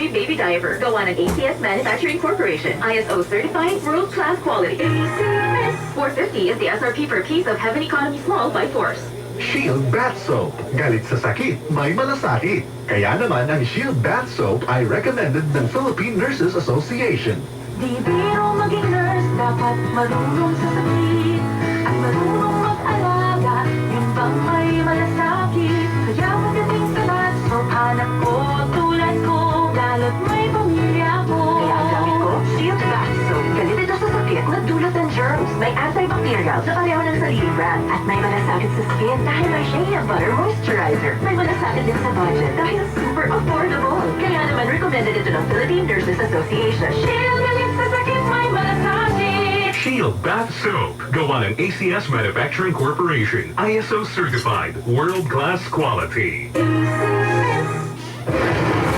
Economy Baby Diaper. Gawa ng ACS Manufacturing Corporation. ISO certified, world-class quality. ACS. 450 is the SRP per piece of Heaven Economy Small by Force. Shield Bath Soap. Galit sa sakit, may malasakit. Kaya naman ang Shield Bath Soap ay recommended ng Philippine Nurses Association. Di biro maging nurse, dapat marunong sa sakit at marunong mag-alaga, yung bang may malasakit. Kaya pagdating sa bath soap, hanap ko tulad ko, lalo't may pamilya ko. Kaya ang gamit ko, Shield Bath Soap. Galit ito sa sakit na dulot ng germs. May antibacterial na pareho ng sa leading brand. At may malasakit sa skin dahil may shea butter moisturizer. May malasakit din sa budget dahil super affordable. Kaya naman recommended ito ng Philippine Nurses Association. Shield, galit sa sakit, may malasakit. Shield Bath Soap. Gawa ng ACS Manufacturing Corporation. ISO certified. World-class quality.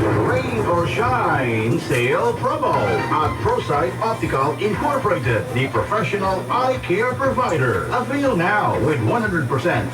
Rain or Shine Sale Promo at ProSight Optical Incorporated, the professional eye care provider. Avail now with 100%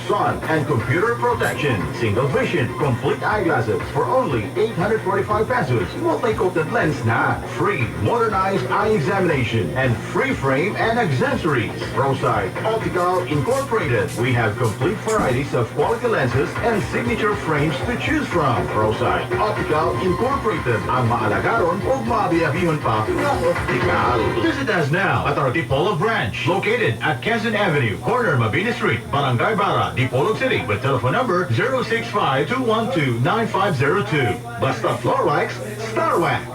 sun and computer protection, single vision, complete eyeglasses for only 845 pesos. Multi-coated lens na. Free modernized eye examination and free frame and accessories. ProSight Optical Incorporated. We have complete varieties of quality lenses and signature frames to choose from. ProSight Optical Incorporated. Ang maalagaron o maabiabihon pa nga optical. Visit us now at our Dipolog branch, located at Quezon Avenue, corner Mabini Street, Barangay Barra, Dipolog City, with telephone number 065-212-9502. Basta floor wax, Star Wax.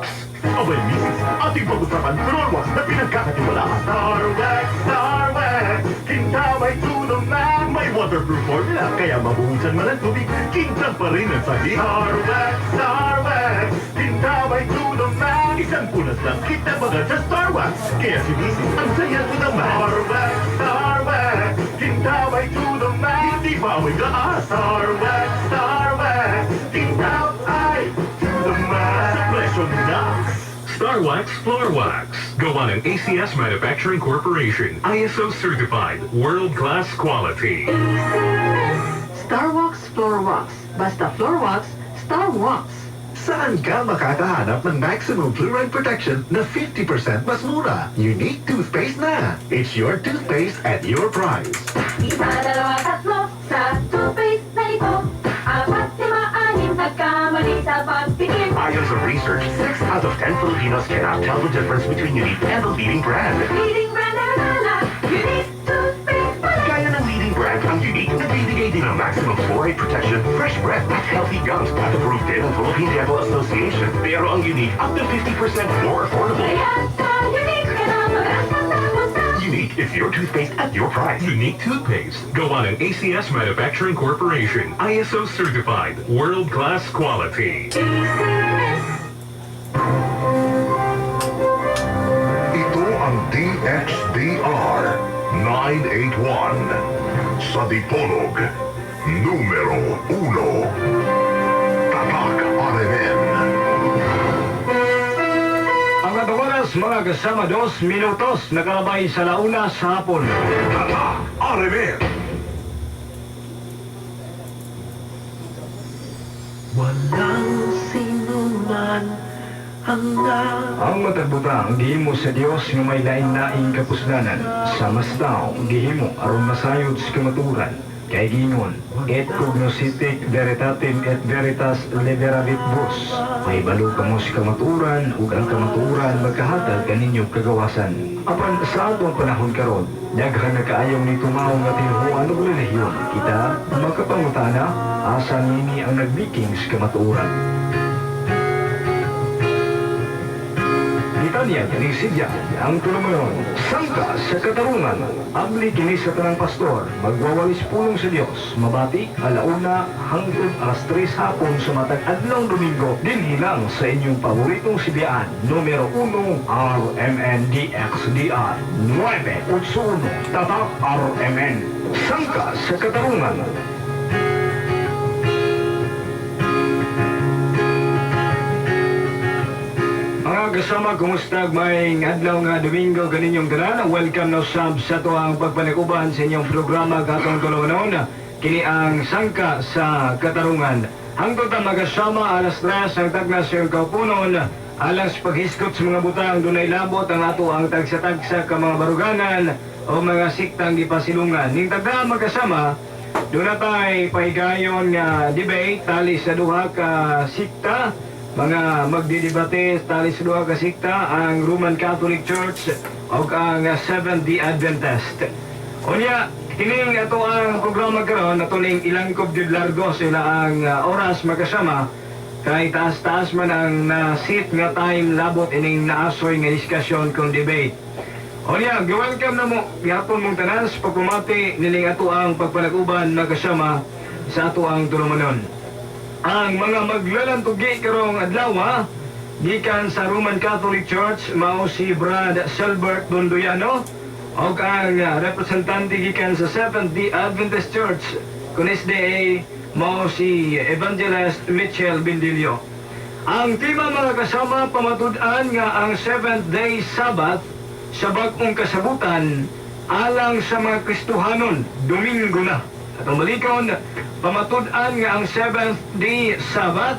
Abay, misis, ating pag-usapan floor wax na pinagkakatiwalaan. Star Wax, Star Wax, kintabay to the max. May waterproof formula, kaya mabuhusan man ang tubig, kintab pa rin ang sahig. Star Wax, Star Wax, kintabay to the max. Isang punas lang, kintab agad sa Star Wax. Kaya si misis, ang saya to the max. Star Wax, Star Wax, kintabay to the max. Hindi pa amoy gaas. Star Wax, Star Wax, kintabay to the max. Sa presyo na. Star Wax Floor Wax. Gawa ng ACS Manufacturing Corporation. ISO certified. World-class quality. Star Wax Floor Wax. Basta Floor Wax, Star Wax. Saan ka makakahanap ng maximum fluoride protection na 50% mas mura? Unique toothpaste na. It's your toothpaste at your price. Isa, dalawa, tatlo, sa toothpaste na ito. Apat, lima, anim, nagkamali sa pagtingin. Ayon sa research, 6 out of 10 Filipinos cannot tell the difference between Unique and the leading brand. Leading brand na nala, Unique toothpaste pala. Gaya ng leading brand, ang Unique nagbibigay din ng maximum fluoride protection, fresh breath, at healthy gums at approved din ng Philippine Dental Association. Pero ang Unique, up to 50% more affordable. Kaya sa Unique ka na mag-asa sa punta. Unique is your toothpaste at your price. Unique Toothpaste. Gawa ng ACS Manufacturing Corporation. ISO certified. World-class quality. ACS. Ito ang DXDR 981 sa Dipolog, numero 1. Tatak RMN. Ang atong oras, mga kasama, 2 minutos nakalabay sa 1:00 sa hapon. Tatak RMN. Walang sino man ang Ang matag butang gihimo sa Dios nga may lain-laing kapuslanan sa mas tao gihimo aron masayod sa kamatuoran kay giingon, "Et cognoscite veritatem et veritas liberabit vos." Mahibalo kamo sa kamatuoran ug ang kamatuoran magkahatag kaninyong kagawasan. Apan sa atong panahon karon, daghan na kaayong nitumaw nga tinhuan ug relihiyon. Kita makapangutana, asa nini ang nagbiking sa kamatuoran? Gitanyag ni Sidya ang tulumanon, Sangka sa Katarungan. Abli kini sa tanang pastor, magwawalis pulong sa Dios. Mabati, 1:00 hangtod 3:00 hapon sa matag adlaw Domingo, dinhi lang sa inyong paboritong sibyaan, numero 1 RMN DXDR 981 Tatak RMN. Sangka sa Katarungan. Mga kasama, kumusta? May adlaw nga Domingo kaninyong tanan. Welcome na usab sa atuang pagpanag-uban sa inyong programa katong tulumanon. Kini ang Sangka sa Katarungan. Hangtod ta magasama alas 3 ang tagna sa iyong kaupunon, alang sa paghisgot sa mga butang dunay labot ang ato ang tagsa-tagsa ka mga baruganan o mga siktang gipasilungan. Ning tagna magkasama, duna tay pahigayon nga debate tali sa duha ka sikta, mga magdidebate tali sa duha ka sikta, ang Roman Catholic Church ug ang Seventh-day Adventist. Unya, kining ato ang programa karon ato ning ilangkob gyud largo sila ang oras magkasama kay taas-taas man ang na-set nga time labot ining naasoy nga diskusyon kung debate. Unya, gi-welcome na mo gihapon mong tanan sa pagpamati nining ato ang pagpanag-uban magkasama sa ato ang tulumanon. Ang mga maglalantugi karong adlaw gikan sa Roman Catholic Church mao si Brad Selbert Dondoyano ug ang representante gikan sa Seventh-day Adventist Church kun SDA mao si Evangelist Mitchell Bindilio. Ang tema, mga kasama, pamatud-an nga ang Seventh Day Sabbath sa bag-ong kasabutan alang sa mga Kristohanon, Domingo na. Atong balikon, pamatud-an nga ang Seventh Day Sabbath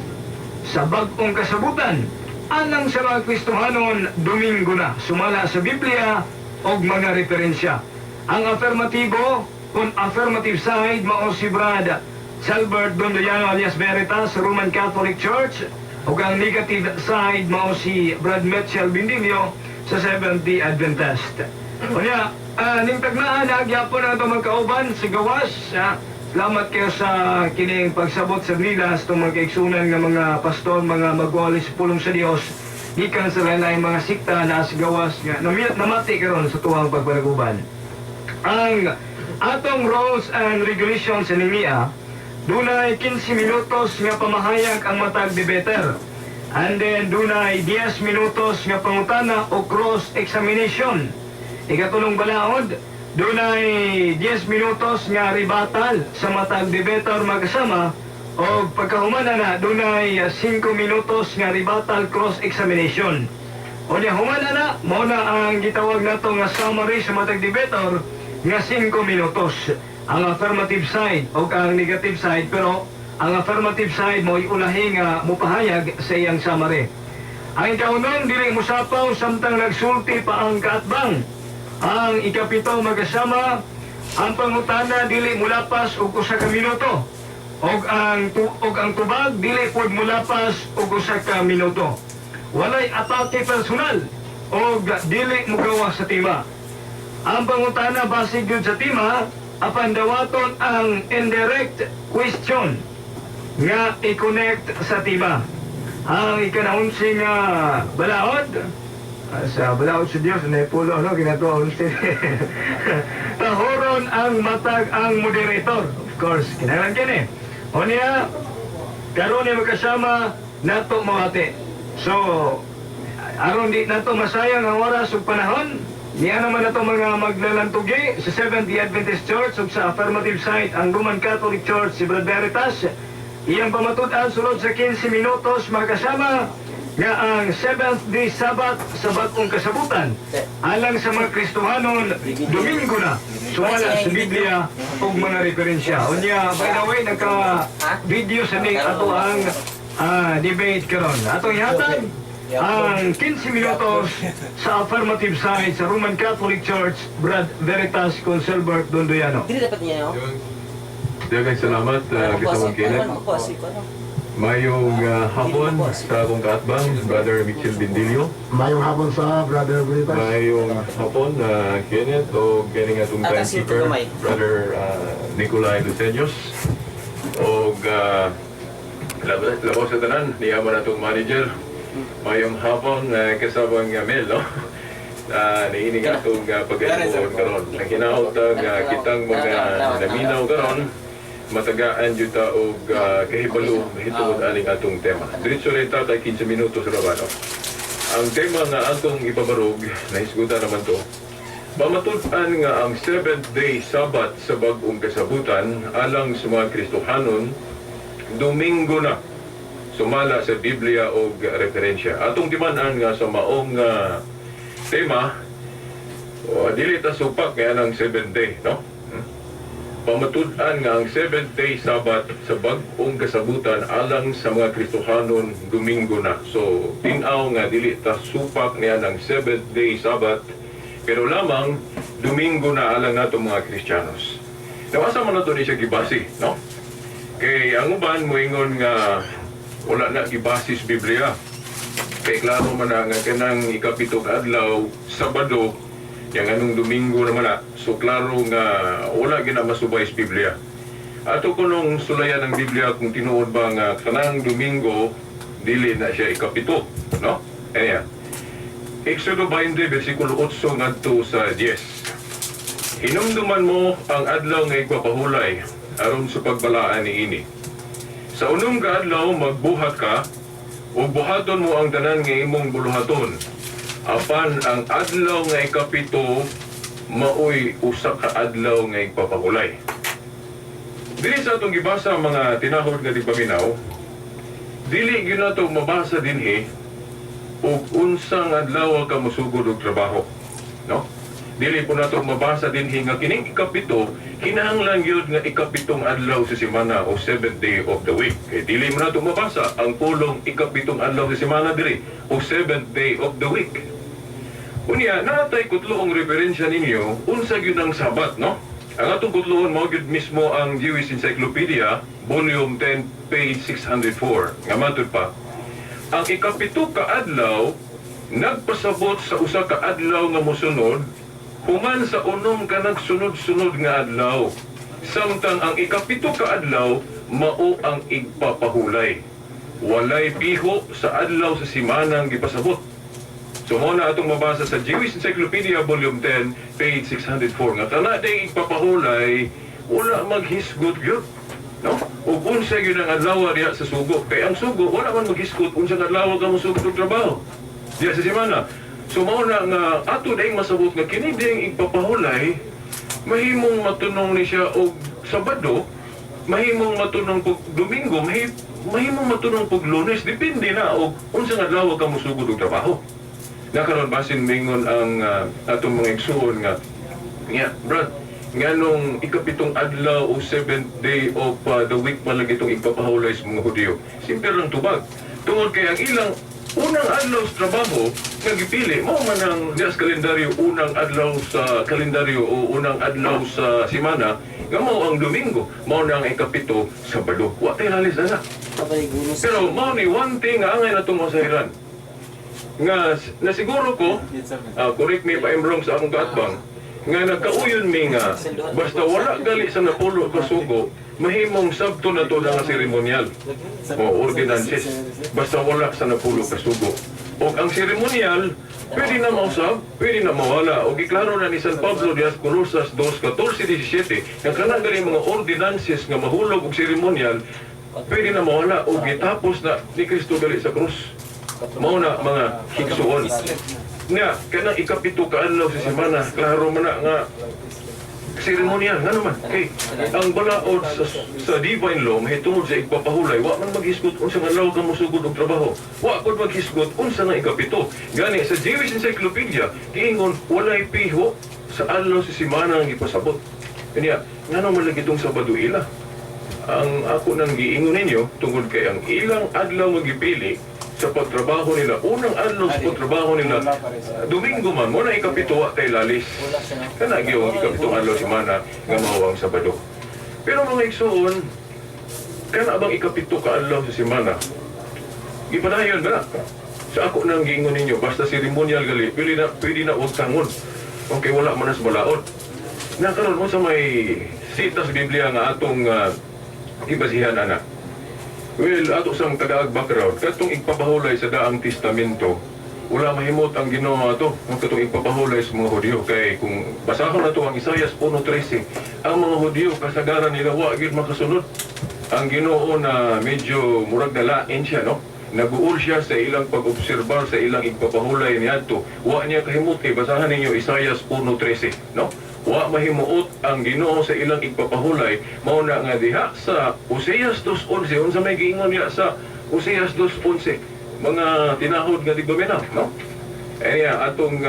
sa bag-ong kasabutan alang sa mga Kristohanon, Domingo na. Sumala sa Biblia og mga referensya. Ang affirmatibo, kung affirmative side, mao si Brad Selbert Dondoyano alias Veritas, Roman Catholic Church, ug ang negative side mao si Brad Mitchell Bindilio sa Seventh-day Adventist. Unya, ning tagnaan na gyapon ang atong magkauban sa gawas. Salamat kayo sa kining pagsabot sa nila sa itong mga kaigsunan nga mga pastor, mga magwali sa pulong sa Dios gikan sa lain mga sikta na sa gawas nga namati karon sa tuwang pagpanaguban. Ang atong rules and regulations sa NIMIA, dunay 15 minutos nga pamahayag ang matag debater. And then dunay 10 minutos nga pangutana o cross-examination. Ikatulong balaod, dunay 10 minutos nga rebuttal sa matag debater magkasama o pagkahuman na dunay 5 minutos nga rebuttal cross-examination. O niya human na, mao na ang gitawag nato nga summary sa matag debater nga 5 minutos. Ang affirmative side o ang negative side, pero ang affirmative side mo ulahi nga mupahayag sa iyang summary. Ang ikaunom, dili musapaw samtang nagsulti pa ang kaatbang. Ang ikapito, magkasama, ang pangutana dili mulapas og usa ka minuto. Og ang tubag dili pod mulapas og usa ka minuto. Walay atake personal og dili mugawa sa tema. Ang pangutana basig gyud sa tema apan dawaton ang indirect question nga i-connect sa tema. Ang ikanaunsi nga balaod, sa balaod sa Dios na pulo no ginatuwa unsi. Tahoron ang matag ang moderator. Of course, kinahanglan kini. O niya, karon ni magkasama nato mawati. So, aron di nato masayang ang oras ug panahon, niya naman nato mga maglalantugi sa Seventh-day Adventist Church ug sa affirmative side ang Roman Catholic Church si Brad Veritas. Iyang pamatud-an sulod sa 15 minutos, magkasama, nga ang Seventh Day Sabbath sa bag-ong kasabutan alang sa mga Kristohanon, Domingo na, sumala sa Biblia ug mga referensya. Unya, by the way, nagka video sa ning ato ang debate karon. Atong ihatag ang 15 minutos sa affirmative side sa Roman Catholic Church, Brad Veritas Conselbert Dondoyano. Dili dapat niya, no? Daghang salamat, kasamang Kenneth. Mayong hapon sa akong kaatbang, Brother Mitchell Bindilio. Mayong hapon sa Brother Veritas. Mayong hapon, Kenneth, o kining atong Atas yung timekeeper, gamay. Brother Nicolai Luceños. O labaw sa tanan, niyaman atong manager. Mayong hapon, kasabang Mel, no? Niining atong pagkaibuon karon. Ang hinaot kitang mga naminaw karon matagaan jud ta og kahibalo mahitungod aning atong tema. Diretso rin ta kay 15 minutos ra ba, no? Ang tema nga atong ipabarog, nahisgutan naman to. Pamatud-an nga ang Seventh Day Sabbath sa bag-ong kasabutan alang sa mga Kristohanon, Domingo na, sumala sa Biblia og referensya. Atong timan-an nga sa maong tema, o, dili ta supak nga ang seventh day, no? Pamatud-an nga ang seventh day Sabbath sa bag-ong kasabutan alang sa mga Kristohanon, Domingo na. So, tinaw nga dili ta supak niya ng seventh day Sabbath, pero lamang Domingo na alang nato mga Kristiyanos. Now, asa man nato ni siya gibasi, no? Kay ang uban moingon nga wala na gibasi sa Biblia. Kay klaro man na nga kanang ikapito ka adlaw, Sabado, yang anong Domingo naman na. So klaro nga wala gina masubay sa Biblia. Ato kunong sulayan ng Biblia kung tinuod ba nga kanang Domingo dili na siya ikapito, no? Ayan. Exodo 20 versikulo 8 ngadto sa 10. Hinumduman mo ang adlaw nga igpapahulay aron sa pagbalaan niini. Sa unom ka adlaw magbuhat ka ug buhaton mo ang tanan nga imong buluhaton. Apan ang adlaw nga ikapito maoy usa ka adlaw nga igpapahulay. Dili sa atong gibasa, mga tinahod nga tigpaminaw, dili gyud nato mabasa dinhi ug unsang adlaw ka mosugod og trabaho, no? Dili po nato mabasa dinhi nga kining ikapito kinahanglan gyud nga ikapitong adlaw sa semana o seventh day of the week. Kay dili mo nato mabasa ang pulong ikapitong adlaw sa semana diri o seventh day of the week. Unya, natay kutloong referensya ninyo unsa gyud ang Sabat, no? Ang atong kutloon mao gyud mismo ang Jewish Encyclopedia, volume 10, page 604. Nga matud pa, ang ikapito ka adlaw nagpasabot sa usa ka adlaw nga mosunod human sa unom ka nagsunod-sunod nga adlaw. Samtang ang ikapito ka adlaw mao ang igpapahulay. Walay piho sa adlaw sa simanang gipasabot. So mao na atong mabasa sa Jewish Encyclopedia Volume 10, page 604 nga kana day igpapahulay wala maghisgot gyud. No? Ug unsa gyud ang adlaw diha sa sugo? Kay ang sugo wala man maghisgot unsang adlaw ka mosugod og trabaho diha sa semana. So mao na nga ato dayong masabot nga kini dayong igpapahulay mahimong matunong ni siya og Sabado, mahimong matunong pog Domingo, mahimong matunong pog Lunes, depende na og unsang adlaw ka mosugod og trabaho. Nakaron basin mingon ang atong mga igsuon nga nga brad, nganong ikapitong adlaw o seventh day of the week man lang itong igpapahulay sa mga Hudyo? Simple lang tubag, tungod kay ang ilang unang adlaw sa trabaho nga gipili mao man ang diya sa kalendaryo, unang adlaw sa kalendaryo o unang adlaw sa semana nga mao ang Domingo, mao na ang ikapito, Sabado. Wa tay lalis na. Pero mao ni one thing nga angay natong masahiran nga nasiguro ko, correct me if I'm wrong, sa akong kaatbang nga nagkauyon mi nga basta wala gali sa napulo ka sugo, mahimong sabto na to nga seremonyal o ordinances, basta wala sa napulo ka sugo. O ang seremonyal pwede na mausab, pwede na mawala. O giklaro na ni San Pablo dias Colosas 2:14-17 nga kana gali mga ordinances nga mahulog og seremonyal pwede na mawala o gitapos na ni Kristo gali sa krus. Mao na, mga higsuon, nga kanang ikapito ka adlaw sa semana klaro man na nga seremonyal. Nga naman kay ang balaod sa divine law mahitungod sa igpapahulay wa man maghisgot unsa nga adlaw ka mosugod og trabaho, wa pud maghisgot unsa nga ikapito. Gani sa Jewish Encyclopedia giingon walay piho sa adlaw sa semana ang gipasabot. Kanya ngano man lagi itong Sabado ila? Ang ako nang giingon ninyo, tungod kay ang ilang adlaw nga gipili sa pagtrabaho nila, unang adlaw sa pagtrabaho nila, Domingo man, mo na ikapito, wa kay lalis. Kana gyud ang ikapitong adlaw semana nga mao ang Sabado. Pero mga igsuon, kana bang ikapito ka adlaw sa semana? Gipadayon ba na? Sa ako nang giingon ninyo, basta seremonial gali, pwede na wag tangon. Okay, wala man na sa balaod. Nakaroon mo sa may sita sa Biblia nga atong ibasihan ana. Well, ato sang kadaag background, katong igpapahulay sa Daang Testamento, wala mahimot ang Ginoo ato, ang katong igpapahulay sa mga Hudyo. Kay kung basahon na to ang Isaias 1:13, ang mga Hudyo, kasagaran nila, wa gyud makasunod. Ang Ginoo na medyo murag nalain siya, no? Naguol siya sa ilang pag-obserbar sa ilang igpapahulay niadto. Wa niya kahimot kay basahan ninyo Isaias 1:13, no? Wa mahimuot ang Ginoo sa ilang igpapahulay, mao na nga diha sa Oseas 2:11, unsa may giingon niya sa Oseas 2:11, mga tinahod nga tigpaminaw, no? Enya atong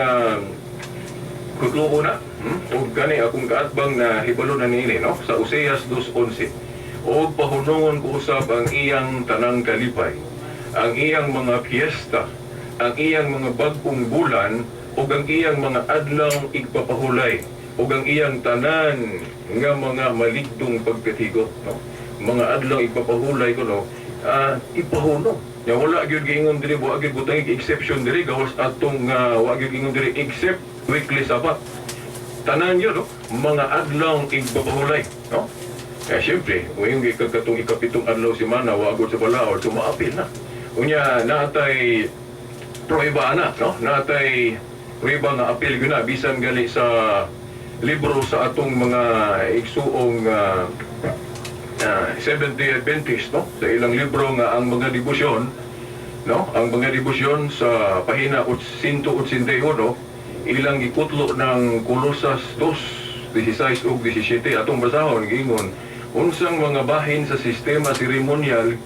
kutluo na. Ug gani akong kaatbang na hibalo na niini, no? Sa Oseas 2:11. Og pahunungon ko usab ang iyang tanang kalipay, ang iyang mga piyesta, ang iyang mga bag-ong bulan, ug ang iyang mga adlaw igpapahulay, ug ang iyang tanan nga mga maligdong pagkatigo, no? Mga adlaw igpapahulay ko, no, ipahunong. Ya wala gyud giingon diri, wa gyud butang exception diri gawas atong wa gyud giingon diri except weekly Sabbath. Tanan yun, no? Mga adlaw igpapahulay, no? Eh, siyempre, kung yung katong ikapitong adlaw semana, wagod sa balaod, so maapil na. Unya, naatay prueba na, no? Naatay prueba nga apil yun na, bisan gali sa libro sa atong mga igsuong Seventh-day Adventist, no? Sa ilang libro nga ang mga debosyon, no? Ang mga debosyon sa pahina 181, ilang gikutlo ng Kolosas 2:16 ug 17. Atong basahon, giingon, unsang mga bahin sa sistema seremonial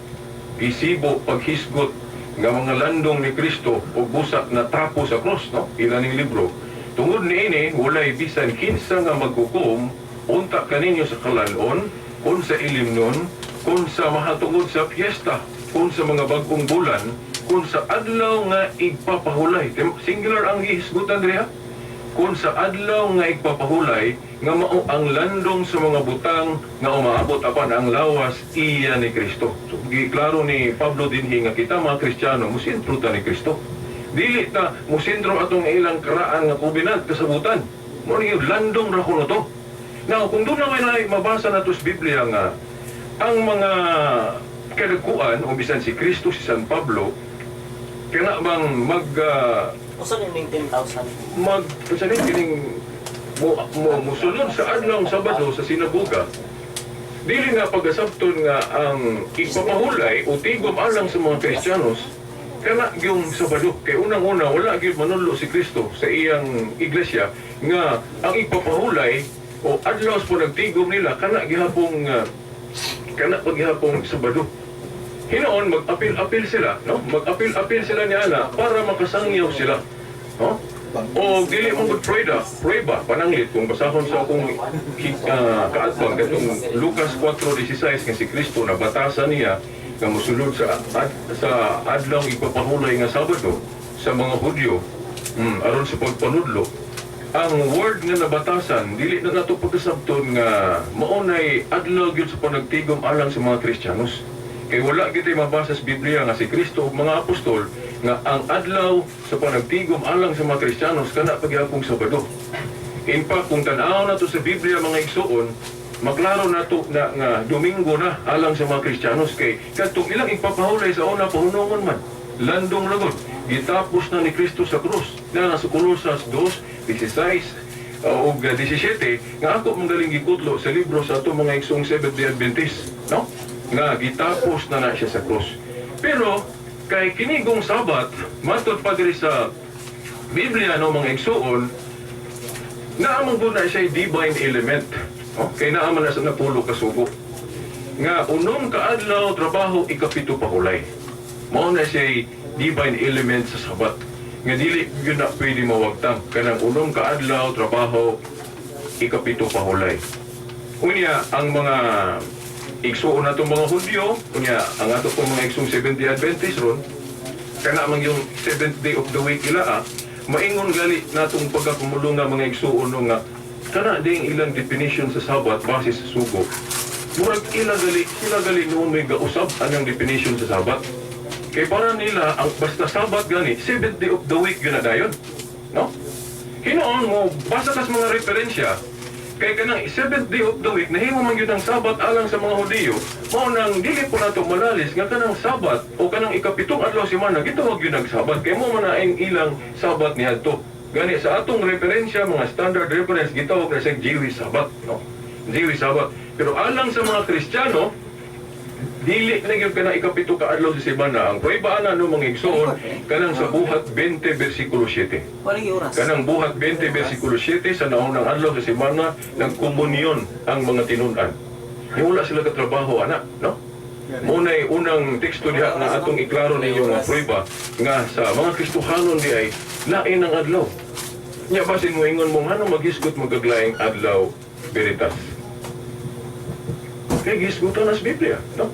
gisibo paghisgot nga mga landong ni Kristo o busak na tapo sa krus, no? Ilan ning libro. Tungod niini, walay bisan kinsa nga maghukom unta kaninyo sa kalanon, kun sa ilimnon, kun sa mahatungod sa piyesta, kun sa mga bag-ong bulan, kun sa adlaw nga igpapahulay. Singular ang gihisgutan diri, ha? Kun sa adlaw nga igpapahulay nga mao ang landong sa mga butang nga umaabot apan ang lawas iya ni Kristo. So, giklaro ni Pablo dinhi nga kita mga Kristiyano musentro ta ni Kristo. Dili ta musentro atong ilang karaan nga covenant kasabutan. Mo ni landong ra kuno to. Now, kung doon na may mabasa nato sa Biblia nga ang mga kadagkuan o bisan si Kristo, si San Pablo, kana bang mag Usa ning 10,000? Mag sa ni kining mo, mo musulod sa adlaw Sabado sa sinagoga, dili nga pagasabton nga ang igpapahulay o tigom alang sa mga Kristiyanos kana yung Sabado, kay unang-una wala gyud manudlo si Kristo sa iyang iglesia nga ang igpapahulay o adlaw sa nagtigom nila kana gihapong kana paghapong Sabado. Hinoon mag-apil-apil sila, no? Mag-apil-apil sila niya ana para makasangyaw sila, no? O dili mo gud prueba, prueba pananglit kung basahon sa akong kaatbang katong Lucas 4:16 nga si Kristo na batasan niya nga mosulod sa adlaw ipapahulay nga Sabado sa mga Hudyo, aron sa pagpanudlo. Ang word nga nabatasan dili na nato pagkasabton nga maunay adlaw gyud sa panagtigom alang sa mga Kristiyanos. Kay wala gyud mabasa sa Biblia nga si Kristo ug mga apostol nga ang adlaw sa panagtigom alang sa mga Kristiyanos kana pagyapong Sabado. In fact, kung tan-aw nato sa Biblia mga igsuon, maklaro nato na nga Domingo na alang sa mga Kristiyanos kay kadtong ilang ipapahulay sa una pahunungon man. Landong lagod, gitapos na ni Kristo sa krus. Na sa Kolosas 2:16 ug 17 nga ako manggaling gikutlo sa libro sa ato mga igsoong Seventh-day Adventist, no? Nga gitapos na na siya sa krus. Pero kay kinigong Sabat, matod pa diri sa Biblia, no, mga igsuon, naamang gud na siya divine element. No? Kay naaman na sa napulo kasugo. Nga unom ka adlaw trabaho, ikapito pahulay. Mao na siya divine element sa Sabat. Nga dili gyud na pwede mawagtang kanang unom ka adlaw trabaho, ikapito pahulay. Unya ang mga igsuon natong mga Hudyo, unya ang ato pong mga igsoong Seventh-day Adventist ron, kana man yung seventh day of the week ila, maingon gali natong pagkakumulong nga mga igsuon, no, nga kana ding ilang definition sa Sabat base sa sugo. Murag ila gali, sila gali noon may gausab anang definition sa Sabat. Kay para nila ang basta Sabat gani seventh day of the week yun na dayon. No? Hinoon mo basa kas mga referensya kay kanang seventh day of the week nahimo man gyud ang Sabat alang sa mga Hudiyo, mao nang dili po nato malalis nga kanang Sabat o kanang ikapitong adlaw semana gitawag gyud ang Sabat kay mo man na ang ilang Sabat niadto. Gani sa atong referensya, mga standard reference, gitawag na siya Jewish Sabbath, no? Jewish Sabbath. Pero alang sa mga Kristiyano, dili na gyud kanang ikapito ka adlaw sa semana. Ang prueba ana, no, mga igsoon, kanang sa Buhat 20 versikulo 7. Wala yung oras. Kanang Buhat 20 versikulo 7, sa naunang adlaw sa semana nagkomunyon ang mga tinun-an. Wala sila katrabaho ana, no? Muna'y unang teksto diha nga atong iklaro ninyo nga prueba nga sa mga Kristohanon di ay lain ang adlaw. Nya basin mo ingon mo ngano maghisgot magkaglaing adlaw, Veritas? Kay gihisgutan na sa Biblia, no?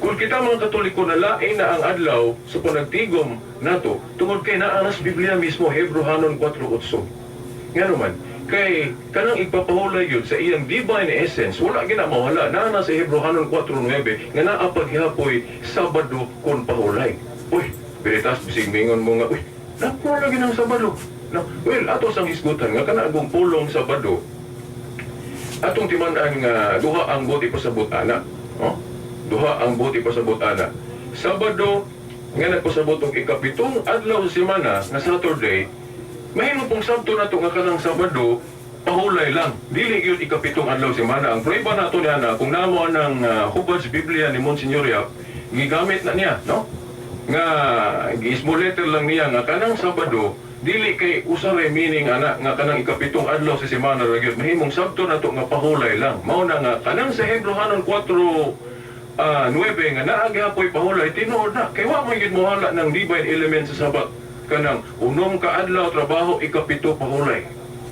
Kung kita mga Katoliko na lain na ang adlaw sa panagtigom nato, tungod kay naa na sa Biblia mismo, Hebrohanon 4.8. Nga naman, kay kanang igpapahulay yun sa iyang divine essence, wala gina mawala. Naa na sa Hebrohanon 4.9 nga naa paghihapoy Sabado kun pahulay. Uy, Veritas, bisig mingon mo nga, uy, nakuha lagi ng Sabado. No, well, ato sang hisgutan nga kana agong pulong Sabado, atong timan-an nga duha ang buot ipasabot ana. No? Duha ang buot ipasabot ana. Sabado nga nagpasabot og ikapitong adlaw sa semana nga Saturday, mahimo pong sabto nato nga kanang Sabado pahulay lang. Dili gyud ikapitong adlaw semana. Ang prueba nato niya na kung namo ang hubad sa Biblia ni Monsignor Yap, gigamit na niya, no? Nga gi-small letter lang niya nga kanang Sabado dili kay usa ray meaning ana nga kanang ikapitong adlaw sa semana ra gyud. Mahimong sabto nato nga pahulay lang. Mao na nga kanang sa Hebrohanon 4 9 nga naa gihapoy pahulay, tinuod na kay wa man gyud mohala ng divine element sa Sabat, kanang unom ka adlaw trabaho, ikapito pahulay.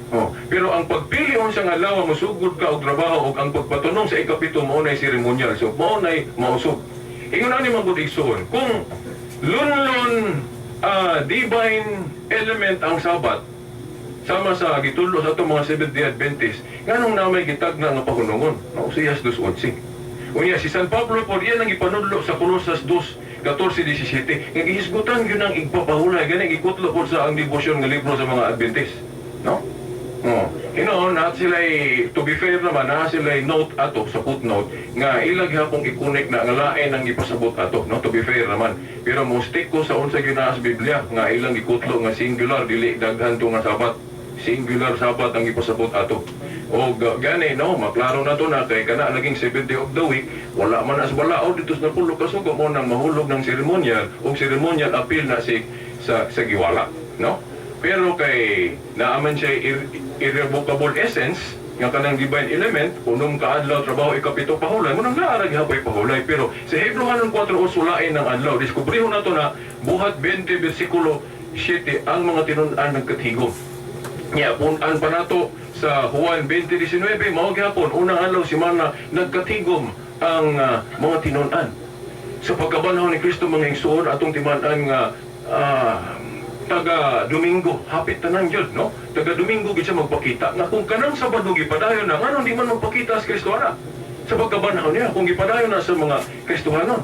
Oh, pero ang pagpili unsa nga adlaw mosugod ka og trabaho ug ang pagpatunong sa ikapito mao nay seremonyal. So mao nay mausog. Ingon ani man gud, igsoon, kung lunlon divine element ang Sabat sama sa gitudlo sa atong mga Seventh-day Adventist, nganong na may gitagna nga pahunungon no Osias 2:11? Unya si San Pablo po diyan ang gipanudlo sa Colosas 2:14-17 nga gihisgutan gyud ang igpapahulay, gani gikutlo po sa ang debosyon nga libro sa mga Adventist, no? Oh. Hinoon, na sila, to be fair naman, na sila note ato sa footnote nga ilag hapong i-connect na nga lain ang ipasabot ato, no? To be fair naman. Pero mo stick ko sa unsa gyud naa sa Biblia nga ilang gikutlo nga singular, dili daghan to nga Sabat. Singular Sabat ang ipasabot ato. O gani no, maklaro na to na kay kana naging 7th day of the week, wala man as balaod dito sa napulo ka sugo mo nang mahulog ng seremonyal og ceremonial appeal na si sa giwala, no? Pero kay naaman siya irrevocable essence nga kanang divine element, unom ka adlaw trabaho, ikapito pahulay, mo nang naa ra gihapoy pahulay. Pero sa Hebrohanon 4 lain ng adlaw. Diskubriho nato na Buhat 20 versikulo 7 ang mga tinun-an nagkatigom. Nya pun-an pa nato sa Juan 20:19, mao gihapon unang adlaw semana nagkatigom ang mga tinun-an. Sa pagkabanhaw ni Kristo, mga igsoon, atong timan-an nga taga Domingo hapit tanan gyud, no? Taga Domingo gid siya magpakita, nga kung kanang Sabado gipadayon na, nganong di man magpakita si Kristo ana sa pagkabanhaw niya kung gipadayon na sa mga Kristohanon,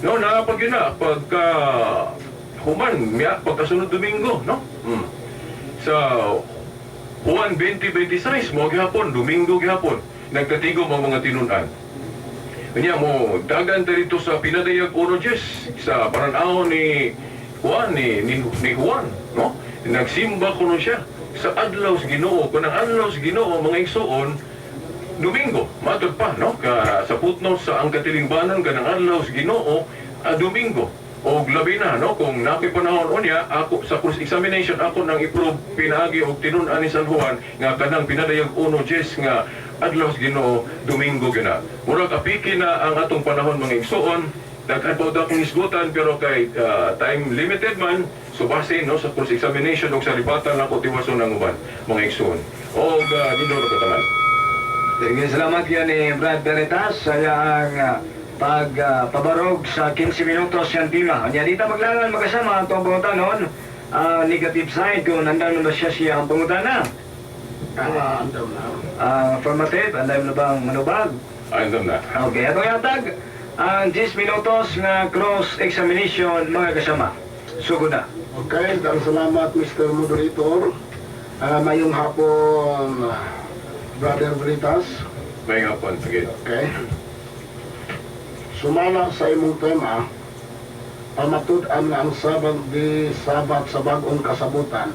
no? Naa pag yun na pagka human miya pagkasunod Domingo, no? Sa Juan 20:26 mo gihapon Domingo gihapon nagkatigom ang mga tinun-an. Kanya mo dagan ta dito sa Pinadayag 1:10 sa paran-aw ni Juan ni Juan, no? Nagsimba kuno siya sa adlaw sa Ginoo. Kun ang adlaw sa Ginoo, mga igsoon, Domingo, matod pa, no? Ka sa footnote sa ang katilingbanon kanang adlaw sa Ginoo, Domingo. O labi na, no? Kung napi panahon unya, ako sa cross examination ako nang i-prove pinaagi og tinun-an ni San Juan nga kanang Pinadayag 1:10 nga adlaw sa Ginoo Domingo gyud. Murag apiki na ang atong panahon, mga igsoon. Daghan pa akong hisgutan pero kay time limited man, so base, no, sa cross examination ug sa ribatan nako tiwason ang uban, mga igsoon. Og nindoro ka tanan. Sige, salamat yan ni Brad Veritas sa iyang pagpabarog sa 15 minutos yung tema. Anya dito maglangan magkasama ang itong pangutanon, negative side kung nandang na ba siya siya ang pangutana. Ah, andam na. Affirmative, andam na bang manubag? Andam na. Okay, atong yatag ang 10 minutos nga cross-examination, mga kasama. Sugod na. Okay, daghang salamat, Mr. Moderator. Mayong hapon, Brother Veritas. May hapon again. Okay. Sumala sa imong tema, pamatud-an nga ang Sabbath di Sabat sa bagong kasabutan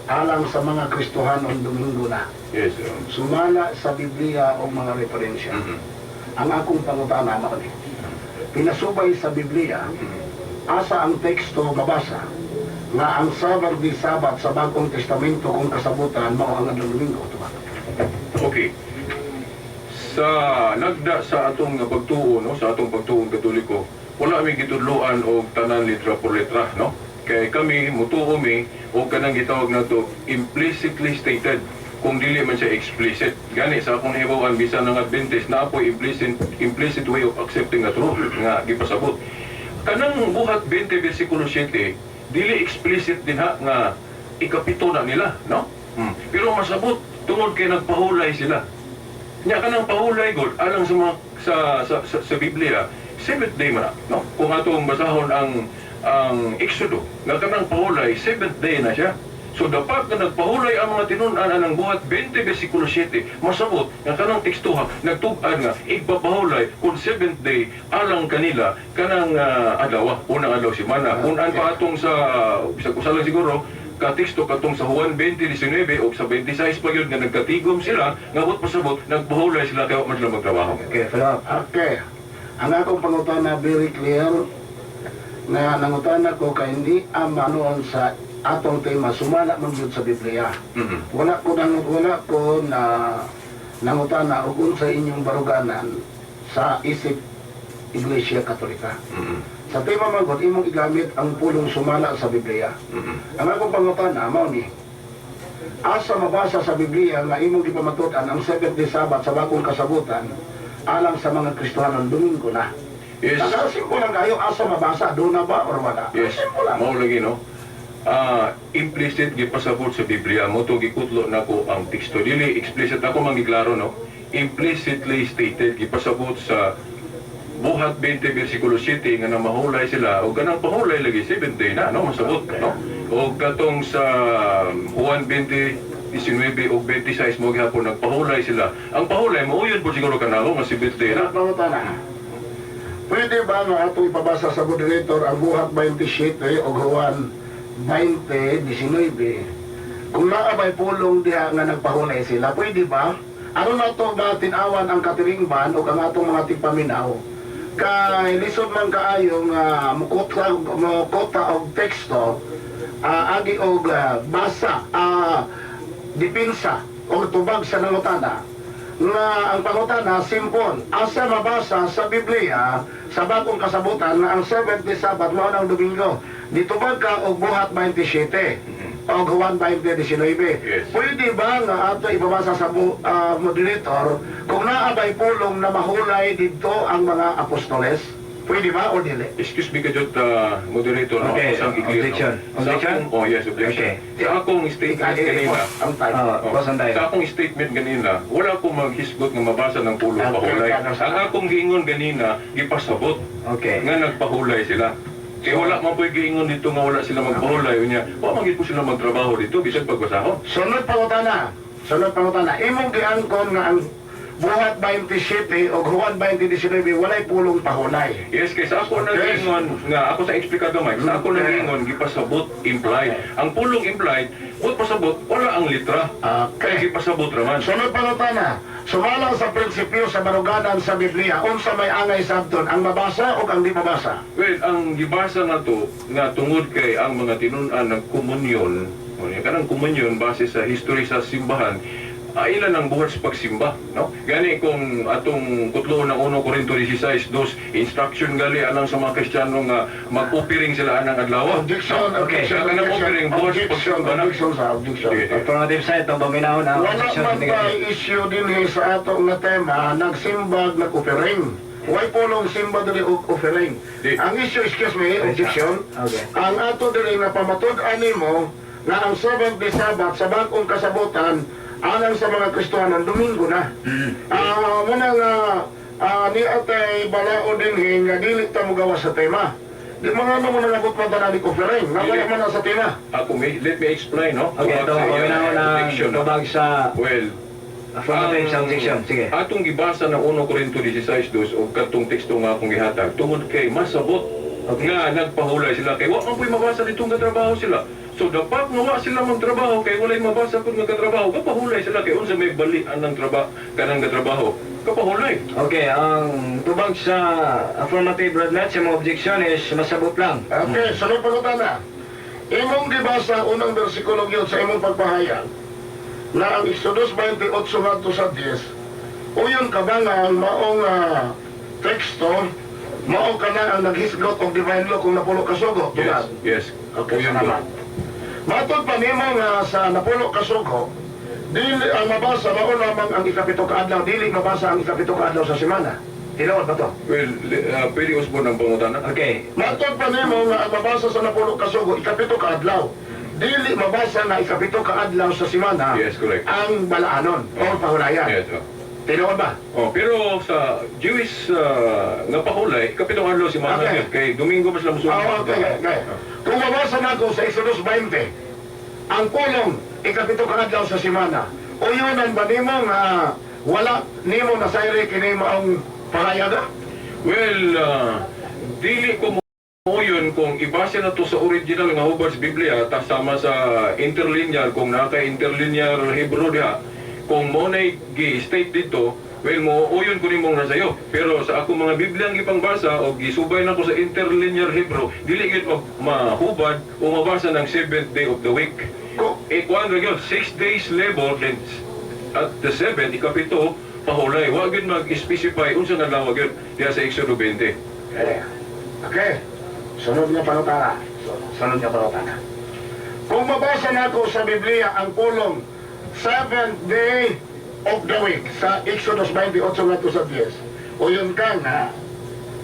alang sa mga Kristohanon Domingo na. Yes, sir. Sumala sa Biblia o mga referensya. Ang akong pangutana mao ni. Pinasubay sa Biblia, asa ang teksto mabasa nga ang Sabbath di Sabat sa Bagong Testamento kung kasabutan mao ang adlaw Domingo? Tubag. Okay. Sa lagda sa atong nga pagtuo, no, sa atong pagtuong Katoliko, wala mi gitudloan og tanan litra por letra, no? Kay kami mutuo mi o kanang gitawag nato implicitly stated kung dili man siya explicit. Gani sa akong nahibaw-an, bisan ng Adventist naa poy implicit way of accepting the truth nga gipasabot. Kanang Buhat 20 versikulo 7, dili explicit din ha nga ikapito na nila, no? Pero masabot tungod kay nagpahulay sila. Nya kanang pahulay gud alang sa mga sa Biblia, seventh day man na, no? Kung atong basahon ang Exodo, nga kanang pahulay seventh day na siya. So dapat nga nagpahulay ang mga tinun-an anang Buhat 20 versikulo 7, masabot nga kanang tekstuha nagtug-an nga igpapahulay kung seventh day alang kanila kanang adlaw, unang adlaw semana. Unan pa atong sa usa lang siguro ka teksto, katong sa Juan 20:19 o sa 26 pa yun nga nagkatigom sila nga buot pasabot nagpahulay sila kay wa man sila magtrabaho. Okay, follow up. Okay. Ang akong pangutana, very clear nga nangutana ko kay hindi ama noon sa atong tema, sumala man gyud sa Biblia. Wala ko na nangutana og unsa inyong baruganan sa isip Iglesia Katolika. Sa tema man gud, imong igamit ang pulong "sumala sa Biblia". Ang akong pangutana mao ni: Asa mabasa sa Biblia nga imong gipamatud-an ang seventh day Sabbath sa Bagong Kasabutan alang sa mga Kristohanon Domingo na? Yes. Saka simple lang kayo, asa mabasa, doon na ba or wala? Yes. Simple lang. Mao lagi, no. Implicit gipasabot sa Biblia mo to, gikutlo nako ang teksto, dili explicit, ako mangiklaro, no? Implicitly stated, gipasabot sa Buhat 20 versikulo 7 nga namahulay sila o kanang pahulay lagi seventh day na, no? Masabot, no? O katong sa Juan 20 19 o 26 mo gihapon nagpahulay sila. Ang pahulay mo uyon po siguro kanako nga seventh day na. Pangutana. Pwede ba nga atong ipabasa sa moderator ang Buhat 27 o Juan 20:19? Kung naa bay pulong diha nga nagpahulay sila, pwede ba? Ano na to ba tinawan ang katiringban o ang atong mga tigpaminaw? Kay lisod man kaayo nga mukota og teksto, agi og basa, dipinsa o tubag sa nangutana nga ang pangutana simple: asa mabasa sa Biblia sa Bagong Kasabutan nga ang seventh day Sabbath mao ng Domingo? Ditubag ka og Buhat 27 og Juan 20:19. Yes. Pwede ba nga ato ibabasa sa moderator kung naa bay pulong na mahulay didto ang mga apostoles? Pwede ba o dili? Excuse me kadyot, moderator, no? Okay, Ako sang i-clear, objection. no? Sa Objection? akong, oh yes, objection. Okay. Sa akong statement kanina, Ang time. Oh, oh, boss tayo. sa akong statement ganina, wala akong maghisgot nga mabasa ng pulong pahulay. Ang akong giingon ganina, gipasabot nga nagpahulay sila. Kaya wala man po'y giingon dito nga wala sila magpahulay. Unya, wa man gyud po sila magtrabaho dito, bisan pagbasahon. Sunod pangutana. Sunod pangutana. Imong giangkon nga ang Buhat 27 o Juan 20:19 walay pulong pahulay. Yes, kay sa ako nag-ingon nga ako sa eksplika gamay, sa ako nag-ingon gipasabot, implied. Ang pulong implied, but pasabot wala ang litra. Kay gipasabot raman. Sunod pangutana. Sumala sa prinsipyo sa baruganan sa Biblia, unsa may angay sabton, ang mabasa o ang di mabasa? Well, ang gibasa na to nga tungod kay ang mga tinun-an ng komunyon, kanang komunyon base sa history sa simbahan, ilan ang buhat sa pagsimba, no? Gani kung atong kutlo ng 1 Corinto 16:2, instruction gali alang sa mga Kristiyano nga mag-offering sila anang adlaw. Objection, objection, Kanang objection, offering buhat sa objection, pagsimba na. Objection sa objection. Sige, sige. Affirmative side, itong paminahon ang Wala objection man negative. tay issue dinhi sa atong nga tema, nagsimbag, nag-offering. Way pulong simba diri og offering. Di. Ang issue, excuse me, objection. Okay. Ang ato diri nga pamatud-an nimo nga ang seventh day Sabbath sa Bagong Kasabutan alang sa mga Kristohanon Domingo na. Muna nga ni atay balao dinhi nga dili ta mogawas sa tema. Di mga ano mo nangabot man tanan ni offering, nga wala man na sa tema. Ako, may, let me explain, no? Okay, ito Tubag sa iyang paminahon ang objection, no? tubag sa Well, affirmative sa objection. Sige. Atong gibasa ng 1 Corinto 16:2 o katong teksto nga akong gihatag tungod kay masabot nga nagpahulay sila kay wa man po'y mabasa dito nga trabaho sila. So dapat nga wa sila magtrabaho kay walay mabasa pud nga katrabaho, kapahulay sila kay unsa may balian ng trabaho kanang katrabaho. Kapahulay. Okay, ang tubag sa affirmative, Brad sa mga objection is masabot lang. Okay, sunod pangutana. Imong gibasa unang bersikulo gyud sa imong pagpahayag na ang Exodus 28 ngadto sa 10. Uyon ka ba nga ang maong teksto mao ka na ang naghisgot og divine law kung napulo ka sugo? Yes, Tugad. yes. Okay, Uyon salamat. Matod pa nimo nga sa napulo ka sugo, dili ang mabasa mao lamang ang ikapito ka adlaw, dili mabasa ang ikapito ka adlaw sa semana. Tinuod ba to? Well, pwede usbon ang pangutana. Okay. Matod pa nimo nga ang mabasa sa napulo ka sugo, ikapito ka adlaw. Dili mabasa na ikapito ka adlaw sa semana. Yes, correct. Ang balaanon o pahulayan. Yes, oh. Tinuod ba? Oh, pero sa Jewish nga pahulay, ikapitong adlaw si Mana kay Domingo mas sila musulod. Ah, okay. Kung mabasa na ako sa Exodus 20, ang pulong ikapito ka adlaw sa semana, o yun ang ba nimo nga wala nimo nasayri kini maong pahayaga? Well, dili ko mo yun kung ibase na to sa original nga hubad sa Biblia sama sa interlinear, kung naka interlinear Hebrew diha, kung mo na gi-state dito, well, mo uyon ko nimong nasayo. Pero sa ako mga Biblia ang ipangbasa o gisubay na ko sa interlinear Hebrew, dili gyud mahubad o mabasa ng seventh day of the week. Eh, kuan ra gyud, 6 days labor, then at the seventh, ikapito, pahulay. Wa gyud mag-specify unsa nga adlaw gyud diha sa Exodo 20. Okay. Okay. Sunod nga pangutana. Sunod nga pangutana. Kung mabasa na ako sa Biblia ang pulong seventh day of the week sa Exodus 28 ngadto sa 10, o yun ka nga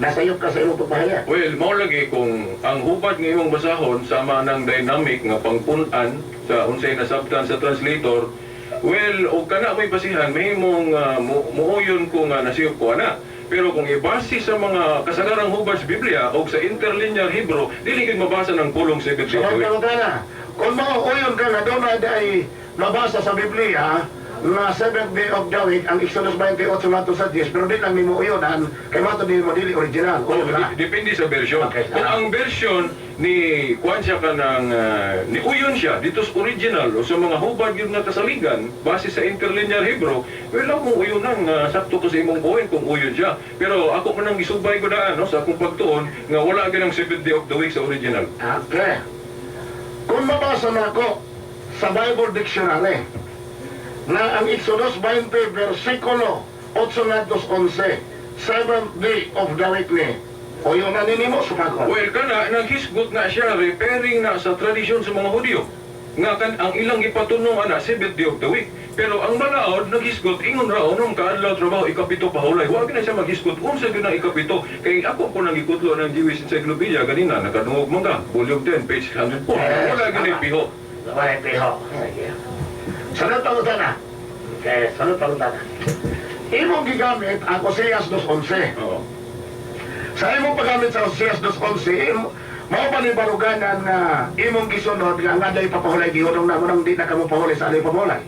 nasayop ka sa imong pagpahayag. Well, mao lagi kung ang hubad nga imong basahon sama ng dynamic nga pangpun-an sa unsay nasabtan sa translator, well, og kana may basihan, mahimong muoyon ko nga nasiyop ko ana. Pero kung ibase sa mga kasagarang hubad sa Biblia o sa interlinear Hebrew, dili gyud mabasa ng pulong seventh day of Sunod the week. pangutana. Kung mauuyon ka nga doon ay mabasa sa Biblia nga seventh day of the week ang Exodus 28 ngadto sa 10, pero di lang nimo uyonan kay mato di mo dili original. Oh, Uyon ka. depende sa version. Okay. Kung ang version ni kuan siya ka ng ni uyon siya dito sa original o sa mga hubad yun nga kasaligan base sa interlinear Hebrew, well, mo uyon nang sakto ko sa imong buhin kung uyon siya. Pero ako man ang gisubay ko daan, no, sa akong pagtuon nga wala gyud ang seventh day of the week sa original. Okay. Kung mabasa na ako sa Bible Dictionary na ang Exodus 20 versikulo 8 ngadto sa 11, seventh day of the week ni o yun na nimo supakon. Well, kana naghisgot na siya, referring na sa tradisyon sa mga Hudyo. Nga kan ang ilang gipatunong ana seventh day of the week. Pero ang balaod naghisgot ingon ra unom kaadlaw trabaho, ikapito pahulay. Wa na siya maghisgot unsa gyud ang ikapito. Kay ako po nang gikutlo ng Jewish Encyclopedia ganina, nakadungog man ka, volume 10 page 104. Wala gyud Tama. piho. Wala piho. Sige. Sunod pangutana. Okay, sunod pangutana. Imong gigamit ang Oseas 2.11. Oo. Sa imong paggamit sa Oseas 2.11, mao ba ni baruganan nga imong gisunod nga ang adlaw ipapahulay gihunong na mo nang di na kamo pahulay sa adlaw ipapahulay?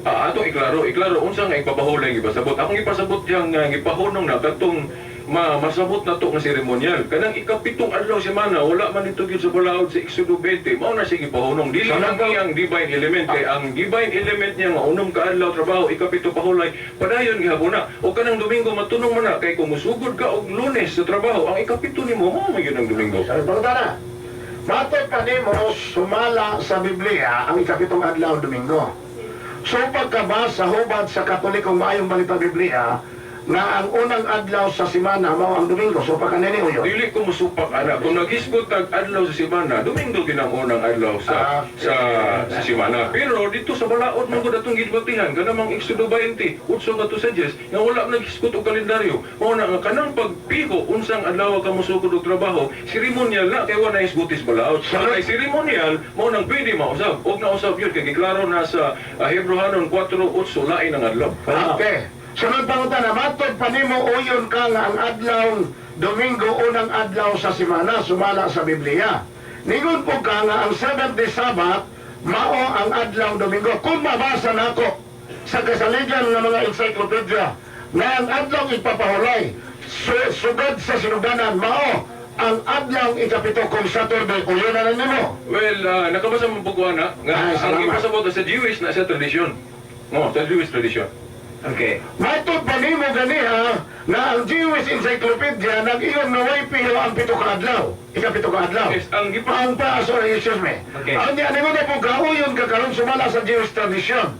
Ah, ato iklaro, iklaro unsa nga ipapahulay gipasabot. Akong ipasabot yang gipahunong na katong masabot na to nga seremonyal. Kanang ikapitong adlaw semana wala man dito gyud sa balaod sa Exodo 20. Mao na siya gipahunong. Dili So, ang iyang divine element kay ang divine element niya nga unom ka adlaw trabaho, ikapito pahulay, padayon gihapon na. O kanang Domingo matunong man na kay kung musugod ka og Lunes sa trabaho, ang ikapito nimo mao man gyud ang Domingo. Sunod pangutana. Matod pa nimo sumala sa Biblia ang ikapitong adlaw Domingo. So pagkabasa hubad sa Katolikong Maayong Balita Biblia nga ang unang adlaw sa semana mao ang Domingo. So pagkanini uyon. Dili ko musupak ana. Kung naghisgot tag adlaw sa semana, Domingo gyud ang unang adlaw sa sa semana. Pero dito sa balaod man gud atong gidbatihan kanang Exodo 20, 8 ngadto sa 10, nga wala naghisgot og kalendaryo. Mao na nga kanang pagpiho unsang adlaw ka mosugod og trabaho, seremonyal na kay wala hisgutis balaod. So kay seremonyal mao nang pwede mausab. Og nausab yun kay giklaro na sa Hebrehanon 4:8 lain ang adlaw. Okay. Sunod pangutana, matod pa nimo uyon ka nga ang adlaw Domingo unang adlaw sa semana sumala sa Biblia. Ningon po ka nga ang seventh day Sabbath mao ang adlaw Domingo. Kung mabasa nako sa kasaligan ng mga encyclopedia na ang adlaw ipapahulay sugad sa sinuganan mao ang adlaw ikapito kung Saturday, uyon na nimo. Well, nakabasa mo po ko ana nga Ay, ang salamat. ipasabot sa Jewish na sa tradisyon. Oh, sa Jewish tradition. Okay. Matod pa nimo ganiha na ang Jewish Encyclopedia nag-iyon na way piho ang pito ka adlaw. Ikapito ka adlaw. Yes, ang gipa Ang pa, sorry, excuse me. Okay. Ang niya nimo na po kauyon ka karon sumala sa Jewish tradition.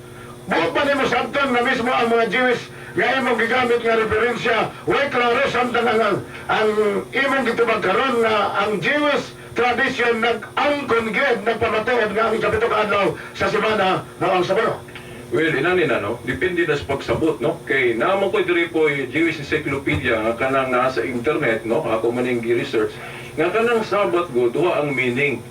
Buot pa nimo sabton na mismo ang mga Jewish nga imong gigamit nga referensya, way klaro samtang ang imong gitubag karon nga ang Jewish Tradition nag-angkon gyud, nagpamatuod nga ang ikapito ka adlaw sa semana mao ang Sabado. Well, inani na, no? Depende na sa pagsabot, no? Kay naman ko diri po yung Jewish Encyclopedia nga kanang naa sa internet, no? Ako man yung gi-research. Nga kanang Sabbath go, duha ang meaning.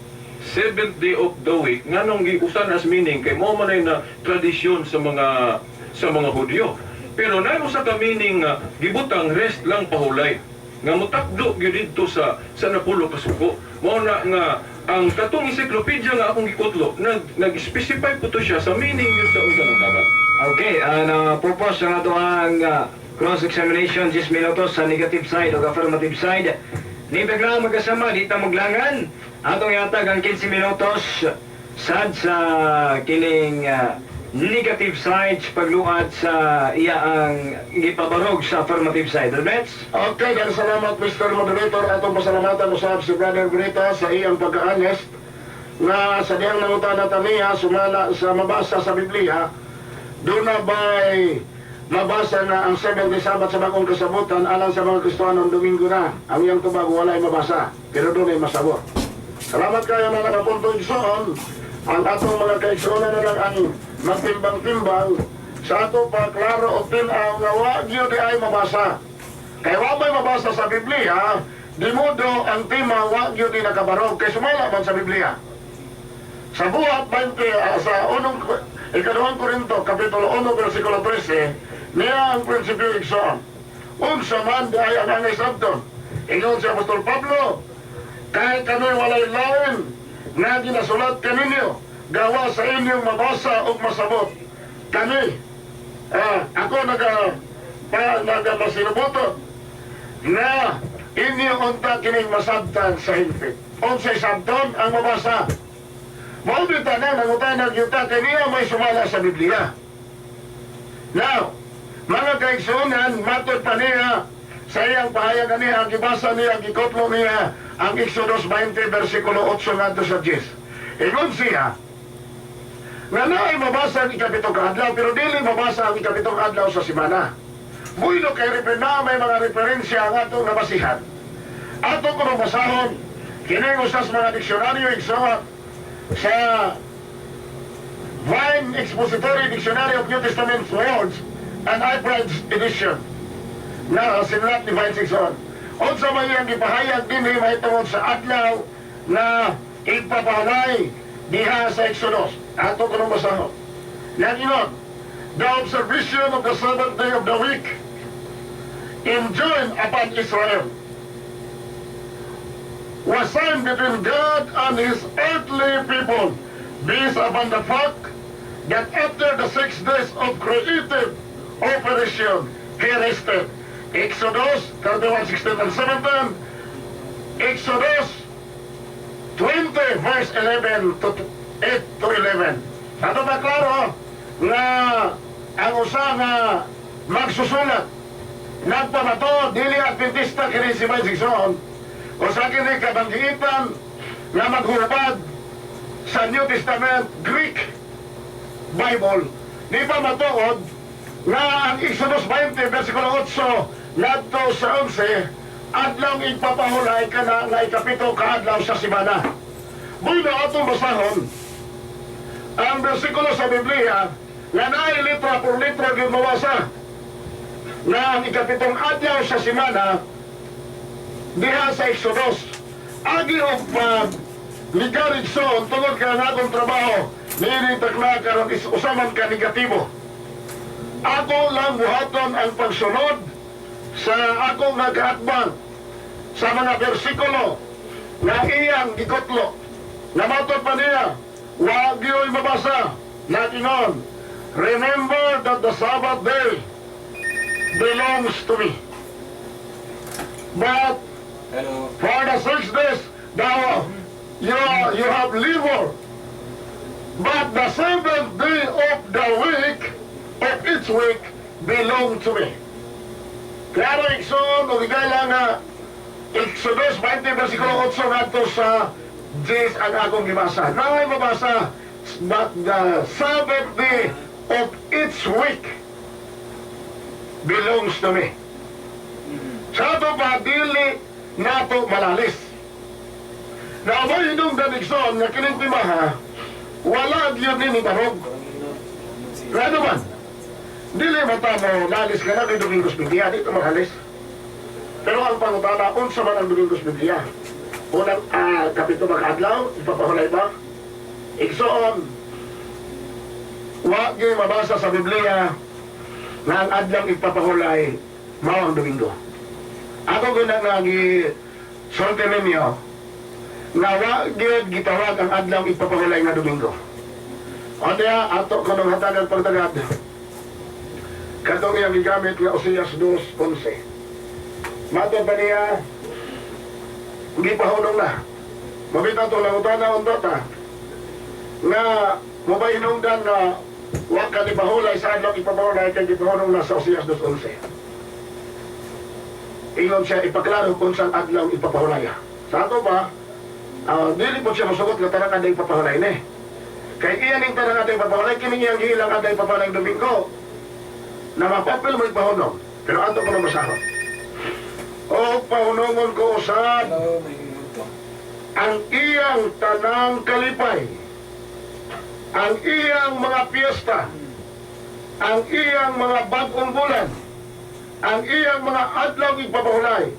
Seventh day of the week, nganong giusan as meaning kay mo man ay na tradisyon sa mga Hudyo. Pero naay usa ka meaning nga gibutang rest lang, pahulay. Nga mutakdo gyud didto sa napulo ka suko. Mao na nga ang katong encyclopedia nga akong gikutlo nag-specify po to siya sa meaning yun sa unsa ng Sabbath. Okay, na purpose ang ato ang cross-examination 10 minutos sa negative side o affirmative side. Nibig lang magkasama, di ta maglangan. Atong ihatag ang 15 minutos sad sa kining negative side pagluad sa iya ang gipabarog sa affirmative side. Remets? Okay, dan salamat, Mr. Moderator. Atong pasalamatan usab si Brother Brita sa iyang pagka-honest nga sa diyang nangutana ta niya sumala sa mabasa sa Biblia, duna ba'y mabasa nga ang seventh day Sabbath sa Bagong Kasabutan alang sa mga Kristiyano ang Domingo na? Ang iyang tubag, walay mabasa, pero dunay masabot. Salamat kayo na nakapunto, igsoon. Ang atong mga kaigsuonan na lang ang magtimbang-timbang. Sa ato pa, klaro o tin-aw nga wa gyud ay mabasa. Kay wa may mabasa sa Biblia, di modo ang tema wa gyud ni nakabarog kay sumala man sa Biblia. Sa Buhat 20, sa unong ikaduhang Korinto, Kapitulo 1, versikulo 13, niya ang prinsipyo, igsoon. Unsa man di ay ang angay sabton? Ingon si Apostol Pablo, "Kahit kami walay lain nga ginasulat kaninyo, gawa sa inyong mabasa o masabot. Kami, ako naga masinubuton na inyo unta kining masabtan sa hingpit." Unsay sabton? Ang mabasa. Mao di tanan nangutana gyud ta kay niya may sumala sa Biblia. Now, mga kaigsuonan, matod pa niya sa iyang pahayag niya, gibasa niya, gikotlo niya ang Exodus 20 versikulo 8 ngadto sa 10. Ingon siya nga naay mabasa ang ikapitong adlaw pero dili mabasa ang ikapitong adlaw sa semana. Bueno, kay na may mga referensya ang atong nabasihan. Ato ko mabasahon kini usa sa mga diksyonaryo, igsoon, sa Vine Expository Dictionary of New Testament Words and Ifrides Edition na sinulat ni Vine, igsoon. Unsa may iyang gipahayag dinhi mahitungod sa adlaw na igpapahalay diha sa Exodus? Ato ko nang basahon. Yan ingon, "The observation of the seventh day of the week enjoined upon Israel was signed between God and His earthly people based upon the fact that after the 6 days of creative operation, He rested." Exodus 31, 16 and 17, Exodus 20 verse 11 to 8 to 11. Ato ba klaro nga ang usa nga magsusulat nagpamato, dili Adventista kini si Mike, igsoon, usa kini kabanggiitan nga maghubad sa New Testament Greek Bible, di pa matuod nga ang Exodus 20 versikulo 8 ngadto sa 11, adlaw igpapahulay kana nga ikapito ka adlaw sa semana. Bueno, atong basahon ang bersikulo sa Biblia nga naay litra por litra gyud mabasa na ang ikapitong adlaw sa semana diha sa Exodus. Agi og pag ni Garrison, tungod ka nga akong trabaho niini takna karon is usa man ka negatibo. Ako lang buhaton ang pagsunod sa akong nagaatbang sa mga bersikulo na iyang gikotlo. Namatod pa niya, wa gyoy mabasa natingon, "Remember that the Sabbath day belongs to me. But Hello. for the 6 days thou you have labor. But the seventh day of the week, of each week, belong to me." Klaro, igsoon, o higala nga Exodus 20 versikulo 8 ngadto sa 10 ang akong gibasa. Naay mabasa, "But the seventh day of each week belongs to me." Sa ato pa, dili nato malalis. Naabay hinungdan, igsoon, nga kining timaha, wala gyud ni barog. Ngano man? Dili mata mo, nalis ka na kay Domingos Biblia, dito mahalis. Pero ang pangutana, unsa man ang Domingos Biblia? Unang kapito makaadlaw, ipapahulay ba? Igsoon, wa gyud mabasa sa Biblia nga ang adlaw ipapahulay mao ang Domingo. Ako gyud na gi sulti ninyo nga wa gyud gitawag ang adlaw ipapahulay nga Domingo. O diya, ato ko nung hatagan pagtagad. Katong iyang gigamit nga Oseas 2:11. Matod ba niya, gipahunong na. Mabita itong langutana undota nga mabay hinungdan nga wa ka ni pahulay sa adlaw ipapahulay kay gipahunong na sa Oseas 2:11. Ingon siya ipaklaro kung saan adlaw ipapahulay. Sa ato ba, dili po siya masugot nga tanang adlaw ipapahulay ni. Kay iyan ning tanang adlaw ipapahulay, kini iyang giilang adlaw ipapahulay Domingo. Na mapapil mo ipahunong. Pero ato ko na masahod. O pahunongon ko usab ang iyang tanang kalipay, ang iyang mga piyesta, ang iyang mga bagong bulan, ang iyang mga adlaw ipapahulay,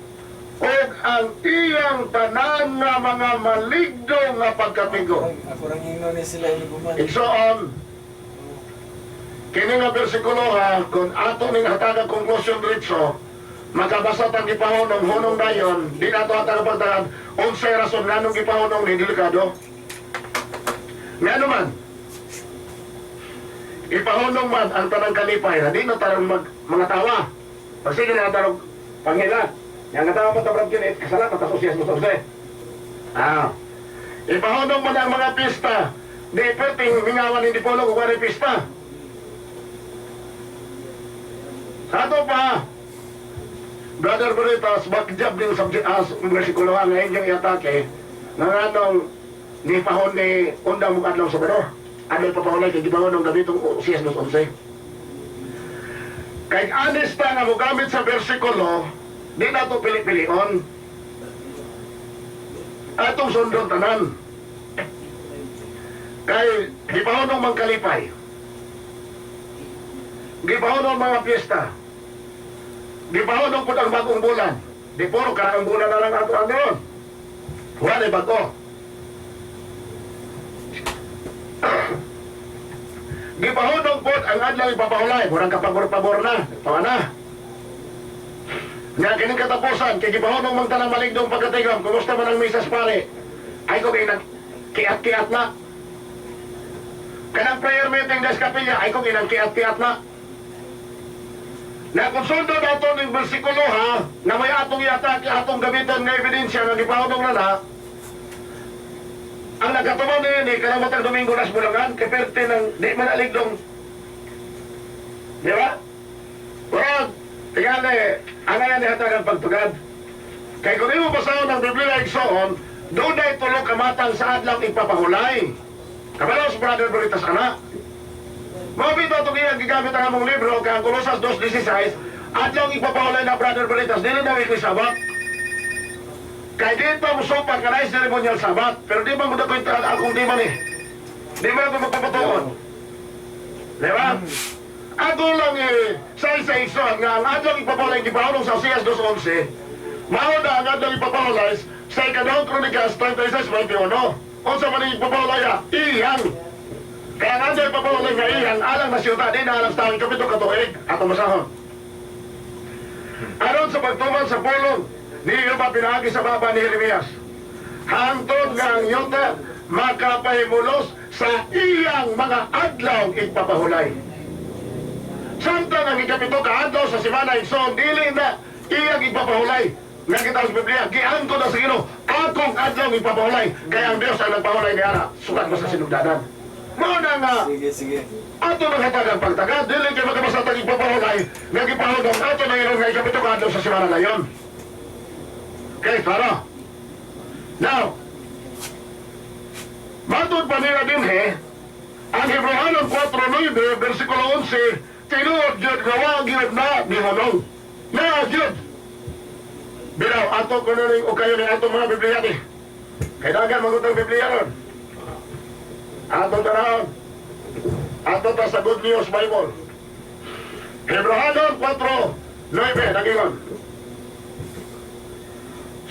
ug ang iyang tanan nga mga maligdo nga pagkatigo. Ako rang ingnon ni sila inuguman. Igsoon, kini nga bersikulo ha, kung ato ning hatagang konklusyon diretso, makabasa tang gipahunong hunong dayon, di nato hatag pagtahan, unsay rason nganong gipahunong ni delikado. Ngano man, ipahunong man ang tanang kalipay, na di na tarong mga tawa. Pag sige na tarong panghilat, yang nga tawa pa tabrad kinit, kasalat at asosiyas mo sa use. Ipahunong man ang mga pista, di perting mingawan hindi polo kung wala pista. Sa ato pa, Brother Bonitas, bakjab din subject as versikulo nga inyong iatake, nga nganong ni pahon ni undang mong adlaw sa Sabado. Adlaw papahulay kay gibahon ng gabitong Oseas 2:11. Kay honest ta nga mogamit sa versikulo, di na to pili-pilion. Atong sundon tanan. Kay gipahunong mang kalipay. Gipahunong mga piyesta. Gipahunong pud ang bagong bulan. Di puro karaang bulan na lang ato ang ngayon. Wala bago. Gipahunong pud ang adlaw ipapahulay. Murang kapabor-pabor na. Tawa na. Nga kining katapusan, kay gipahunong mang tanang maligdong pagkatigom. Kumusta man ang misas pare? Ay ko kay nagkiat-kiat na. Kanang prayer meeting des kapilya, ay ko kay nagkiat-kiat na. Na kung sundo nato ng bersikulo ha, na may atong iatake, atong gamiton nga ebidensya nga gipahunong na na, ang nagkatuman na yun eh, kanang matag Domingo nas bulangan, kay perte ng di man aligdong. Di ba? Pero, tingali, angayan ni hatagan pagtugad. Kay kung imo basahon ang Biblia igsoon, doon na tulo kamatang sa adlaw ipapahulay. Kabalos, Brother Bonitas, ana. Mabito itong iyang gigamit ang among libro, kay ang Colosas 2:16, adlaw ipapahulay na Brother Bonitas, dili na weekly Sabat. Kay dito musupak ka na ceremonial Sabat, pero di ba mo na kwenta akong di man eh. Di man ako magpapatuon. Di ba? Ako lang eh, sa isa igsoon, nga ang adlaw ipapahulay gipahulong sa Oseas 2:11, mao na ang adlaw ipapahulay sa ikaduhang Kronikas 36:21. Unsa man ang ipapahulay ah? Iyang. Kaya ang adlaw ipapahulay nga iyang alang na siyudad, di na alang sa tawag kapito katuig, ato masahon. Aron sa pagtuman sa pulong ni Jehova pinaagi sa baba ni Jeremias, hangtod nga ang yuta makapahimulos sa iyang mga adlaw ipapahulay. Samtang ang ikapito ka adlaw sa semana igsoon, dili na iyang ipapahulay. Nga kita sa Biblia, giangko na sa Ginoo, akong adlaw ipapahulay. Kaya ang Dios ang nagpahulay ni Ana, sukat mo sa sinugdanan. Mao na nga, Sige, sige. ato nang hatag ang pagtaga, dili kay makabasa tag ipapahulay, nga gipahulong ato na iron nga ikapito ka adlaw sa semana na yon. Okay, klaro. Now, matod pa nila din he, ang Hebrehanon 4:9, versikulo 11, tinuod gyud nga wa gyud na gihunong. Na gyud. Binaw, ato ko na rin o kayo ni atong mga Biblia ni. Kailangan magutang Biblia ron. Atong tanahon. Ato ta sa Good News Bible. Hebrehanon 4:9, nagingon.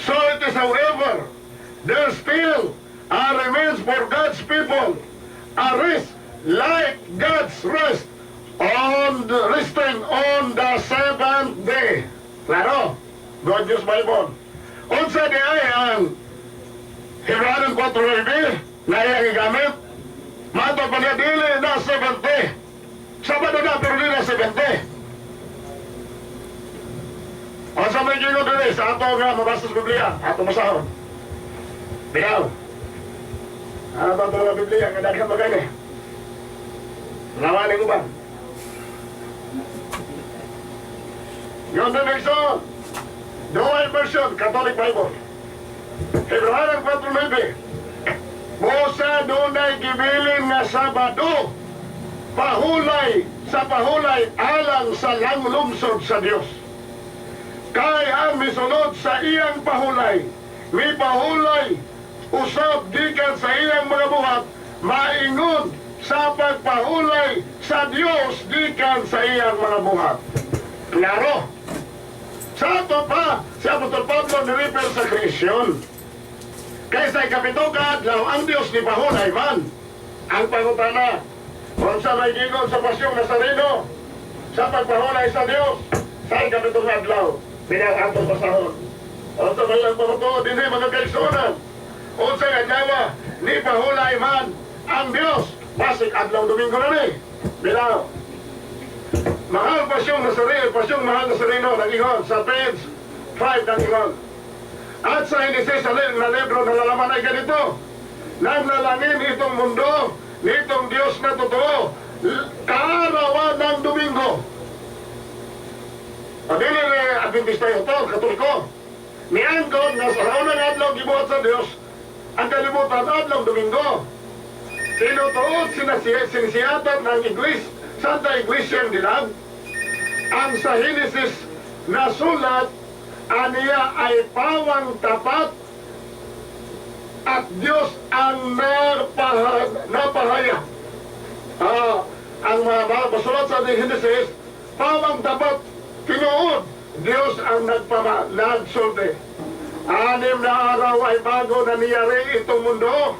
So it is, however, there still a remains for God's people a rest like God's rest on the resting on the seventh day. Klaro, Good News Bible. Unsa di ay ang Hebrehanon 4:9 na iyang gigamit? Mato pa niya, dili na seventh day. Sabado na, pero di na seventh day. Unsa may gingon diri sa ato nga mabasa sa Biblia, ato masahon. Bilaw. Ano ba ito nga Biblia? Nga daghan ba kayo? Nawaling uban. Yon din igsoon. Dual version, Catholic Bible. Hebrehanon 4:9. Busa dunay gibilin nga Sabado, pahulay sa pahulay alang sa langlungsod sa Dios. Kay ang misunod sa iyang pahulay, mipahulay usab gikan sa iyang mga buhat, maingon sa pagpahulay sa Dios gikan sa iyang mga buhat. Klaro. Sa ato pa, si Apostol Pablo ni-refer sa creation. Kay sa ikapito ka adlaw, ang Dios ni pahulay man. Ang pangutana, unsa may gingon sa Pasyong Nazareno sa pagpahulay sa Dios sa ikapitong adlaw, bilang atong basahon. Unsa may ang pamatuod dinhi, mga kaigsuonan? Unsa nga adlaw ni pahulay man ang Dios? Basig adlaw Domingo na ni. Bilaw. Mahal Pasyong Nazareno, Pasyong Mahal Nazareno, nag-ingon sa page 5 ng ingon. At sa Henesis na libro nalalaman ay ganito. Naglalangin itong mundo nitong Diyos na totoo, kaarawan ng Domingo. Padili ni Adventista yung to, Katoliko. Niangkon nga sa unang adlaw gibuhat sa Diyos ang kalibutan, adlaw Domingo. Tinutuod sinisiyatan ng Iglesia, Santa Iglesia ng Dilag, ang sa Henesis na sulat aniya ay pawang tapat at Diyos ang napahayag. Ang mga masulat sa Genesis, pawang tapat, tinuod, Diyos ang nagsulti. 6 na araw ay bago na niyari itong mundo.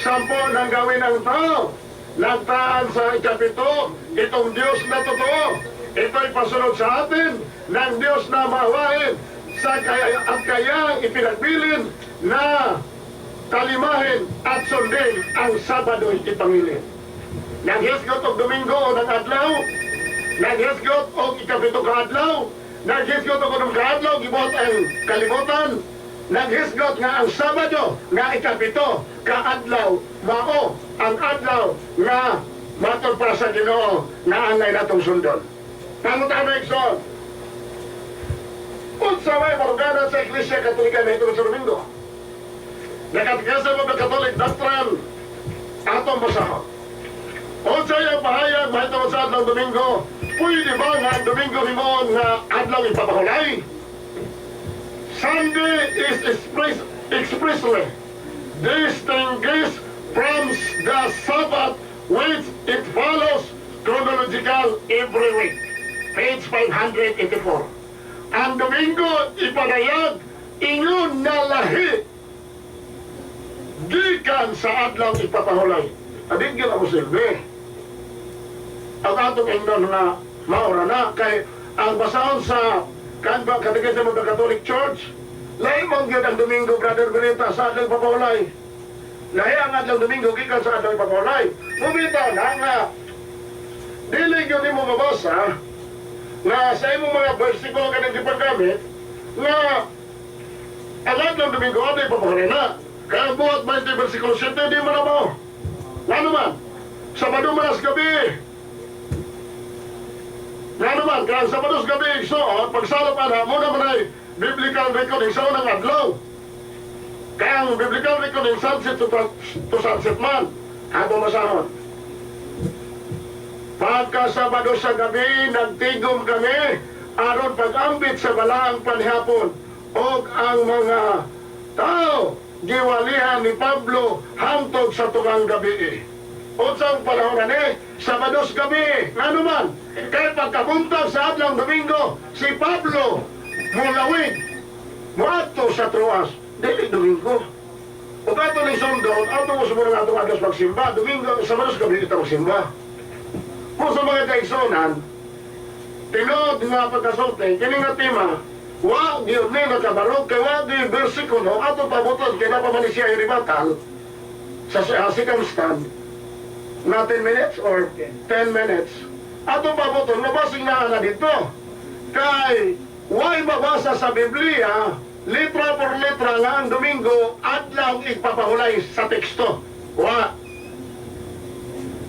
10 nang gawin ang tao. Nagtaan sa ikapito, itong Diyos na totoo. Ito'y pasunod sa atin ng Diyos na mahawain sa kaya, at kaya ipinagbilin na talimahin at sundin ang Sabado'y ipangilin. Naghisgot og Domingo o ng adlaw, naghisgot og ikapito ka adlaw, naghisgot og unong kaadlaw, gibuhat ang kalibutan, naghisgot nga ang Sabado nga ikapito ka adlaw, mao ang adlaw nga matod para sa Ginoo nga angay natong sundon. Pangutana, igsoon. Unsa may baruganan sa Iglesia Katolika na ito sa Domingo? Nakatigasa mo Catholic doctrine, atong basahon. Unsa yung pahayag mahitungod sa adlaw Domingo? Pwede ba nga ang Domingo himuon nga adlaw ipapahulay? Sunday is expressly distinguished from the Sabbath, which it follows chronological every week. Page 584. Ang Domingo ipanayag ingon na lahi gikan sa adlaw ipapahulay. Adin gyud ako silbi. Ang atong ingnon nga maura na kay ang basahon sa kanba Catechism of the Catholic Church, lahi man gyud ang Domingo, Brother Benita, sa adlaw ipapahulay. Lahi ang adlaw Domingo gikan sa adlaw ipapahulay. Mubitaw na nga dili gyud nimo mabasa na sa imong mga bersikulo kanang gipanggamit nga ang adlaw Domingo adlaw ipapahulay na. Kaya buhat 20 versikulo 7, di man na mo. Ngano man? Sabado man sa gabi. Ngano man, kaya ang Sabado sa gabi, so, pagsalop ana, muna man ay biblical reckoning sa unang adlaw. Kaya ang biblical reckoning sunset to sunset man. Ato masahon. Pagka Sabado sa gabi, nagtigom kami aron pag-ambit sa balaang panihapon og ang mga tao. Giwalihan ni Pablo hangtod sa tungang gabi. Unsang panahon na ni? Sabados gabi. Ngano man? Kay pagkabuntag sa adlaw Domingo, si Pablo mulawig moadto sa Troas. Dili Domingo. Ug ato ni sundon, ato mo sumurong atong adlaw magsimba. Domingo, Sabados gabi ito magsimba. Kung sa mga kaigsunan, tinuod nga pagkasulti, kini nga tema, wa gyud ni nakabarog kay wa gyud bersikulo ato pabuton kay napa man siya rebuttal sa second stand na 10 minutes or 10 minutes ato pabuton mabasing na na dito kay way mabasa sa Biblia litra por letra nga ang Domingo adlaw igpapahulay sa teksto, wa.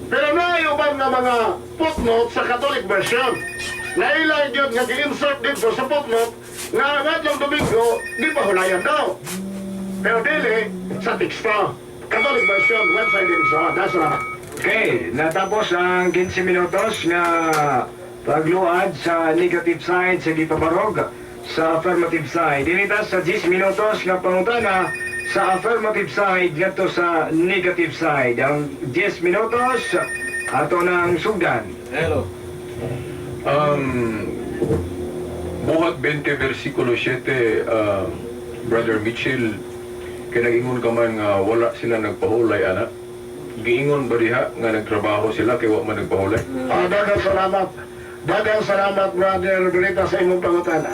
Pero naay uban nga mga footnote sa Catholic version. Nailay yun nga gi-insert dito sa footnote nga ang adlaw Domingo di pahulayan daw. Pero dili sa teksto. Catholic version, website din sa. That's salamat. Okay, natapos ang 15 minutos nga pagluad sa negative side sa gipabarog sa affirmative side. Dinita sa 10 minutos nga pangutana sa affirmative side ngadto sa negative side. Ang 10 minutos ato nang sugdan. Hello. Buhat 20 versikulo 7, Brother Mitchell, kay nag-ingon ka man nga wala sila nagpahulay, ana. Giingon ba diha nga nagtrabaho sila kay wa man nagpahulay? Ah, daghang salamat. Daghang salamat, Brother Brita, sa imong pangutana.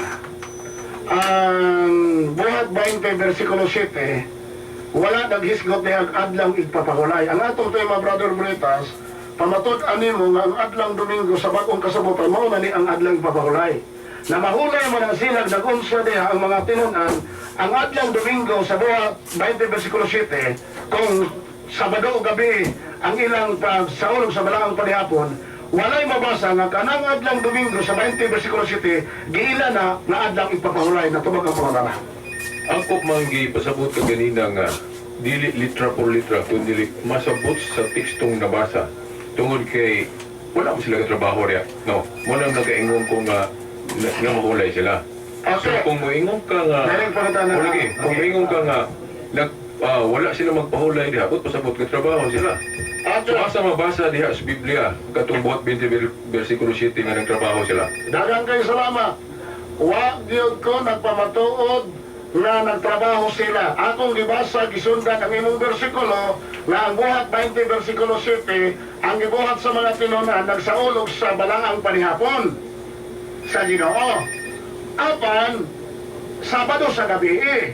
Ang Buhat 20, versikulo 7, wala naghisgot niya ang adlang igpapahulay. Ang atong tema, Brother Britas, pamatud-an nimo nga ang adlang Domingo sa bagong kasabutan, mao na ni ang adlang igpapahulay. Na mahulay man ang silag nag-unsa diha ang mga tinunan, ang adlang Domingo sa Buhat 20, versikulo 7, kung Sabado o gabi ang ilang pagsaulog sa balaang panihapon, walay mabasa nga kanang adlang Domingo sa 20 versikulo 7, giila na nga adlang ipapahulay na tubag ang pangutana. Angkop man gipasabot ka ganina nga dili litra por litra kundi masabot sa tekstong nabasa tungod kay wala mo sila trabaho riya. No, mo lang nagaingon ko nga nga mahulay sila. So kung moingon ka nga Daling pangutana. O, lagi, kung moingon ka nga wala sila magpahulay diha, but pasabot ka trabaho sila. So asa mabasa diha sa Biblia katong Buhat 20 versikulo 7 nga nagtrabaho sila? Daghang kayo salamat. Wa gyud ko nagpamatuod nga nagtrabaho sila. Akong gibasa, gisundan ang imong bersikulo nga ang Buhat 20 versikulo 7, ang gibuhat sa mga tinunan nagsaulog sa balaang panihapon sa Ginoo. Apan Sabado sa gabi eh.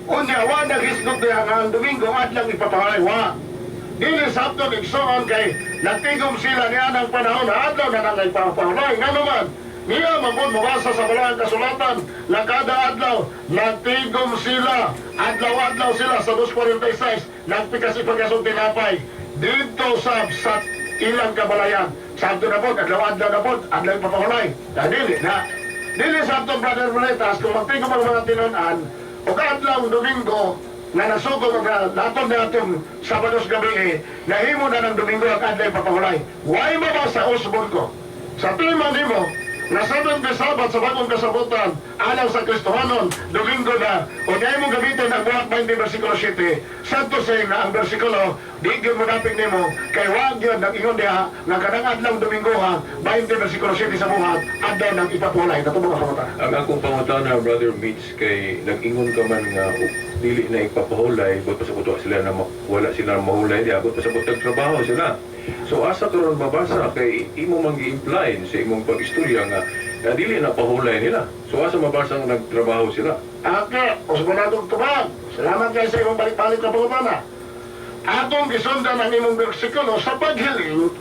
Unya wa naghisgot diha nga ang Domingo adlang ipapahulay, wa. Dili sabton, igsoon, kay nagtigom sila niya ng panahon na adlaw na nang ipapahulay. Ngano man, niya mabud mabasa sa balaang kasulatan na kada adlaw nagtigom sila, adlaw-adlaw sila sa 2:46 nagpikas ipagasong tinapay dito sa ilang kabalayan. Sabto na po, adlaw-adlaw na po, adlaw ipapahulay. Na dili na. Dili sabto, Brother Boletas, kung magtigom ang mga tinunan, o kaadlaw Domingo, na nasugo nga naton na atong Sabados gabi eh, nahimo na ng Domingo ang adlaw ipapahulay. Why mabasa, usbon ko? Sa tema nimo, na Seventh Day Sabbath sa bagong kasabutan, alang sa Kristohanon, Domingo na, o di mo gamitin ang Buhat 20 versikulo 7, santo say nga ang versikulo, di gyud mo dapig nimo, kay wag yun nag ingon diha, nga kanang adlaw Domingo ha, 20 versikulo 7 sa Buhat, adlaw nang ipapulay. Natubog ang pangutana. Ang akong pangutana, Brother Mitch, kay nag-ingon ka man nga dili na ipapahulay, but pasabot wa sila na wala sila mahulay diha, but pasabot nagtrabaho sila. So asa karon mabasa kay imo man gi-imply sa imong pag-istorya nga na dili na pahulay nila. So asa mabasa nga nagtrabaho sila? Okay, usbon natong tubag. Salamat kayo sa imong balik-balik na pangutana. Atong gisundan ang imong bersikulo sa paghiling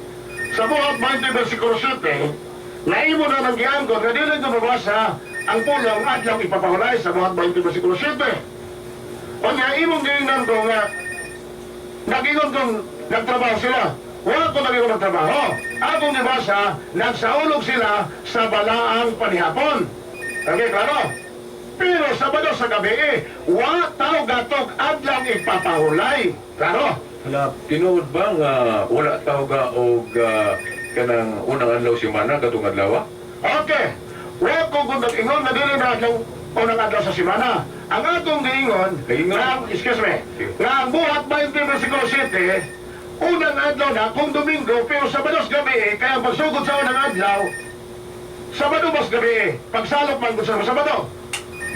sa Buhat 20 versikulo 7, naimo na ng giangkon nga dili ko mabasa ang pulong adlaw ipapahulay sa Buhat 20 versikulo 7. Unya imong giingnan ko nga nag-ingon kong nagtrabaho sila. Wala ko nag-ingon nagtrabaho. Akong gibasa, nagsaulog sila sa balaang panihapon. Okay, klaro? Pero Sabado sa gabi eh, wa tao gatog adlang ipapahulay. Klaro? Hala, tinuod ba nga wala tao ga og kanang unang adlaw semana katong adlaw? Okay. Wa ko kung nag-ingon na dili na adlaw unang adlaw sa semana. Ang atong giingon, Giingon. nga, excuse me, Sige. nga ang Buhat 20 versikulo 7, unang adlaw na kung Domingo, pero Sabado sa gabi, eh, kaya ang pagsugod sa unang adlaw, Sabado mas gabi, eh, pagsalop man gud sa Sabado.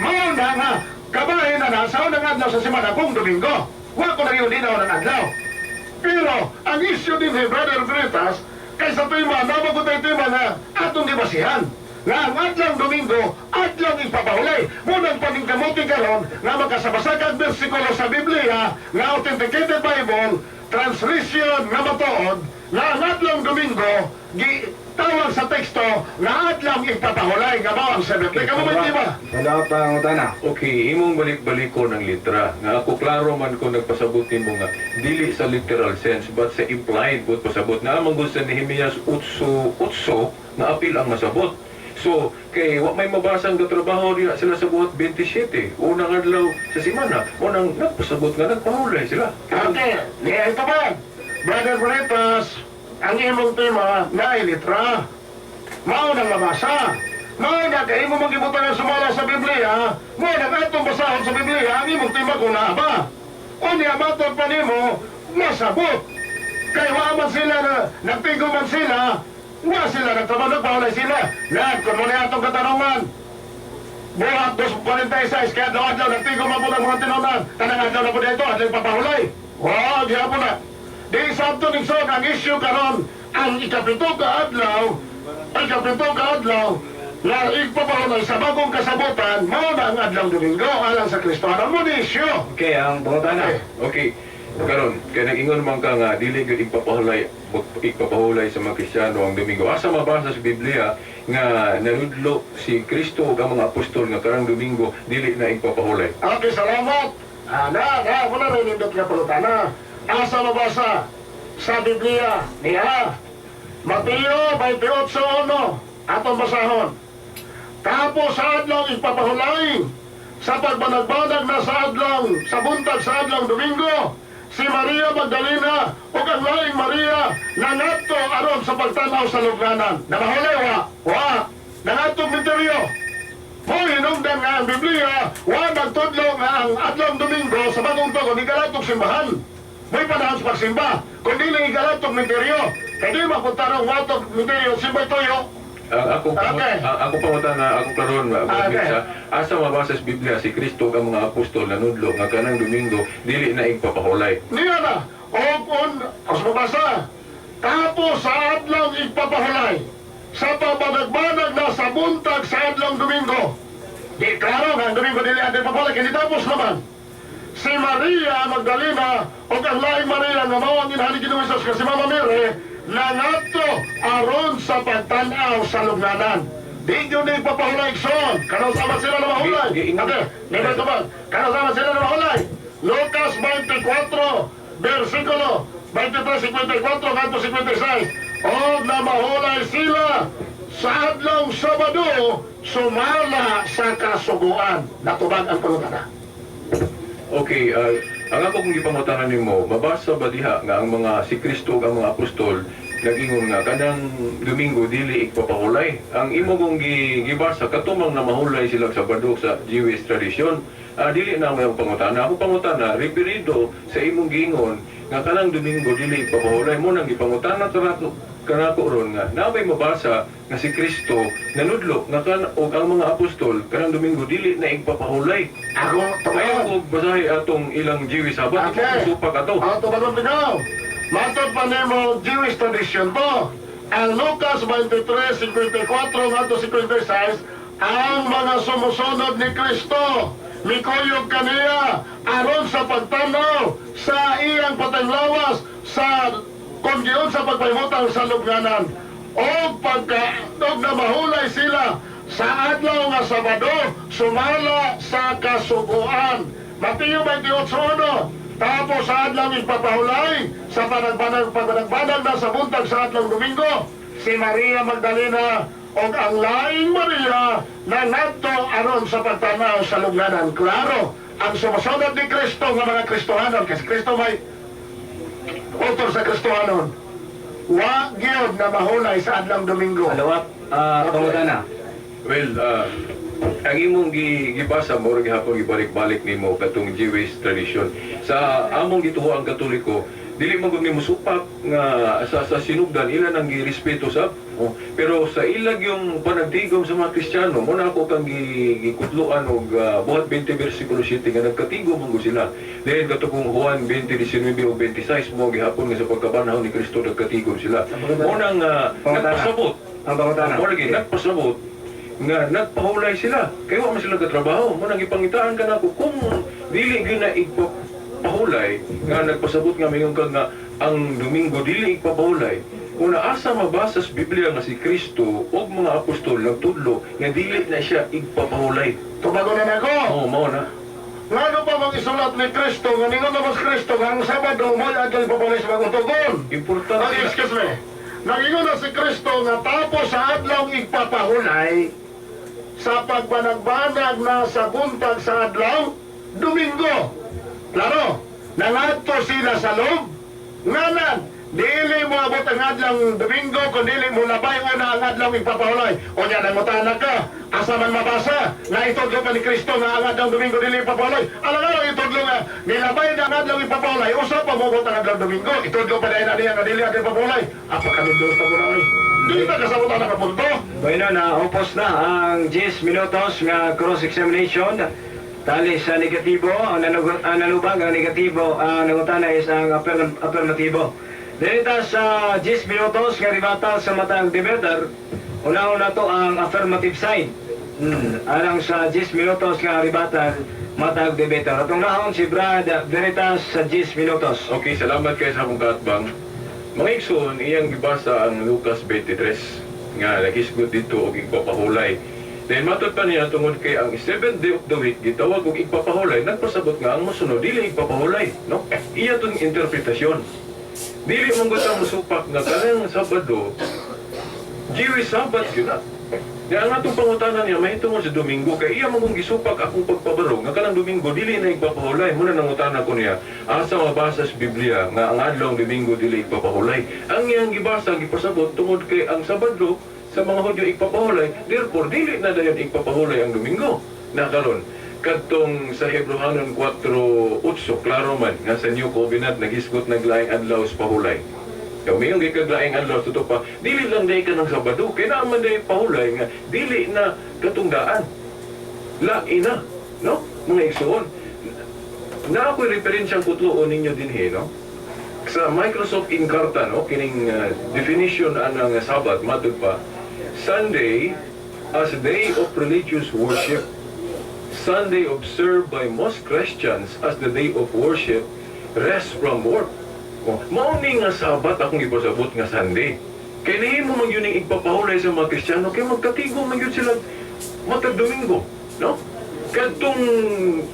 Mao na nga, kabahin na na sa unang adlaw sa semana kung Domingo. Wa ko nang di na unang adlaw. Pero, ang issue din ni Brother Veritas, kay sa tema, nabago tayo tema na atong gibasihan. Nga ang adlaw Domingo, adlaw ipapahulay. Munang paningkamuti karon nga makasabasa kag bersikulo sa Biblia, nga authenticated Bible, translation nga matuod, nga ang adlaw Domingo, gi tawag sa teksto nga adlaw ipapahulay nga mao ang Seventh Day. Kamo may tema? Wala pa ang utana. Okay, imong balik-balik ko ng litra. Nga ako klaro man ko nagpasabot nimo nga dili sa literal sense but sa implied but pasabot. Na man gud sa Nehemias 8:8 nga apil ang masabot. So, kay wa may mabasang katrabaho diha sila sa Buhat 27. Unang adlaw sa semana, unang nagpasabot nga nagpahulay sila. Okay, niya ito ba? Brother Veritas, ang imong tema na litra. Mao nang mabasa. Mao na kay imo magibutan ang sumala sa Biblia, mao nang atong basahon sa Biblia ang imong tema kung naa ba. Unya matod pa nimo masabot. Kay wa man sila na nagtigo man sila, wa sila nagtrabaho, nagpahulay sila. Yan, kung muna atong katanungan, Buhat 2.46, kaya adlaw-adlaw, nagtigo man po ng mga tinunan. Tanang adlaw na po dito, adlaw papahulay. Wow, gihapon na. Di sabto ni Son, ang issue karon, ang 7 ka adlaw, ang 7 ka adlaw, na igpapahulay sa bagong kasabutan, mao na ang adlaw Domingo, alang sa Kristohanon mo ni issue. Okay, ang pangutana. Okay. Karon, kay nag-ingon man ka nga dili gyud igpapahulay igpapahulay sa mga Kristiyano ang Domingo. Asa mabasa sa Biblia nga nanudlo si Kristo ug ang mga apostol nga karang Domingo dili na igpapahulay? Okay, salamat. Ana, na, wala na nindot nga pangutana. Asa mabasa sa Biblia niya? Mateo 28:1, atong basahon. Tapos sa adlaw ipapahulay, sa pagbanagbanag na sa adlaw, sa buntag sa adlaw Domingo, si Maria Magdalena o ang laing Maria nangadto aron sa pagtanaw sa lubnganan. Namahulay wa? Wa. Nangadto misteryo. Mo hinungdan nga ang Biblia, wa nagtudlo nga ang adlaw Domingo sa bagong tugon ikalatog simbahan. May panahon sa pagsimba, kundi lang ikalatog misteryo. Kaya di mapunta ng watog misteryo, simbay tuyo. Ang ako ang ako pangutana, ako karon sa asa mabasa sa Biblia si Kristo ug ang mga apostol nanudlo nga kanang Domingo dili na igpapahulay? Niya na, o kung, as mabasa, tapos sa adlaw igpapahulay, sa pabanagbanag na sa buntag sa adlaw Domingo. Di klaro nga ang Domingo dili atin papahulay, kini tapos naman. Si Maria Magdalena o ang laing Maria nga mao ang inahan ni Ginoong Hesus kasi Mama Mary nangadto aron sa pagtan-aw sa lubnganan. Di yun ni papahulay igsoon. Kanaw sama sila na mahulay. Okay, never to bag. Kanaw sama sila na mahulay. Lucas 24, versikulo 23, 54 ngadto 56. O na mahulay sila sa adlaw Sabado sumala sa kasuguan. Natubag ang pangutana. Okay, ang ako kong gipangutanan nimo, mabasa ba diha nga ang mga si Kristo ug ang mga apostol nag-ingon nga kanang Domingo dili igpapahulay? Ang imo kong gibasa katumang na mahulay sila sa Sabado sa Jewish tradition. Dili na ang pangutana. Ako pangutana referido sa imong giingon nga kanang Domingo dili igpapahulay mo nang gipangutana kanako ron nga nabay mabasa nga si Kristo nanudlo nga kan og ang mga apostol kanang Domingo dili na igpapahulay. Ako, Ayaw tumayon. ko basahi atong ilang Jewish Sabbath. Okay. Supak ato. Ang tumagon bigaw. Matod pa nimo Jewish tradition to. Ang Lucas 23:54 ngadto 56, ang mga sumusunod ni Kristo mikuyog kaniya aron sa pagtanaw sa iyang patanglawas sa kung sa pagpahimutang sa lubnganan. O pagka og na mahulay sila sa adlaw nga Sabado sumala sa kasuguan. Mateo 28:1. Tapos sa adlaw ipapahulay sa panagbanag na sa buntag sa adlaw Domingo, si Maria Magdalena og ang laing Maria na ngadto aron sa pagtanaw sa lubnganan. Klaro, ang sumusunod ni Kristo nga mga Kristohanon, kasi Kristo may author sa Kristohanon, wa gyud na mahulay sa adlaw Domingo. Follow up, pangutana. Well, Ang imong gibasa mo gihapon, gibalik-balik nimo katong Jewish tradition. Sa among gituo ang Katoliko, dili man gud nimo supak nga sa sinugdan ila nang girespeto sa, oh, pero sa ilag yung panagtigom sa mga Kristiyano mo na ako kang gikutloan og Buhat 20 versikulo 7 nga nagkatigom man gud sila. Then kato kung Juan 20:19 ug 26 mo gihapon nga sa pagkabanhaw ni Kristo nagkatigom sila. Mo nang nagpasabot Ang pangutana. mo lagi nagpasabot nga nagpahulay sila. Kay wa man sila katrabaho. Mo nang ipangitaan ka nako kung dili gyud na igpahulay nga nagpasabot nga mingon ka nga ang Domingo dili igpapahulay. Una, asa mabasa sa Biblia nga si Kristo ug mga apostol nagtudlo nga dili na siya igpapahulay? Tubago na nako. Oo, mao na. Ngano pa mang isulat ni Kristo nga ningon na mas Kristo nga ang Sabado mo'y adlaw ipapalay sa bagong tugon? Importante Ang na. excuse me. Nangingon na si Kristo nga tapos sa adlaw igpapahulay sa pagbanagbanag na sa buntag sa adlaw Domingo. Klaro, nangadto sila sa loob. Nganan, dili mo abot ang adlaw Domingo kung dili mo labay una ang adlaw igpapahulay. O niya, nangutana ka, asa man mabasa na itudlo pa ni Kristo nga ang adlaw Domingo dili ipapahulay? Alam nga itudlo nga nilabay na ang adlaw ipapahulay, usa pa mo abot ang adlaw Domingo. Itudlo pa dahil na niya nga dili adlaw ipapahulay. Apakanindot mo na oy. Dili ba kasabot ang nakapunto? Bueno, naupos na ang 10 minutos nga cross-examination. Tali sa negatibo, ang nanubag ang negatibo, ang nangutana is ang affirmatibo. Dinita sa 10 minutos nga rebuttal sa matang debater, una-una to ang affirmative side. Alang sa 10 minutos nga rebuttal, matag debater. Atong nahon si Brad Veritas sa 10 minutos. Okay, salamat kay sa akong kaatbang. Mga igsoon, iyang gibasa ang Lucas 23 nga nagisgot dito og igpapahulay. Then matod pa niya tungod kay ang 7th day of the week gitawag og igpapahulay, nagpasabot nga ang mosunod dili igpapahulay, no? Iya tong interpretasyon. Dili man gud ta mosupak nga kanang Sabado Jewish Sabbath yun na. Kaya ang atong pangutana niya, mahitungod sa Domingo, kay iya mong gisupak akong pagpabarog, nga kanang Domingo, dili na igpapahulay. Muna nangutana ko niya, asa mabasa sa Biblia, nga ang adlaw Domingo dili igpapahulay? Ang iyang gibasa, gipasabot, tungod kay ang Sabado, sa mga Hudyo igpapahulay, therefore, dili na dayon igpapahulay ang Domingo. Na karon, kadtong sa Hebrohanon 4:8, klaro man, nga sa New Covenant, nagisgot naglaing adlaw sa pahulay. Kaya mayong gikaglaing adlaw totoo pa, dili lang day ka ng Sabado, kaya naman day pahulay nga, dili na katunggaan. Lain na, no? Mga igsoon. Na ako'y referensyang kutloon ninyo din he, no? Sa Microsoft Encarta, no? Kining definition anang Sabat, matud pa, Sunday as a day of religious worship. Sunday observed by most Christians as the day of worship, rest from work. Oh, mao ni nga Sabat akong ipasabot nga Sunday. Kay nahimo man yun ang igpapahulay sa mga Kristiyano kay magkatigo man yun sila matag Domingo, no? Kadtong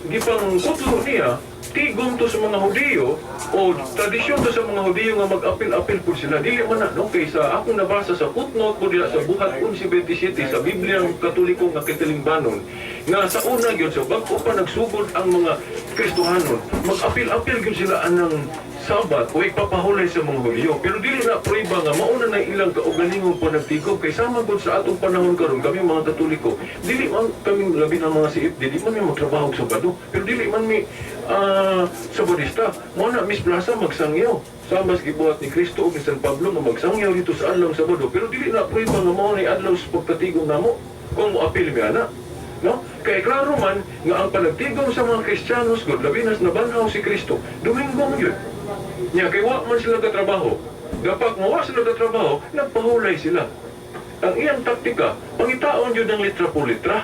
gipang kutlo niya, tigom to sa mga Hudiyo o tradisyon to sa mga Hudiyo nga mag-apil-apil po sila. Dili man na, no? Kay sa akong nabasa sa footnote po dila sa Buhat 11:27 sa Bibliang Katoliko nga Kitilimbanon, nga sa una gyud, sa bag-o pa nagsugod ang mga Kristohanon, mag-apil-apil gyud sila anang Sabat o ipapahulay sa mga Hudiyo. Pero dili na prueba nga mauna na ilang kaugalingong panagtigom kay sama gud sa atong panahon karon kami mga Katoliko. Dili man kami, labi na mga CFD, di man mi magtrabaho sa Sabado. Pero dili man mi Sabadista. Mao na Miss Plaza magsangyaw. Sa mas gibuhat ni Kristo ug ni San Pablo nga magsangyaw dito sa adlaw Sabado. Pero dili na prueba nga mao ni adlaw sa pagkatigom namo kung moapil mi ana. No? Kay klaro man nga ang panagtigom sa mga Kristiyanos gud, labi nas nabanhaw si Kristo, Domingo man gyud. Nya kay wa man sila katrabaho. Dapat mo wa sila katrabaho, nagpahulay sila. Ang iyang taktika, pangitaon jud ang litra po litra.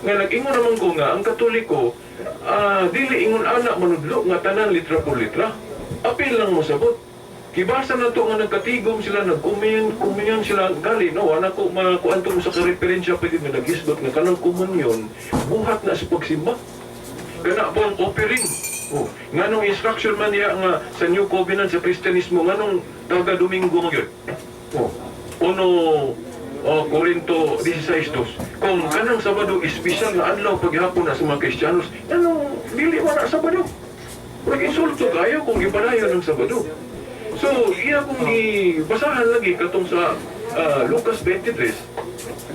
Nga nag-ingon naman ko nga ang Katoliko dili ingon ana manudlo nga tanan litra po litra. Apil lang mo sabot. Kibasa na to nga nagkatigom sila, nagkumayan, kumayan sila, gali, no, wala ko makuanto mo sa kareferensya, pwede nga nagisgot nga kanang komunyon, buhat na sa pagsimba. Kana po ang offering. Oh, nganong instruction man niya nga sa New Covenant sa Kristyanismo, nganong taga Domingo man yun? Oh, uno oh, Corinto 16:2. Kung kanang Sabado espesyal nga adlaw paghapon na sa mga Kristiyanos, anong dili man na Sabado? Murag insulto kayo kung gipadayon ng Sabado. So, iya kong gibasahan lagi katong sa Lucas 23.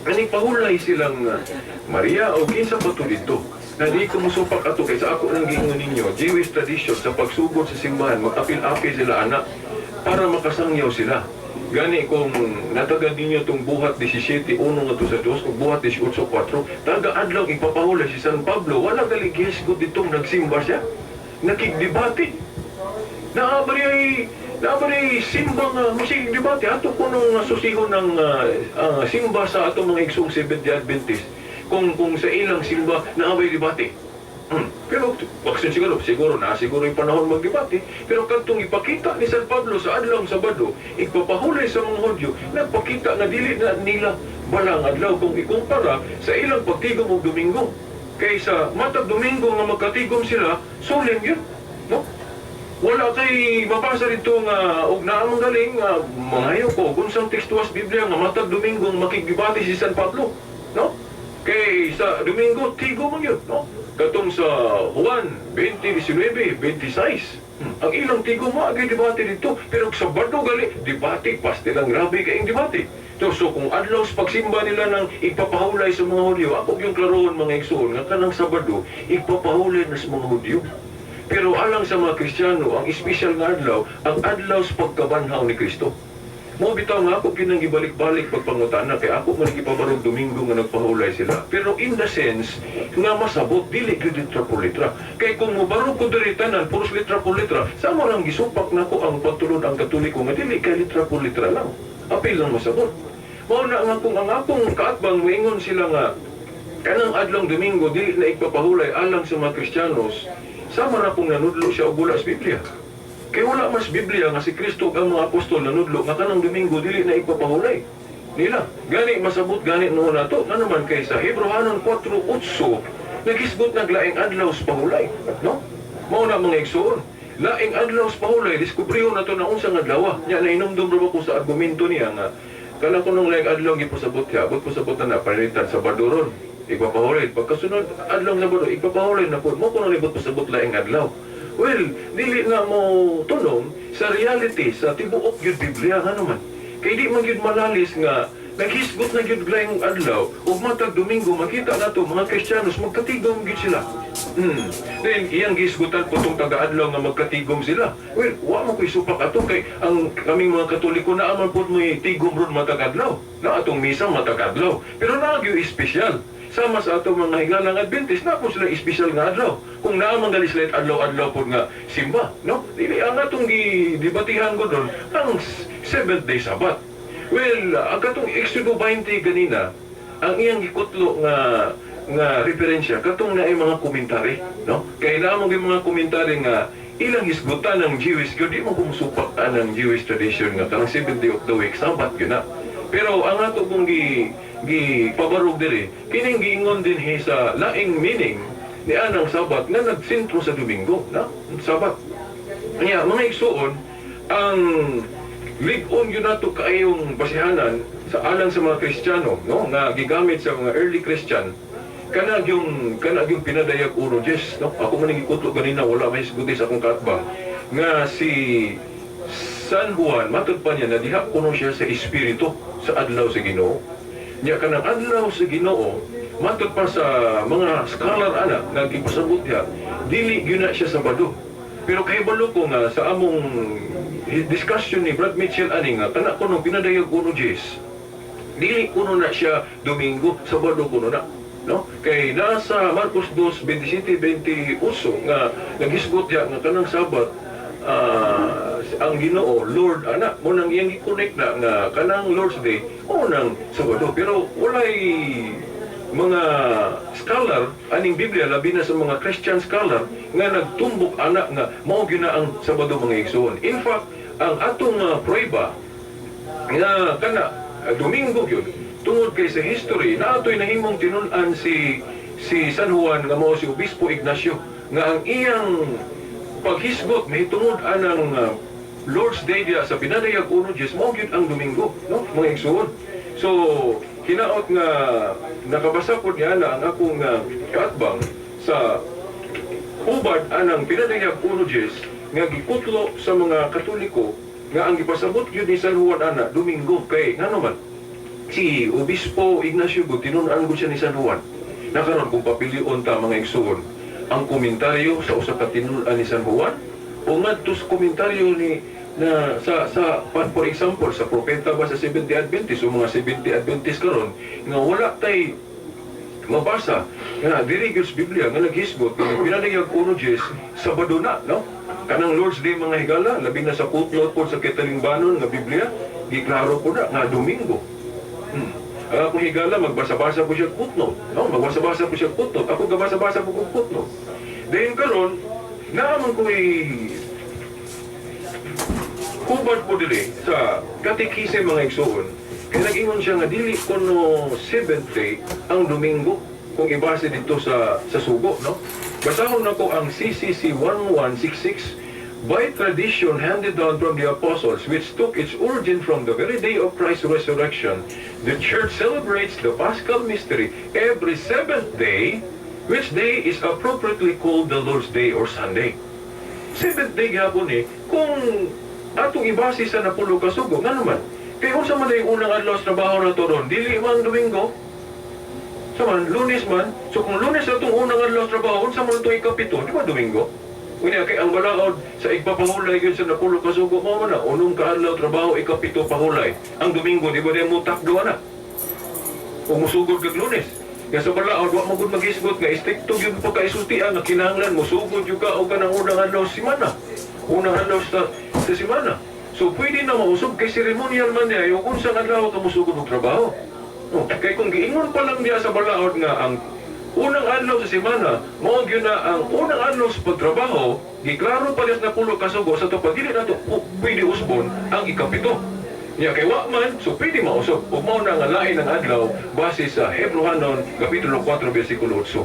Ani pahulay silang Maria o kinsa pa to dito. Na di ko musupak ato kay sa ako nang giingon ninyo, Jewish tradition sa pagsugod sa simbahan, mag-apil-apil sila anak para makasangyaw sila. Gani kung natagad ninyo itong Buhat 17:1 ngadto sa 2 o Buhat 18:4, taga adlaw ipapahulay si San Pablo, wala gali gihisgot ditong nagsimba siya. Nakigdebate. Naabari simba nga masigig debate ato ko nung susihon ng simba sa atong mga igsoong Seventh-day Adventist kung sa ilang simba naabay debate. Pero waksin siguro, siguro na siguro yung panahon magdebate. Pero kadtong ipakita ni San Pablo sa adlaw Sabado, ipapahulay sa mga Hudyo, nagpakita nga dili na nila balang adlaw kung ikumpara sa ilang pagtigom og Domingo. Kaysa matag Domingo nga magkatigom sila, solemn yun. No? Wala kay mabasa dito nga og naa mang galing nga mangayo ko kung sa tekstuas Biblia nga matag Domingo makigdebate si San Pablo, no? Kay sa Domingo tigo man yun, no? Katong sa Juan 20:19, 26. Ang ilang tigo mo agay debate dito, pero sa Sabado gali debate pastil ang grabe kaayong debate. So kung adlaw sa pagsimba nila ng ipapahulay sa mga Hudyo, ako yung klarohon, mga igsoon, nga kanang Sabado ipapahulay na sa mga Hudyo. Pero alang sa mga Kristiyano, ang espesyal nga adlaw, ang adlaw sa pagkabanhaw ni Kristo. Mo bitaw nga ako kinang gibalik-balik pagpangutana kay ako man gipabarog Domingo nga nagpahulay sila. Pero in the sense nga masabot dili gyud litra por litra. Kay kung mobarog ko diri tanan puros litra por litra, sama lang gisupak nako ang pagtulod ang Katoliko nga dili kay litra por litra lang. Apil lang masabot. Mao na nga kung ang akong kaatbang moingon sila nga kanang adlong Domingo dili na ipapahulay alang sa mga Kristiyanos, sama ra kung nanudlo siya og wala sa Biblia. Kaya wala mas Biblia nga si Kristo ug ang mga apostol nanudlo nga kanang Domingo dili na ipapahulay nila. Gani masabot gani noon nato nga naman kay sa Hebrohanon 4:8 naghisgot nag laing adlaw sa pahulay, no? Mao na, mga igsoon. Laing adlaw sa pahulay, diskubriho nato na unsang adlaw. Nya nainomdom ra ba ko sa argumento niya nga kala ko nung laing adlaw gipasabot siya, abot pasabot na na palitan sa Sabado ron. Ipapahulay. Pagkasunod adlaw Sabado, ipapahulay na po. Mo ko nang libot pasabot laing adlaw. Well, dili na mo tunong sa reality sa tibuok gyud Biblia nga naman. Kay di man gyud malalis nga naghisgot na gyud laing adlaw ug matag Domingo makita nato mga Kristiyanos magkatigom gyud sila. Then iyang gisgutan po tong taga-adlaw nga magkatigom sila. Well, wa mo ko'y supak ato kay ang kaming mga Katoliko na man pud mo'y tigom ron matag adlaw. Na atong misa matag adlaw. Pero naa gyud espesyal. Sama sa atong mga higalang Adventist, na po sila espesyal nga adlaw. Kung naa man gali sila adlaw-adlaw po nga simba, no? Dili ang atong gidebatihan ko doon ang seventh day Sabbath. Well, ang katong Exodo 20 ganina, ang iyang gikutlo nga nga referensya katong naay mga komentary, no? Kay naa mo mga komentary nga ilang hisgutan ng Jewish gyud, di mo kumusupak ang Jewish tradition nga kanang seventh day of the week Sabbath gyud na. Pero ang ato kong gi gi pabarog diri, kining giingon din hi sa laing meaning ni anang Sabat nga nagsentro sa Domingo, na? Sabat. Kaya mga igsuon, ang lig-on yun nato kaayong basihanan sa alang sa mga Kristiyano, no, nga gigamit sa mga early Christian, kanag yung Pinadayag 1:10, no? Ako man gikutlo ganina, wala may hisguti sa akong kaatbang nga si San Juan, matud pa niya na diha kuno siya sa espiritu sa adlaw sa Ginoo. Nya kanang adlaw sa Ginoo, matud pa sa mga scholar ana nga gipasabot diha, dili gyud na siya Sabado. Pero kahibalo ko nga sa among discussion ni Brad Mitchell ani nga kana kuno Pinadayag 1:10, dili kuno na siya Domingo, Sabado kuno na. No? Kay nasa Marcos 2:27 28 nga nagisgot diya nga kanang Sabat ang Ginoo Lord ana mo nang iyang gi-connect na nga kanang Lord's Day o nang Sabado, pero walay mga scholar aning Biblia, labi na sa mga Christian scholar nga nagtumbok ana nga mao gyud na ang Sabado, mga igsoon. In fact, ang atong prueba nga kana Domingo gyud tungod kay sa history na atoy nahimong tinun-an si San Juan nga mao si Obispo Ignacio nga ang iyang paghisgot mahitungod anang Lord's Day diya sa Pinadayag 1:10 mao gyud ang Domingo, no, mga igsoon. So hinaot nga nakabasa pod niya na ang akong kaatbang sa hubad anang Pinadayag 1:10 nga gikutlo sa mga Katoliko nga ang gipasabot gyud ni San Juan ana Domingo kay ngano man Si Obispo Ignacio gud, tinun-an gud siya ni San Juan. Nakaron kung papilion ta, mga igsuon, ang komentaryo sa usa ka tinun-an ni San Juan o ngadto sa komentaryo ni na sa for example sa propeta ba sa Seventh-day Adventist o mga Seventh-day Adventist karon nga wala tay mabasa nga diri gyud sa Biblia nga naghisgot nga pinanayag 1:10, Sabado na, no? Kanang Lord's Day, mga higala, labi na sa footnote po sa Katilingbanon nga Biblia, giklaro po na nga Domingo. Ang akong higala, magbasa-basa po siya footnote, no? Magbasa-basa po siya footnote. Ako, gabasa-basa po kong footnote. Then karon naaman ko'y hubad po dili sa katikise, mga igsuon, kay nag-ingon siya nga dili kuno seventh day ang Domingo kung ibase dito sa sugo, no? Basahon nako ang CCC 1166: "By tradition handed down from the apostles, which took its origin from the very day of Christ's resurrection, the church celebrates the Paschal mystery every seventh day, which day is appropriately called the Lord's Day or Sunday." Seventh day gihapon eh, kung atong ibase sa napulo ka sugo, nga naman, kay unsa man yung unang adlaw sa trabaho na to ron, dili man Domingo, sa man, Lunes man. So kung Lunes atong unang adlaw sa trabaho, unsa man ito ikapito, di ba Domingo? Unya kay ang balaod sa igpapahulay gyud sa napulo ka sugo mo man na, unong kaadlaw trabaho, ikapito pahulay. Ang Domingo, di ba di mo takdo ana? O musugod kag Lunes. Kaya sa balaod, wa mo gud maghisgot nga istrikto gyud pagkaisultian nga kinahanglan musugod gyud ka og kanang unang adlaw sa semana. Unang adlaw sa semana. So pwede na mausog kay ceremonial man niya yung unsang adlaw ka musugod og trabaho. Oh, kay kung giingon pa lang niya sa balaod nga ang unang adlaw sa semana, mao gyud na ang unang adlaw sa pagtrabaho, giklaro pa niya sa napulo ka sugo sa to pag dili nato pwede usbon ang ikapito. Nya kay wa man, so pwede mausog. Ug mao na nga lain ang adlaw base sa Hebreohanon kapitulo 4 bersikulo 8.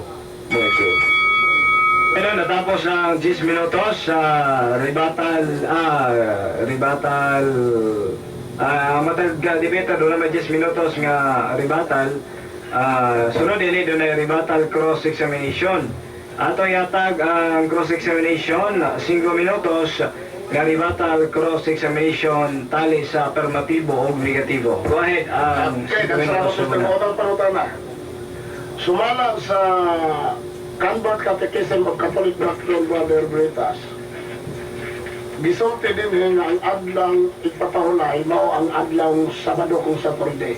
Mga igsoon. Pero natapos ang 10 minutos sa rebuttal, matag debate doon na may 10 minutos nga rebuttal. Sunod ini doon ay rebuttal cross examination. Ato yatag ang cross examination 5 minutos nga rebuttal cross examination tali sa affirmatibo o negatibo. Go ahead, ang Okay, 5 minutos salamat sa muna. Unang pangutana. Sumala sa Convert Catechism of Catholic Doctrine, Brother Britas, gisulti din nga ang adlang igpapahulay mao ang adlang Sabado kung Saturday.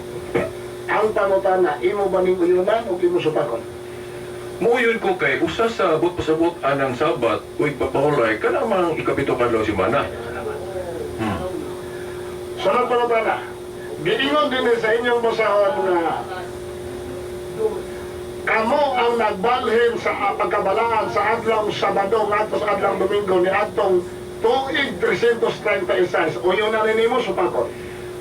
Ang pangutana, imo ba ning uyunan o imo supakon? Muuyon ko kay usa sa buot pasabot anang Sabat o igpapahulay kanang ikapito ka adlaw semana. Sunod pangutana, giingon din sa inyong basahon nga kamo ang nagbalhin sa pagkabalaan sa adlaw Sabado ngadto sa adlaw Domingo ni adtong tuig 336. Uyon na nimo, supakon?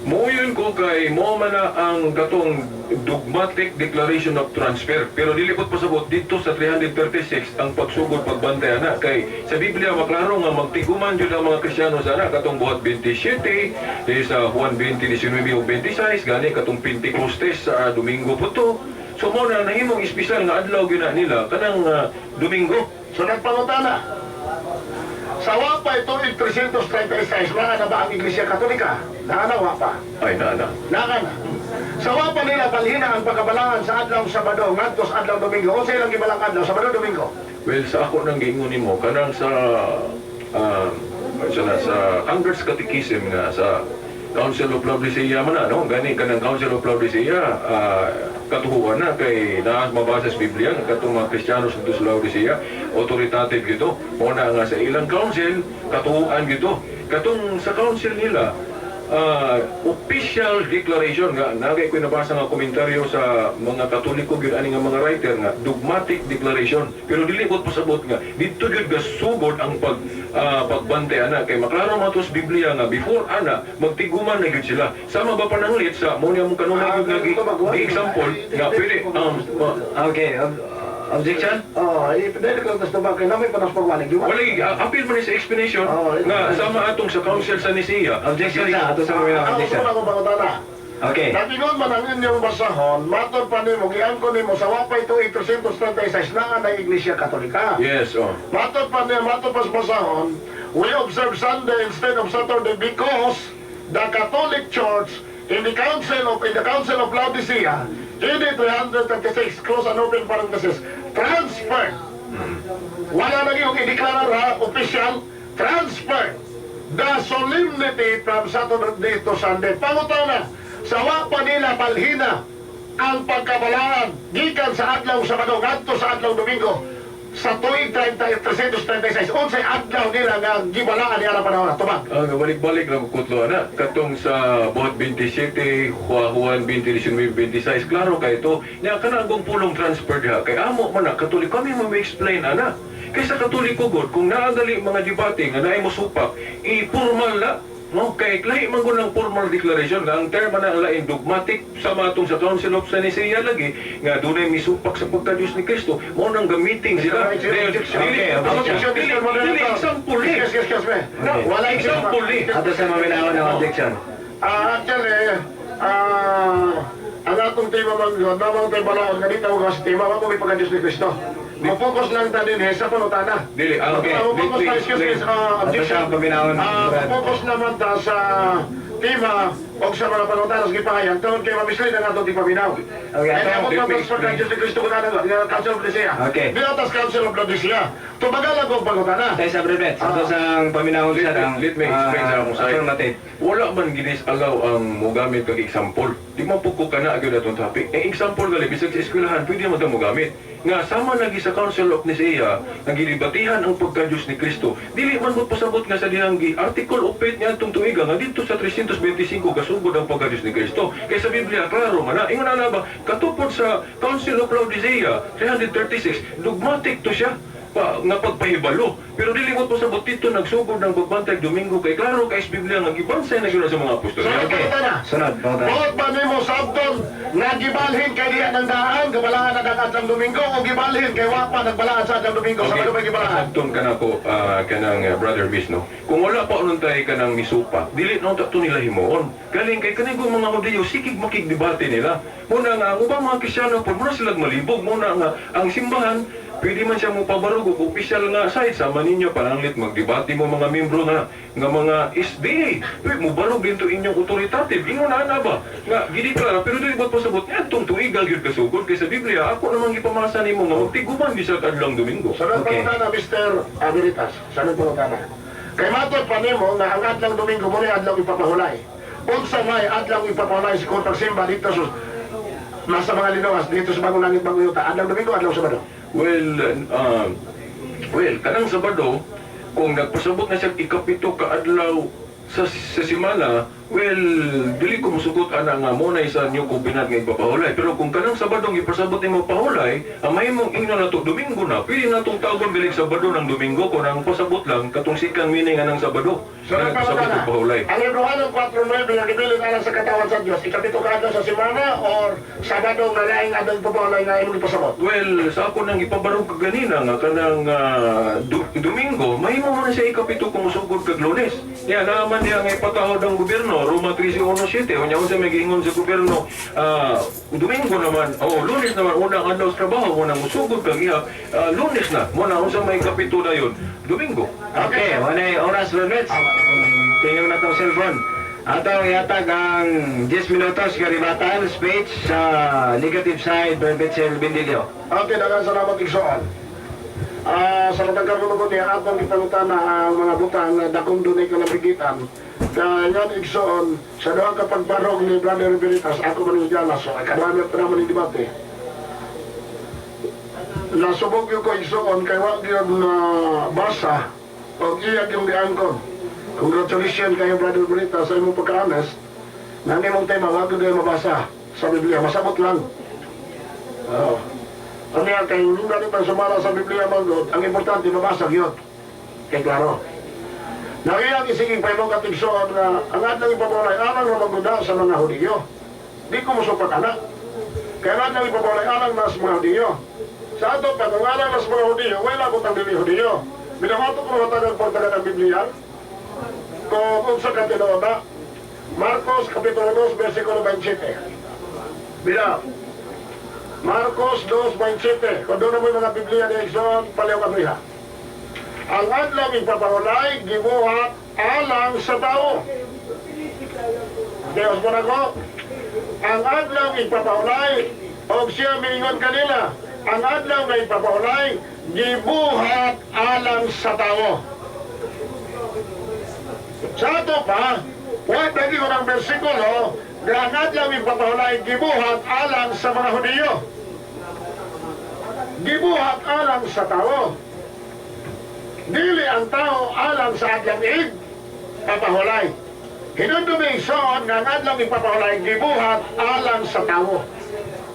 Muuyon ko kay mo man na ang katong dogmatic declaration of transfer. Pero dili ko pasabot dito sa 336 ang pagsugod pagbantay ana kay sa Biblia maklaro nga magtiguman jud ang mga Kristiyano sa ana katong Buhat 27 di sa Juan 20:19 ug 26, gani katong Pentecostes sa Domingo po to. So mo na nahimong espesyal nga adlaw gyud na nila kanang Domingo. So nagpangutana, sa wapa tuig 336, naa na ba ang Iglesia Katolika? Naa na, wa pa? Ay, naa na. Naa na. Sa wapa nila balhina ang pagkabalaan sa adlaw Sabado ngadto sa adlaw Domingo, unsa ilang gibalang adlaw, Sabado, Domingo? Well, sa ako nang giingon nimo kanang sa Converts Catechism nga sa Council of Laodicea man na, no? Gani kanang Council of Laodicea, katuhuan na kay naa mabasa sa Biblia nga katong mga Kristiyano sa Laodicea, authoritative gito. Mao na nga sa ilang council, katuhuan gito. Katong sa council nila, official declaration nga nagay ko nabasa nga komentaryo sa mga Katoliko gyud ani nga mga writer nga dogmatic declaration, pero dili ko pasabot nga didto gyud gasugod ang pagbantay ana kay maklaro man to sa Biblia nga before ana magtiguman na gyud sila sama ba pananglit sa mo niya mong kanunay gyud nga gi example nga pwede Okay, objection? Oh, dili ko gusto ba kay namin panas pagwalig. Wala appeal man ni sa explanation nga sama atong sa council sa Nicaea. Objection sa ato sa mga Ang objection. gusto ko pangutana. Okay. Natingon man ang inyong basahon, matod pa nimo, giangko nimo sa wapay tuig 336 naa na Iglesia Katolika. Yes, oh. Matod pa niya, matod pa sa basahon, we observe Sunday instead of Saturday because the Catholic Church In the Council of Laodicea, AD 336, close and open parenthesis, transferred. Wala na yung i-declare ha, official, transferred the solemnity from Saturday to Sunday. Pangutana, sa wa pa nila balhina ang pagkabalaan gikan sa adlaw Sabado ngadto sa adlaw Domingo sa tuig 30 336, unsay adlaw nila nga gibalaan niya na panahon? Tubag. Ang balik-balik lang kutlo na katong sa Buhat 27, Juan 20, 26, klaro kay ito nya kana ang pulong transfer diha kay amo man na Katoliko, kami mo explain ana. Kaysa Katoliko god, kung naagali mga debate nga naay mo supak, i-formal na, no? Kay lahi man gud ang formal declaration nga ang term na lain dogmatic sa matong sa Council of Nicaea lagi nga dunay misupak sa pagka-Diyos ni Kristo, mao nang gamitin sila. Objection. Dili Objection, dili Mr. dili Moderator. example eh. Excuse, excuse me. No, Wala example eh. Ato sa maminaw ng objection. Actually, ang atong tema man yun, namang tayo balaod, nga dito ako sa tema, wag mo ipagka-Diyos ni Kristo. Mo-focus lang ta din eh, sa pangutana. Dili, Okay. Mo-focus ta, excuse me, Ato objection. sa paminawon, Brad. Focus naman ta sa tema o sa mga pangutana sa gipahayag, tungod kay mamislead ang atong tipaminaw. Okay, Kaya ako let me transfer explain. kay Diyos ni Kristo kung ano, Council of Nicaea. Okay. Di Council of Laodicea. Tumagal ang pangutana. Tayo sa Brad. Ato sa paminawon Let sa me, ang let me explain sa akong side. affirmative. Wala man gidisallow ang mogamit kag example. Di man pud ko kana gyud atong topic. Ang example gali bisag sa eskwelahan pwede man ta mogamit. Nga sama lagi sa Council of Nicaea nga gilibatihan ang pagka-Diyos ni Kristo. Dili man mo pasabot nga sa dihang gi article of faith niya atong tuiga nga didto sa 325 kasugod ang pagka-Diyos ni Kristo. Kay sa Biblia klaro man na. Ingon na ba katupod sa Council of Laodicea 336, dogmatic to siya pa, nga pagpahibalo. Pero dili mo pasabot dito nagsugod ng pagbantay Domingo kay klaro kay sa Biblia nga gibansay na gyud sa mga apostol. Sunod, Okay. pangutana. Sunod, pangutana. Buot ba nimo sabton nga gibalhin kay diha ng daan, gabalaan na ang adlaw Domingo, o gibalhin kay wa pa nagbalaan sa adlaw Domingo, sa okay. Gibalaan? Sabton ka na ko, kanang brother Miss, no? Kung wala pa unon tayo kanang misupa, dili na unta to nila himuon. Galing kay kaning kung mga Hudiyo, sikig makigdebate nila. Muna nga, ang ubang mga Kristyano po, muna silang malibog. Muna nga, ang simbahan, pwede man siya mo pabarog og opisyal nga site sama ninyo pananglit magdebate mo mga membro nga nga mga SDA. Uy, mo barog dinto inyong authoritative. Ingon na na ba nga gideklara, pero dili bot pasabot niadtong tuiga gyud kasugod kay sa Biblia ako namang gipamasa nimo nga magtiguman bisag adlong Domingo. Sunod, pangutana, Mr. Abilitas. Sunod, pangutana. Kay matod pa nimo nga ang adlaw Domingo mo ni adlaw ipapahulay. Unsa may adlaw ipapahulay sa kung pagsimba dito sa nasa mga linawas dito sa bagong langit bagong yuta? Adlaw Domingo, adlaw Sabado? Well, kanang Sabado, kung nagpasabot na siya ikapito ka adlaw sa simana, well, dili ko musugot ana nga mo na isa New Covenant nga ipapahulay. Pero kung kanang Sabado ang ipasabot nimo pahulay, ang mahimong ingnon nato Domingo na, pwede natong tawagon bilig Sabado ng Domingo kung ang pasabot lang katong sikang meaning anang Sabado. Sunod, Nga nagpasabot pangutana. og pahulay. Ang Hebreohanon 4.9 nga gibilin alang sa katawan sa Dios, ikapito ka adlaw sa simana or Sabado nga laing adlaw ipapahulay nga imong ipasabot? Well, sa ako nang ipabarog ka ganina nga kanang Domingo, mahimo man na siya ikapito kung musugod kag Lunes. Ya, naaman diya nga ipatahod ang gobyerno, Roma 13:17, unya unsa may giingon sa gobyerno, Domingo naman, oh, Lunes naman unang adlaw sa trabaho, mo nang musugod kag iya, Lunes na, mo na unsa may ikapito na yun, Domingo. Okay, wala oras, Brad. Tingnan na tong cellphone. Atong ihatag ang 10 minutos nga rebuttal speech sa negative side, Brad Betzel Bendilio. Okay, daghang salamat, igsoon. Sa matang ko niya, atong gipangutana ang mga butang nga dakong dunay kalabigitan. Kaya yan, igsoon, sa duha ka pagbarog ni Brother Veritas, ako man yung so ay kadami pa naman yung debate. Nasubog yung ko, igsoon, kay wa gyud na basa og iyag yung diangkon. Congratulations kayo, Brother Veritas, sa imong pagka-honest. Na ang imong tema, wa gyud mabasa sa Biblia, masabot lang. Oo. Ano yan, kay hindi natin sumala sa Biblia man God, ang importante, mabasa yun. Kay klaro. Nakiyang isiging paimong katigsoon nga ang adlaw ipapawalay alang na maguda sa mga Hudiyo. Di ko musupat anak. Kaya ang adlaw ipapawalay alang na sa mga Hudiyo. Sa ato pa, kung alang na sa mga Hudiyo, wala ko tang dili Hudiyo. Binawato ko matagal pagtagal ang Biblia. Kung unsa ka tinuod na, Marcos Kapitulo 2, versikulo 27. Bila, Marcos 2:27. Kung doon na mo yung mga Biblia ni Exxon, paliw ka. Ang adlaw ipapahulay, gibuhat alang sa tao. Diyos mo na ko. Ang adlaw igpapahulay, og siya miingon kanila, ang adlaw nga igpapahulay, gibuhat alang sa tao. Sa ato pa, wa nag-ingon ang bersikulo nga ang adlaw igpapahulay gibuhat alang sa mga Hudiyo. Gibuhat alang sa tao. Dili ang tao alang sa adlaw igpapahulay. Hinumdumi, igsoon, nga ang adlaw igpapahulay gibuhat alang sa tao.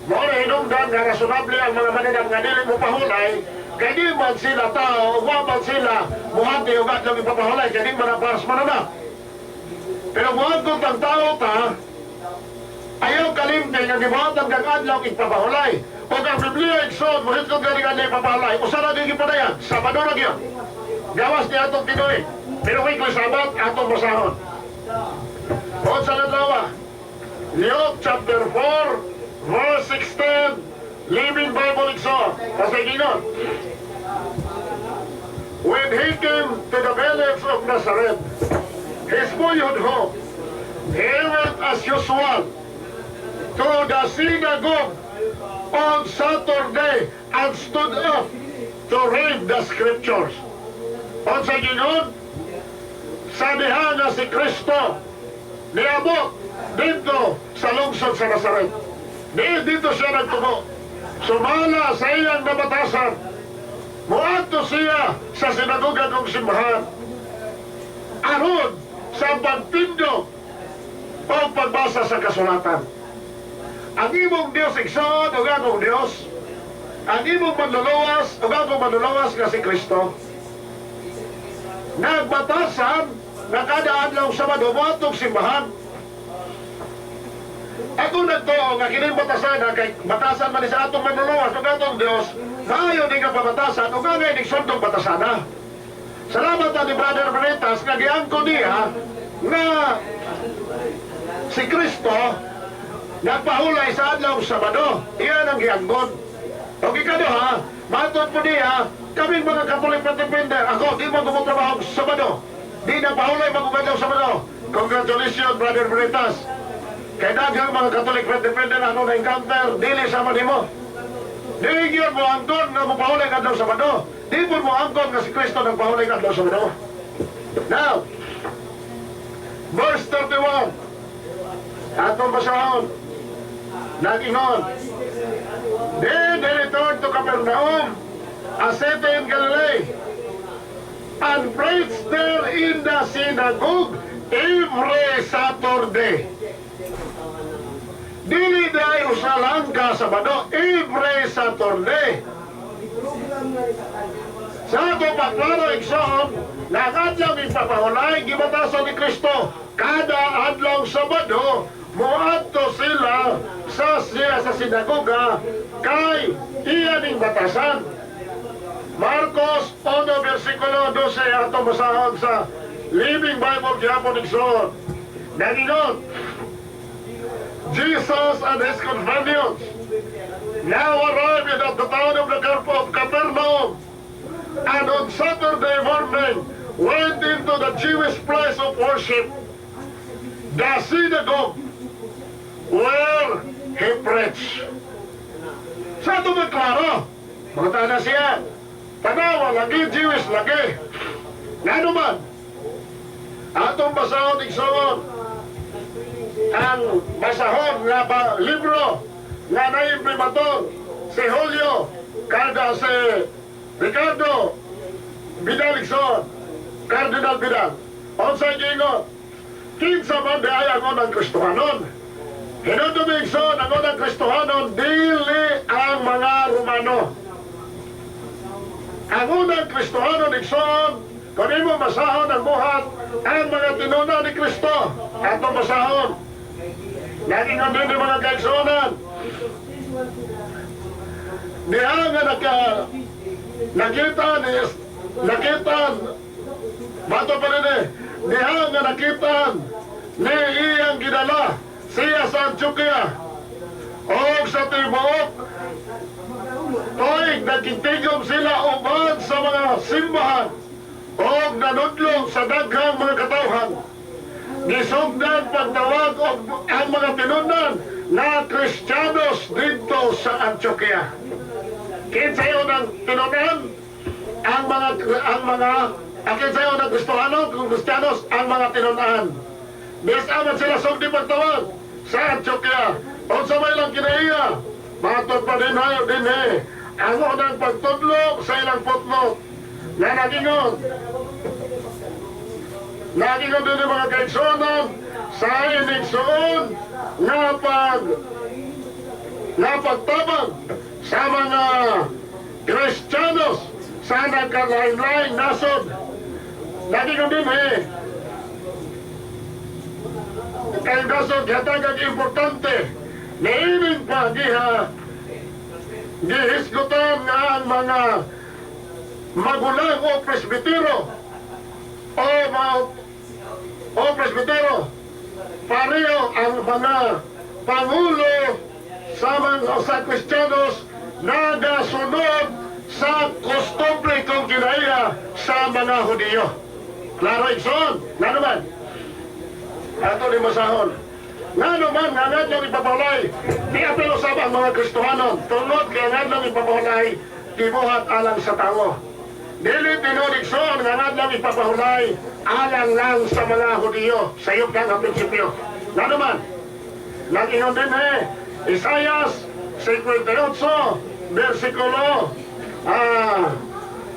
Mao na hinungdan nga rasonable ang mga mananap nga dili mo pahulay kay di man sila tao, wa man sila muhati og adlaw ipapahulay kay di man ang para sa mananap. Pero muhagkot ang tao ta, ayaw kalimti nga gibuhatan kang adlaw igpapahulay. O ang Biblia, igsoon, muhitod gani nga adlaw ipapahulay. Usa ra gyud gipadayag, Sabado ra gyud. Gawas ni atong tinuig. Pero weekly Sabat, atong basahon. O sa adlaw, Luke chapter 4, verse 16, Living Bible, igsoon. Kasi gingon, "When he came to the village of Nazareth, his boyhood home, he went as usual to the synagogue on Saturday and stood up to read the scriptures." Unsa gingon? Sa diha nga si Kristo niabot dito sa lungsod sa Nazaret. Di dito siya nagtubo. Sumala sa iyang nabatasan, muadto siya sa sinagoga kong simbahan aron sa pagtindog o pagbasa sa kasulatan. Ang imong Diyos, igsoon, ug akong Diyos, ang imong manluluwas ug akong manluluwas nga si Kristo, nagbatasan na kada adlaw Sabado moadtog simbahan. Ako nagtuo nga kining batasan kay batasan man ni sa atong manluluwas ug atong Diyos, maayo ni nga pabatasan ug angay ning sundong batasana. Salamat ni Brother Beretas nga giangko niya nga si Kristo nagpahulay sa adlaw Sabado. Iyan ang giangkon. O ikaduha, matod po niya, kaming mga Catholic Defender, ako, di mo gumutrabaho sa Sabado. Di na pahulay mag-adlaw Sabado. Congratulations, Brother Beretas. Kay daghang mga Catholic Defender ako na encounter, dili sama nimo. Dili yun mo angkon nga mopahulay adlaw Sabado. Di po mo angkon nga si Kristo nagpahulay adlaw Sabado. Now, verse 31. Atong basahon. Nag-ingon, "Then they returned to Capernaum, a city in Galilee, and preached there in the synagogue every Saturday." Dili diay usa lang ka Sabado, every Saturday. Sa ato pagklaro, igsoon, na ang adlaw ipapahulay, gibatasan ni Kristo, kada adlaw Sabado, moadto sila sa sinagoga kay iya ning batasan. Marcos 1 versikulo 12, ato basahon sa Living Bible gihapon, igsoon. Nagingon, "Jesus and his companions now arrived at the town of Capernaum and on Saturday morning went into the Jewish place of worship, the synagogue, where he preached." Sa ito magklaro, mga na siya, tanawa lagi, Jewish lagi. Ngano man, atong basahon, igsoon, ang basahon nga ba, libro nga naimprimator si Julio Carda si Ricardo Vidal, igsoon, Cardinal Vidal. Unsay giingon? Kinsa man di ay ang unang Kristohanon? Hinumdumi, igsoon, ang unang Kristohanon dili ang mga Romano. Ang unang Kristohanon, igsoon, kung imo basahon ang buhat ang mga tinuna ni Kristo, atong basahon. Nagingon din yung mga kaigsuonan. Diha nga nakita ni nakita bato pa rin eh. Diha nga nakita ni iyang gidala siya sa Antioquia o sa tibuok tuig nagkitigom sila uban sa mga simbahan o nanudlo sa daghang mga katawhan. Gisugdan pagtawag og ang mga tinunan na Kristiyanos dito sa Antioquia. Kinsa yun ang tinunan? Ang kinsa yun ang Kristohano, kung Kristiyanos, ang mga tinunan. Bisan man sila sugdi pagtawag sa Antioquia. Unsa may ilang kinaiya? Matod pa din hayo din eh. Ang unang pagtudlo sa ilang putnot na nagingon din ng mga kaigsuonan sa inigsuon nga pagtabang sa mga Kristiyanos sa nagkalain-laing nasod. Nagingon din eh. Kay nasod hatagag importante niining pa giha gihisgutan nga ang mga magulang o presbitero o mga o presbitero pareho ang mga pangulo sa mga sa Kristiyanos nagasunod sa kostumbre kung kinaiya sa mga Hudiyo. Klaro, igsoon, nga naman. Ato ni masahon. Nga naman, nga ngadlong ipapahulay, di apil usab ang mga Kristohanon, tungod kay ngadlong ipapahulay, gibuhat alang sa tao. Dili tinuod, igsoon, nga ngadlong ipapahulay, alang lang sa mga Hudiyo, sa iyong nga prinsipyo. Nga naman, nag-ingon din eh, Isaias 58, versikulo,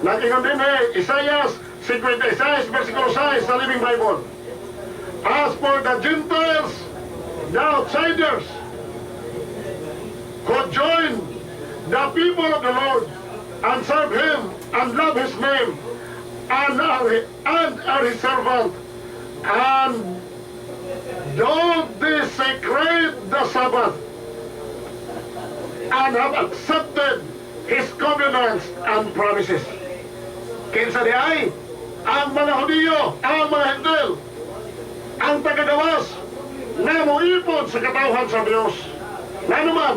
nag-ingon din eh, Isaias 56, versikulo 6 sa Living Bible. "As for the Gentiles, the outsiders, who join the people of the Lord and serve Him and love His name and are His servant and don't desecrate the Sabbath and have accepted His covenants and promises." Kinsa di ay? Ang mga Hudiyo, ang mga Hentil, ang tagagawas na moipon sa katawhan sa Diyos. Nga naman,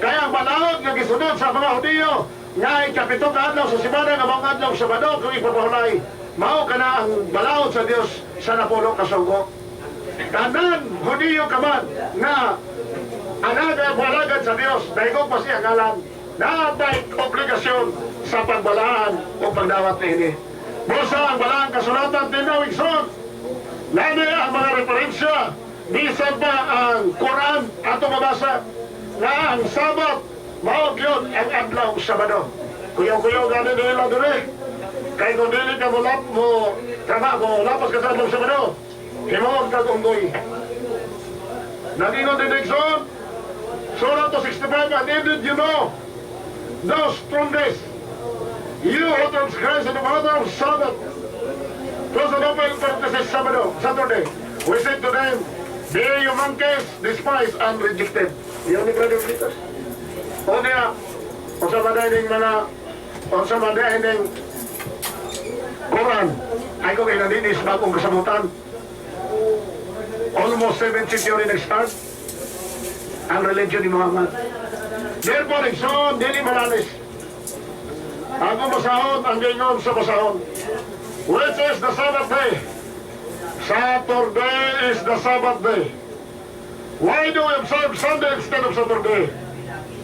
kaya ang balaod nga gisunod sa mga Hudiyo, nga ikapito ka adlaw sa simana nga maong adlaw Sabado kung ipapahulay, mao kana ang balaod sa Dios sa napulo ka sugo. Tanan Hudiyo ka man nga alaga alagad sa Dios, dahil pa siya ngalan, naatay obligasyon sa pagbalaan o pagdawat niini. Busa ang balaang kasulatan tinawig son. Lani ang mga referensya, bisan pa ang Quran ato mabasa na ang Sabat mao gyud ang adlaw Sabado. Kuyaw-kuyaw gani nila dire. Kay kung dili ka mo lap mo trabaho, lapas ka sa adlaw Sabado, himuon kag unggoy. Nagingon din igsoon, Surah 265, "And did you know, those strongest, you who transgress in the matter of Sabbath," close an open parenthesis Sabado, Saturday, "we said to them, 'Be you monkeys, despised and rejected.'" Yun ni Brother Vitas. O niya, o sa madaling mga, o sa madaling Quran, ay kung inaninis bagong kasabutan, almost 7th century nag-start ang religion ni Muhammad. Therefore, igsoon, dili malalis. Ang basahon, ang gingon sa basahon. Which is the Sabbath day? Saturday is the Sabbath day. Why do we observe Sunday instead of Saturday?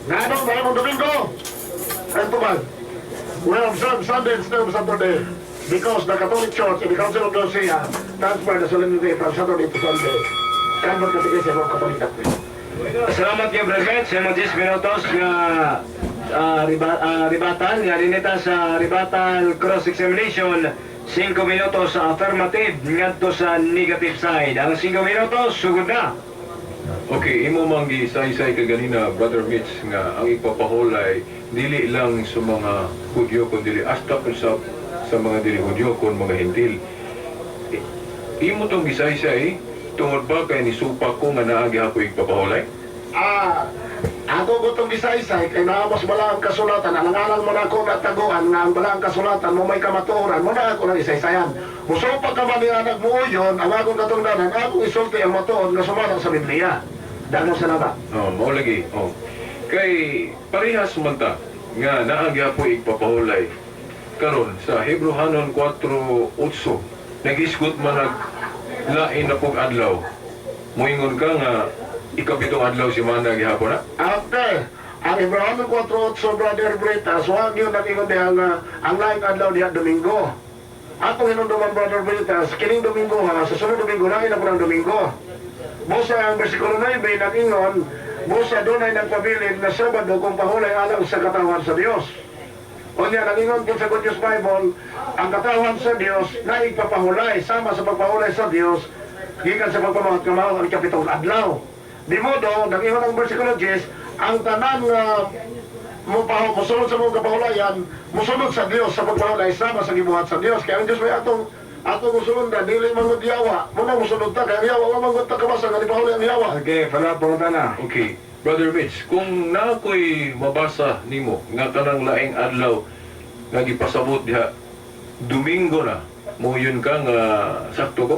Nganong tayo mong Domingo? Ang tubag. We observe Sunday instead of Saturday because the Catholic Church in the Council of Nicaea transferred the solemnity from Saturday to Sunday. Convert Catechism of Catholic Doctrine. Salamat kay Brad sa imong 10 minutos nga rebuttal nga dinita sa rebuttal cross examination, 5 minutos sa affirmative ngadto sa negative side. Ang 5 minutos sugod na. Okay, imo mang gisaysay ka ganina, Brother Mitch, nga ang ipapahulay dili lang sa mga Hudyo kundi hasta po sa mga dili Hudyo kon mga Hentil. Imo tong gisaysay tungod ba kay nisupa ko nga naa gihapon ipapahulay? Ako ko itong gisaysay kay naa mas balaang kasulatan, alang-alang mo na ako nataguan nga ang balaang kasulatan mo may kamatuoran mo na ako nang isaysayan. Musupa ka man niya nagmuuyon, ang akong katungdanan, akong isulti ang matuod nga sumala sa Biblia. Daghang salamat. Oh, mao lagi. Oh. Kay parehas man ta nga naa gihapon igpapahulay. Karon sa Hebreohanon 4:8 nagisgot man nag lain na pong adlaw, muingon ka nga ikapitong adlaw semana gihapon na? Okay. Ang Hebreohanon 4:8, Brother Britas, wag yun ang ingon diha nga ang laing adlaw diha Domingo. Atong hinumduman, Brother Britas, kining Domingo ha, sa sunod Domingo, lain na po ng Domingo. Busa ang versikulo 9 nag-ingon, busa dunay nagpabilin na Sabado kung pahulay alang sa katawhan sa Dios. Unya, nag-ingon po sa Good News Bible, ang katawhan sa Dios na ipapahulay, sama sa pagpahulay sa Dios, gikan sa pagpamahat kamao ang ikapitong adlaw. Di modo, nag-ingon ang versikulo 10, ang tanan nga musunod sa mga kapahulayan, musunod sa Dios sa pagpahulay sama sa gibuhat sa Dios. Kaya ang Dios may atong atong musunod na, dili mangod yawa. Muna musunod ta, kaya ang yawa, wa mangod ta kabasa, nga ipahulay ang yawa. Okay, follow up pangutana. Okay. Brother Mitch, kung na ako'y mabasa nimo nga kanang laing adlaw nga gipasabot diha Domingo na, moyun ka nga sakto ko?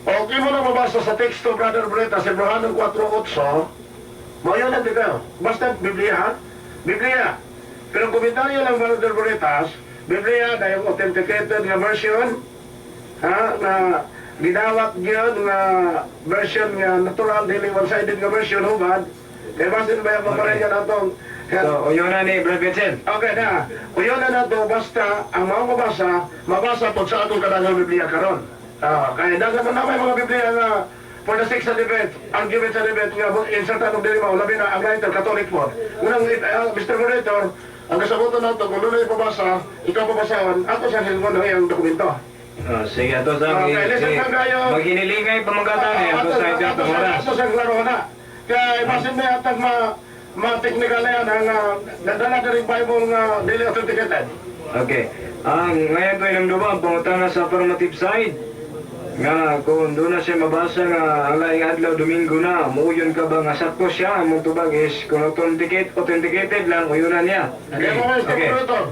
Okay mo na mabasa sa teksto, Brother Breta, sa Hebreohanon 4:8, mo yun ang dito. Basta Biblia, ha? Biblia. Pero komentaryo lang, Brother Bretas, Biblia dahil authenticated nga version, ha, na gidawat gyud nga version nga natural, dili one-sided nga version, hubad. Kaya basin ba yung maparehan natong So, uyon na ni Brad Vincent. Okay na. Uyon na nato, basta ang mga mabasa, mabasa po sa atong kadaghang Biblia karon. Kaya daghan man na may mga Biblia nga for the sake sa debate, argument sa debate nga insert anong dili mao, labi na ang writer Catholic po. Unang Mr. Moderator, ang kasabutan nato kung dunay pabasa, ikaw pabasahon, ato sa hilngon ang iyang dokumento. Oh, sige, ato sa Okay, listen lang kayo. Maghinilingay pamagatan eh, ato sa ito Ato sa oras. ato sa klaro na. Kaya basin may atag ma technical na yan ang nadala na rin Bible nga dili authenticated. Okay. Ang ngayon ko ilang duba, ang pangutana sa affirmative side. Nga, kung doon na siya mabasa nga ang laing adlaw Domingo na, muuyon ka ba nga sakto siya, ang mong tubag is kung authenticated lang, uyunan niya. Kaya mo, Mr. Okay. Moderator,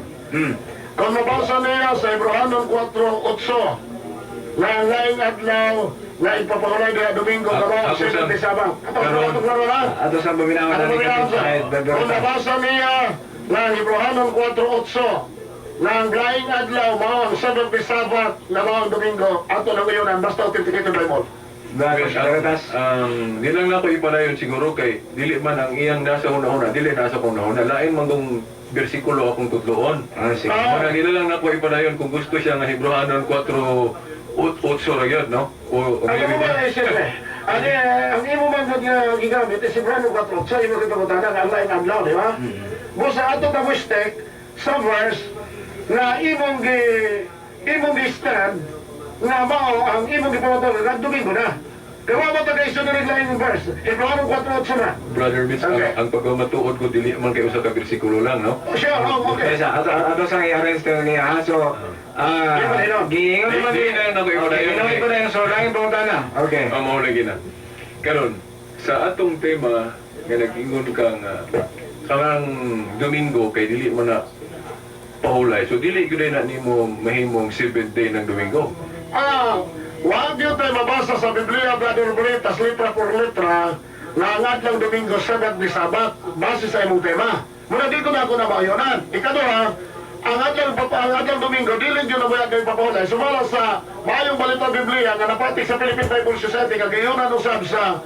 kung mabasa niya sa Hebreohanon 4:8, na ang laing adlaw na ipapahulay diha Domingo kamo Ako sa Sabang. Ato Karon. ato klaro na. Ato sa paminawan Ano na ba side, Kung nabasa niya na ang Hebreohanon 4:8, na ang laing adlaw mao ang Seventh Day Sabbath na mao ang Domingo, ato nang uyunan basta authenticated Bible. Brad, Bretas. Ang di lang nako ipadayon siguro kay dili man ang iyang nasa una-una, dili nasa una-una, lain man kung bersikulo akong tudloon. Sige. Muna nila lang nako ipadayon kung gusto siya nga Hebreohanon 4:8 ra gyud, no? O Ang maybe imo man ay siyempre. Ang ang imo man gud nga gigamit is Hebreohanon 4:8, imo kita butanan ang laing adlaw, di ba? Busa ato ka mistake sa verse na imong gi stand nga mao ang imong gipamatuod nga Domingo na. Kaya wa mo ta kay sunod laing verse. Hebreohanon 4:8 na. Brother Mitch, ang pagkamatuod ko dili man kay usa ka bersikulo lang, no? Oh, sure, oh, okay. Kaya ato sa i-arrange to niya, ha? So, giingon man Di na ako ipadayon. Okay, gingon ipadayon. So, laing pangutana. Okay. Ang mao lagi na. Karon, sa atong tema nga nag-ingon ka nga kanang Domingo kay dili mo na pahulay. So dili gyud na nimo mahimong seventh day ng Domingo. Wag yun tayo mabasa sa Biblia, Brother Bretas, litra por litra, na ang adlaw Domingo, Seventh Day Sabbath, base sa imong tema. Muna di ko na ako namayonan. Ikaduha, ang adlaw Domingo, dili yun na mo kayo papahulay. Sumala sa maayong balita Biblia nga napatik sa Philippine Bible Society, kagayunan usab sa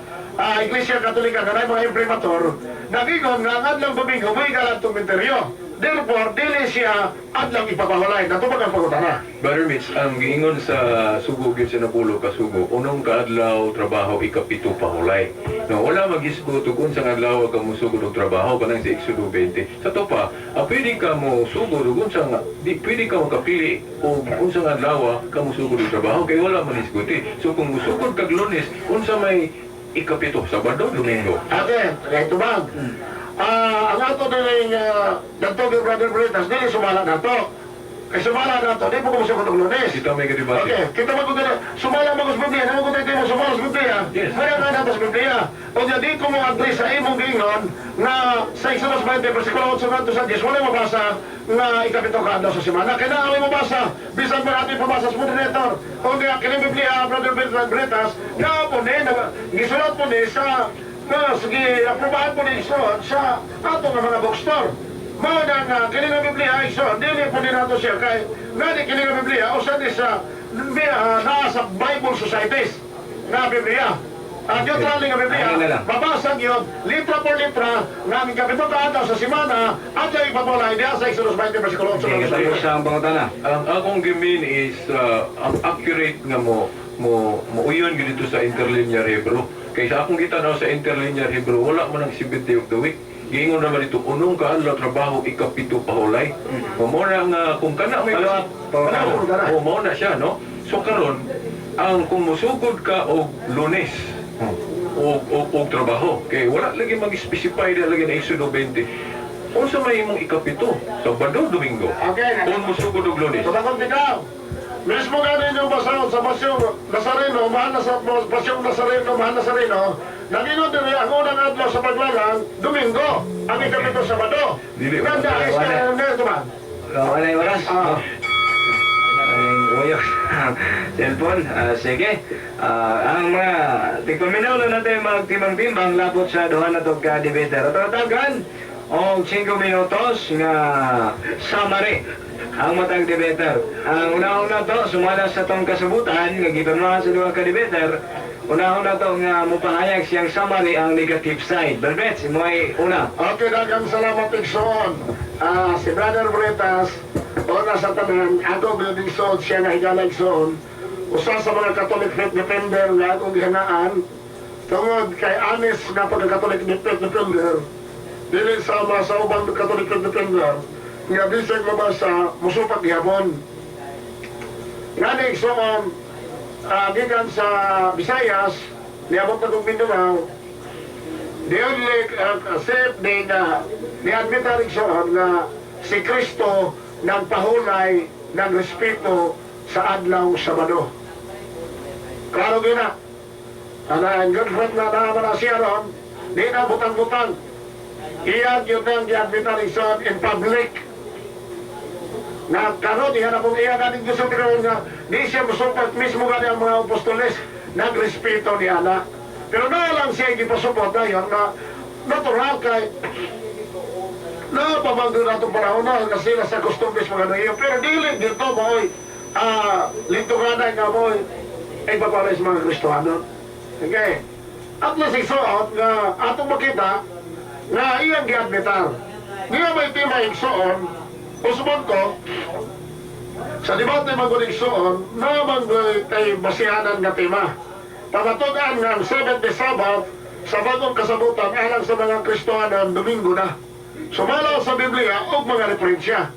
Iglesia Katolika nga naay mga imprimatur, nagingon nga ang adlaw Domingo may galatong minteryo. Therefore, dili siya adlaw ipapahulay. Natubag ang pangutana. Brother Mitch, ang giingon sa sugo gyud sa napulo ka sugo, unong kaadlaw trabaho, ikapito pahulay. No, wala magisgo ug unsang adlaw ka mosugod og trabaho kanang sa Exodo 20. Sa to pa, pwede ka mo sugod og unsang di pwede ka makapili og unsang adlaw ka mosugod og trabaho kay wala man isguti. So kung mosugod kag Lunes, unsa may ikapito, Sabado, Domingo? Ate, kay tubag. Ang ato dining dagtog yung Brother Bretas, dili sumala na to. Kay sumala na to, di po kumusok og Lunes. Kita may kadibate. Okay, kita mo kung sumala mo sa Biblia, naman kung tayo mo sumala sa Biblia, wala nga nato sa Biblia. O di ko mo agree sa imong giingon na sa Exodus 20, versikulo 8 ngadto sa 10, wala mabasa nga ikapito ka adlaw sa semana. Kaya na mabasa, bisan pa natin pabasa sa moderator. O di kining Biblia, Brother Bretas, na po ni, gisulat po ni sa na sige, aprobahan po ni isuot sa ato nga mga bookstore. Mao na nga kini nga Biblia ay so dili po ni nato siya kay ngani kini nga Biblia usa ni sa naa sa Bible Societies nga Biblia. Ang neutral nga Biblia, Ano na lang? mabasa yun, litra por litra, nga ang ikapito ka adlaw sa simana, adlaw ipapahulay diha sa Exodus 20 versikulo 8. Okay, katapos sa ang pangutana. Ang akong gimin is ang accurate nga mo mo mouyon gyud dito sa interlinear Hebrew. Kay sa akong gitanaw sa interlinear Hebrew, wala man ang 7th day of the week. Giingon naman dito, unong kaadlaw trabaho, ikapito pahulay. Mo na nga kung kana may Follow up, pangutana. O mao na siya, no? So karon, ang kung musugod ka og Lunes og trabaho, kay wala lagi mag-specify na lagi na Exodo 20. Unsa may imong ikapito? Sabado, Domingo. Okay. Kung musugod og Lunes. Tabakon ikaw. Mismo gani niyo basahon sa Pasyong Nazareno, mahal na sa Pasyong Nazareno, mahal Nazareno, nangingon din ang unang adlaw sa paglalang, Domingo, ang ikapito Sabado. Dili, wala. Nanda, is Wala. ka ba? Wala yung oras. Ah. Ay, uyok. Cellphone. Ah, sige. Ah, ang mga tigpaminaw na natin magtimbang-timbang labot sa duha na tog ka debater. Ato tagan og 5 minutos nga summary ang matag debater. Ang una-una to sumala sa tong kasubutan nga gipirmahan sa duha ka debater. Una-una to nga mopahayag siyang summary ang negative side. Berbets, imo ay una. Okay, daghang salamat, Igsoon. Ah, si Brother Bretas, una sa tanan, ako gyud Igsoon, siya nga higala Igsoon. Usa sa mga Catholic faith defender nga akong gihangaan, tungod kay honest nga pagka-Catholic faith defender, dili sama sa ubang Catholic faith defender, nga bisag mabasa, musupak gihapon. Ngani Igsoon, gikan sa Visayas, niabot na kong Mindanao, the only safe day na ni-admit na rin siya na si Kristo nagpahulay ng respeto sa adlaw Sabado. Klaro gyud na. Ana, ang good friend na naman na siya ron, di na butang-butang. Iyan yun ang gi-admit na rin siya in public. Na karon iyan na pong iyan natin gusto karon nga di siya musupat mismo gani ang mga apostoles nagrespeto ni ana. Pero na lang siya gipasupot na yun na natural kay na pamanggo na itong panahon na kasi sila sa customs mga ano. Pero dili dito mo'y lintunganay nga mo'y ay papalay sa mga Kristohano. Okay. At least igsuot nga atong makita nga iyang giadmitar. Niya may tema igsuon, usbon ko, sa debate man igsuon, na man kay basihanan nga tema. Pamatud-an nga ang seventh day Sabbath sa bagong kasabutan alang sa mga Kristohanon, Domingo na. Sumala sa Biblia og mga referensya.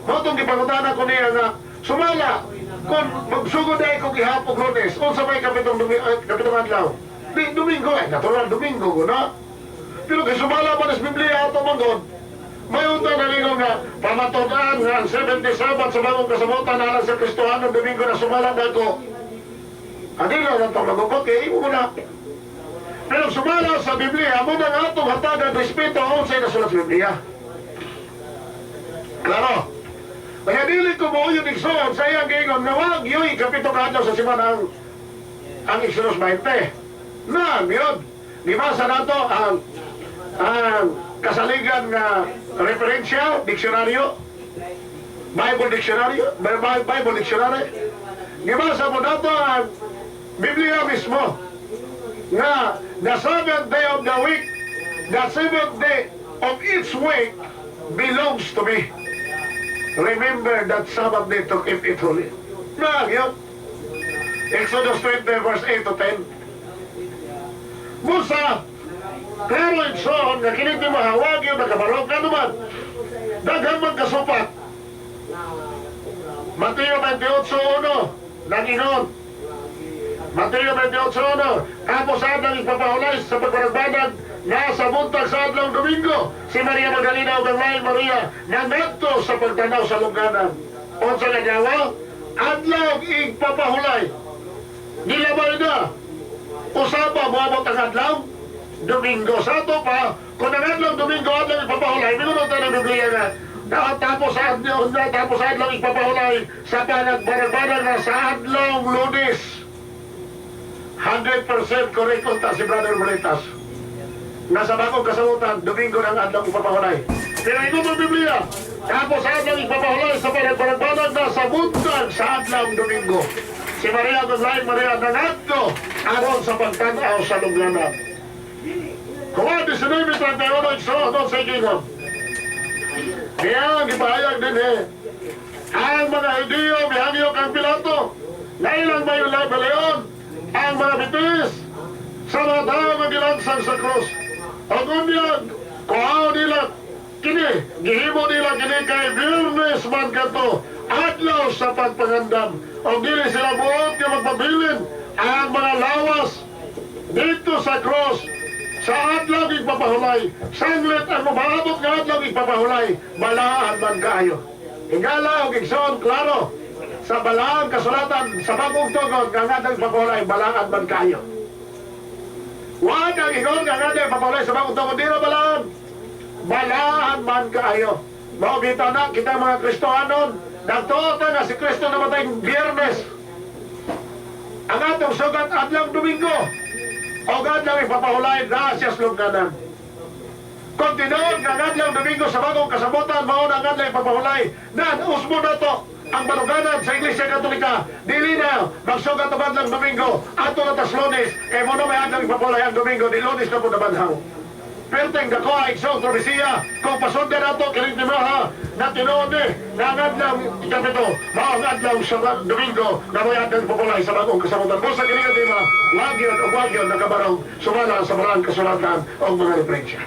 Mao tong gipangutana ko niya nga sumala kung magsugod ay kung ihapog Lunes, unsa may kapitong adlaw? Di Domingo ay natural Domingo ko na. Pero kay sumala pa sa Biblia ato manggod, may unta na ninyo nga pamatud-an nga ang seventh day Sabbath sa bagong kasabutan alang sa Kristohanon Domingo na sumala dako. Adila lang itong magugod kay imo mo na. Pero sumala sa Biblia, mo na nga atong hatagan respeto unsay nasulat sa Biblia. Klaro. Kaya dili ko mo yun igsoon sa iyang giingon nga wag yo'y kapito ka sa simana ang Exodus 20. Na, yun. Gibasa nato ang kasaligan nga referensya, diksyonaryo, Bible Dictionary, Bible Dictionary. Gibasa mo nato ang Biblia mismo nga the seventh day of the week, the seventh day of each week belongs to me. Remember that Sabbath day to keep it holy. Na, yun. Exodus 20 verse 8 to 10. Musa, pero igsoon nga kini ti mahawag yun nakabalog ka naman. Daghan man kasupat. Mateo 28:1, nangingon. Mateo 28:1, tapos adlaw ipapahulay sa pagbaragbanag na sa buntag sa adlaw Domingo, si Maria Magdalena ug ang laing Maria nangadto sa pagtanaw sa lungganan. Unsa nga adlaw? Adlaw igpapahulay. Gilabay na. Usaba moabot ang adlaw Domingo. Sa ato pa, kung ang adlaw Domingo adlaw ipapahulay, minunod tayo ng Biblia nga tapos sa adlaw, tapos sa adlaw ipapahulay sa panagbaragbanag na sa adlaw Lunes. 100% correct unta si Brother Moretas. Nasa bagong kasabutan, Domingo ng adlaw ipapahulay. Pero ito ang Biblia, tapos sa adlaw ipapahulay sa panagbaragbanag na sa buntag sa adlaw Domingo. Si Maria ug laing Maria nangadto aron sa pagtan-aw sa lubnganan. Juan 19:31, igsoon, sa giingon. Kaya gipahayag dinhi. Ang mga Hudiyo mihangyo kang Pilato na ilang may balayon ang mga bitis sa mga tao nga gilansang sa krus. Ug unyag, kuhaon nila kini, gihimo nila kini kay Biyernes man kato, adlaw sa pagpangandam. Ug dili sila buot nga magpabilin ang mga lawas dito sa cross sa adlaw igpapahulay. Sanglit ang maabot nga adlaw igpapahulay, balaan man kaayo. Higala og igsoon, klaro sa balaang kasulatan sa Bagong Tugon nga ang adlaw igpapahulay, balaan man kaayo. Wa ang ingon nga ang adlaw igpapahulay sa Bagong Tugon dira balaan. Balaan man kaayo. Mao bitaw na kita mga Kristohanon, nagtuo ta nga si Kristo namatay Biyernes. Ang atong sugat adlaw Domingo. O adlaw ipapahulay na siya sa lubnganan. Kung tinuod nga ang adlaw Domingo sa Bagong Kasabotan mao na ang adlaw ipapahulay, nan usbo na to ang baluganan sa Iglesia Katolika. Dili na magsugat og adlaw Domingo, ato na tas Lunes, kay mo na may adlaw ipapahulay ang Domingo, di Lunes na po nabanhaw. Perteng dako igsoong travesiya kung pasundan nato kining timaha na tinuod ni na ang adlaw ikapito mao ang adlaw sa Domingo na may adlaw ipapahulay sa Bagong Kasabotan. Busa kini nga tema, wagyon o wagyon nakabarong sumala sa balaang kasulatan o mga referensya.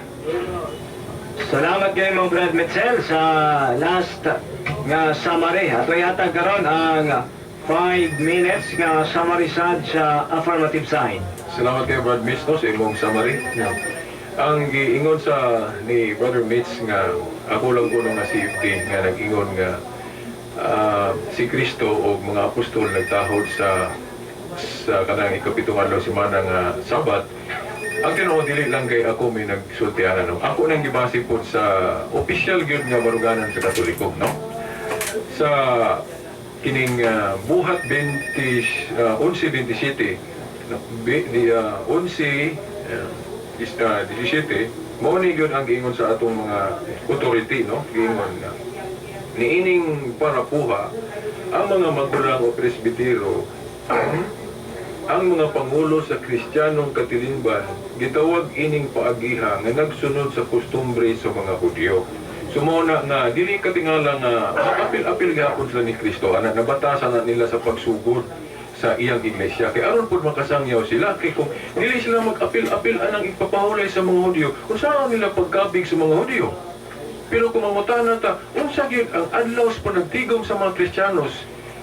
Salamat kay mo, Brad Mitchell, sa last nga summary. Ato ihatag karon ang 5 minutes nga summary sad sa affirmative side. Salamat kay Brad Mitch, no, sa imong summary. No. Ang giingon sa ni Brother Mitch nga ako lang kuno nga CFD nga nag-ingon nga si Kristo o mga apostol nagtahod sa kanang ikapitong adlaw semana nga Sabat. Ang tinuod, dili lang kay ako may nagsultianan, no. Ako nang gibase pod sa official gyud nga baruganan sa Katoliko, no, sa kining buhat 20 11:27, no, di 11 17, mao ni gyud ang giingon sa atong mga authority, no. Giingon nga niining parapuha ang mga magulang o presbitero, ang mga pangulo sa Kristiyanong katilimban, gitawag ining paagiha nga nagsunod sa kostumbre sa mga Hudyo. So mao na nga dili katingala nga makapil-apil gihapon sila ni Kristo ana, nabatasan na nila sa pagsugod sa iyang iglesia kay aron pud makasangyaw sila, kay kung dili sila mag-apil-apil anang ipapahulay sa mga Hudyo, unsa nila pagkabig sa mga Hudyo? Pero kung mangutana ta unsa gyud ang adlaw sa panagtigom sa mga Kristiyanos,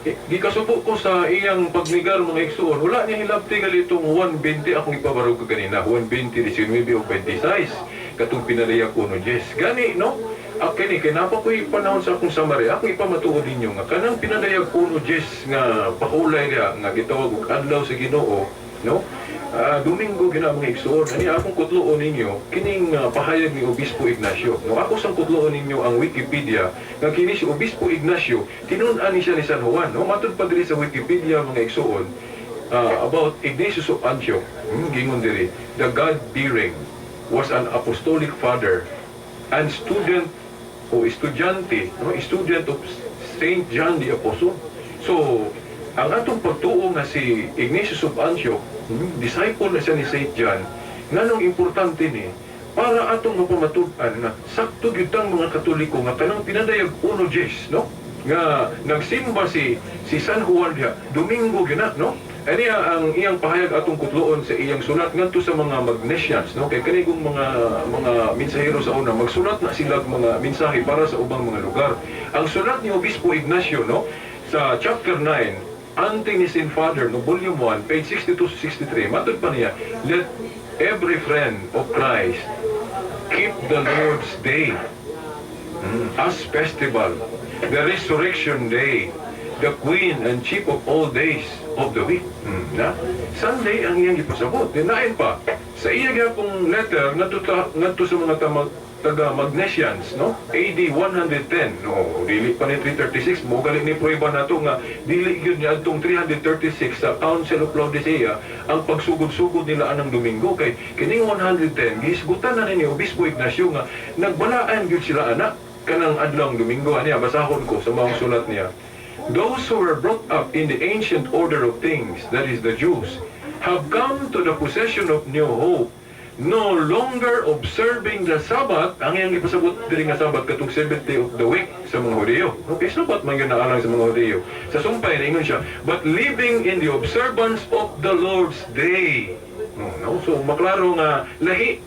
eh, gikasubo ko sa iyang pagnigar, mga igsuon, wala niya hilabti galitong 1:20 akong ipabarog ko ganina, 1:20, 19 o 26, katong pinalaya ko no Diyos. Gani, no? Kini, kay napa ko'y panahon sa akong summary, akong ipamatuod ninyo nga kanang pinadayag kuno Diyos nga pahulay niya, nga gitawag og adlaw sa Ginoo, no? Domingo gina, mga igsuon. Ani akong kutloon ninyo kining pahayag ni Obispo Ignacio. No, ako sang kutloon ninyo ang Wikipedia nga kini si Obispo Ignacio tinun-an ni siya ni San Juan. No, matud pa diri sa Wikipedia, mga igsuon, about Ignatius of Antioch. Gingon diri, the God-bearing was an apostolic father and student o estudyante, no, student of Saint John the Apostle. So, ang atong pagtuo nga si Ignatius of Antioch, disciple na siya ni Saint John, nganong importante ni para atong mapamatud-an nga sakto gyud tang mga Katoliko nga kanang pinadayag uno Diyes, no? Nga nagsimba si San Juan diha, Domingo gyud na, no? Ani ang iyang pahayag atong kutloon sa iyang sulat ngadto sa mga Magnesians, no? Kay kanigong mga mensahero sa una, magsulat na sila og mga mensahe para sa ubang mga lugar. Ang sulat ni Obispo Ignacio, no, sa chapter 9, Ante-Nicene Father, no, volume 1, page 62 to 63, matud pa niya, "Let every friend of Christ keep the Lord's Day as festival, the resurrection day, the queen and chief of all days of the week." Na? Sunday ang iyang ipasabot. Dinain pa. Sa iya gyapong letter ngadto sa mga taga Magnesians, no? AD 110. No, dili pa ni 336 mo gali ni prueba nato nga dili gyud ni adtong 336 sa Council of Laodicea ang pagsugod-sugod nila anang Domingo, kay kining 110 gihisgutan na ni Obispo Ignacio nga nagbalaan gyud sila ana kanang adlawng Domingo. Aniya, basahon ko sa mga sulat niya. Those who were brought up in the ancient order of things, that is the Jews, have come to the possession of new hope, no longer observing the Sabbath. Ang iyang ipasabot diri nga Sabbath, katong seventh day of the week sa mga Hudiyo. Okay, Sabbath man yun na alang sa mga Hudiyo. Sa sumpay, naingon siya, but living in the observance of the Lord's Day. Oh, no? So, maklaro nga lahi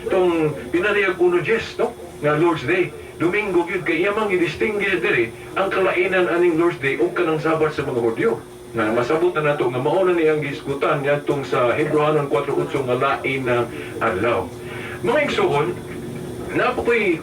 tong pinariyag uno Diyes, no? Nga Lord's Day. Domingo gyud kay iya mang i-distinguish diri ang kalainan aning Lord's Day ug kanang Sabat sa mga Hudyo. Nga masabot na nato nga mao na niyang gihisgutan niadtong sa Hebreohanon 4:8 nga lain na adlaw. Mga igsoon,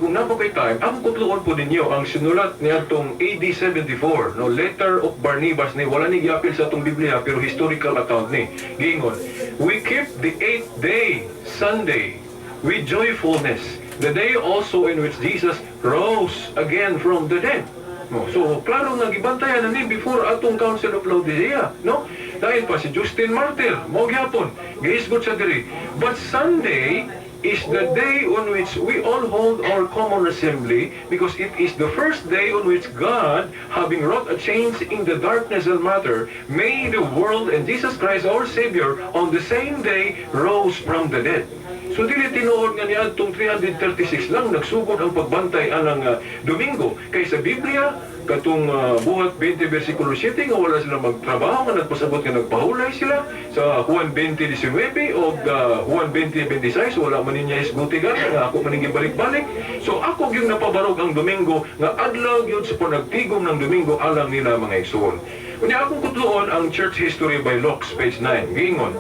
kung naa pa koy time, akong kutluon po ninyo ang sinulat niadtong AD 74, no, Letter of Barnabas ni. Wala ni giapil sa atong Biblia pero historical account ni. Giingon, "We keep the eighth day, Sunday, with joyfulness, the day also in which Jesus rose again from the dead." No, so klaro nga gibantayan na ni before atong Council of Laodicea, no? Dahil pa si Justin Martyr, mao gyapon, gihisgot sa diri. "But Sunday is the day on which we all hold our common assembly because it is the first day on which God, having wrought a change in the darkness and matter, made the world, and Jesus Christ our Savior on the same day rose from the dead." So dili tinuod nga niadtong 336 lang nagsugod ang pagbantay anang Domingo kay sa Biblia katong Buhat 20 versikulo 7 nga wala sila magtrabaho nga nagpasabot nga nagpahulay sila. Sa Juan 20:19 o Juan 20:26, wala man niya hisguti gani nga ako man ning gibalik-balik. So ako gyud napabarog ang Domingo nga adlaw gyud sa panagtigom ng Domingo alang nila, mga igsoon. Unya akong kutluon ang Church History by Locks, page 9. Giingon,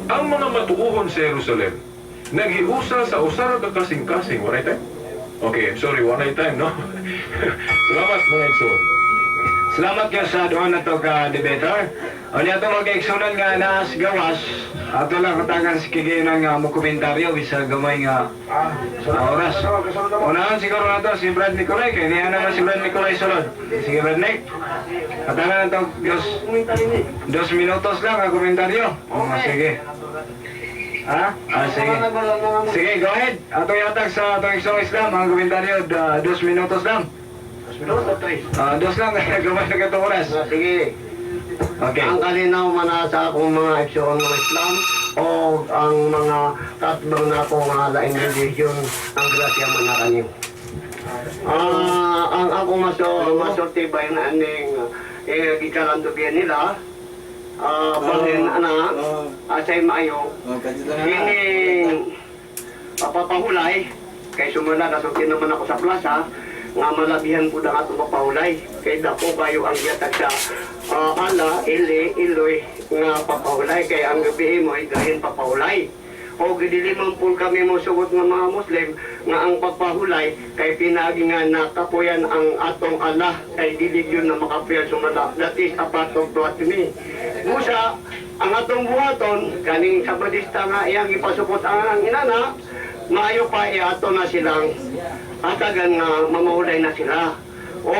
ang mga matuohon sa Jerusalem naghiusa sa usa ra ka kasing-kasing. Wala time? Okay, sorry, wala time, no? Salamat, mga igsoon. Salamat ka sa duha na to ka debater. O niya ito mga kaigsunan nga naas gawas, ato lang katagan si Kiginan nga mo komentaryo bisa gamay nga oras. Unahan siguro na to si Brad Nicolay, kay niya naman si Brad Nicolay sulod. Sige, Brad Nick. Katagan na to 2 minutos lang ang komentaryo. O, sige. Ha? Ah, sige. Sige, go ahead. Ato yatag sa atong Igsoong Islam, ang komentaryo, 2 minutos lang. 2 minutos, tres. Ah, dos lang, gamay na katong oras. Sige. Okay. Ang kalinaw man na sa akong mga igsoon ng Islam o ang mga tatlo na ako nga laing religion, ang grasya man na kanyo. Ang akong masulti ba yun aning gikalandubian nila, balhin ana, asay maayo, kining papahulay, kay sumala nasulti naman ako sa plaza, nga malabihan po na atong papahulay. Kay dako kayo ang gihatag sa ala, ili, iloy, nga papahulay. Kay ang gabi mo ay gahin papahulay. O gidili man po kami mo sugot nga mga Muslim nga ang pagpahulay kay pinagi nga nakapuyan ang atong ala kay dili yun na makapuyan sumala. That is a part of blasphemy. Busa, ang atong buhaton, kaning Sabadista nga iyang ipasupot ang inana, maayo pa iato na silang atagan nga mamahulay na sila. O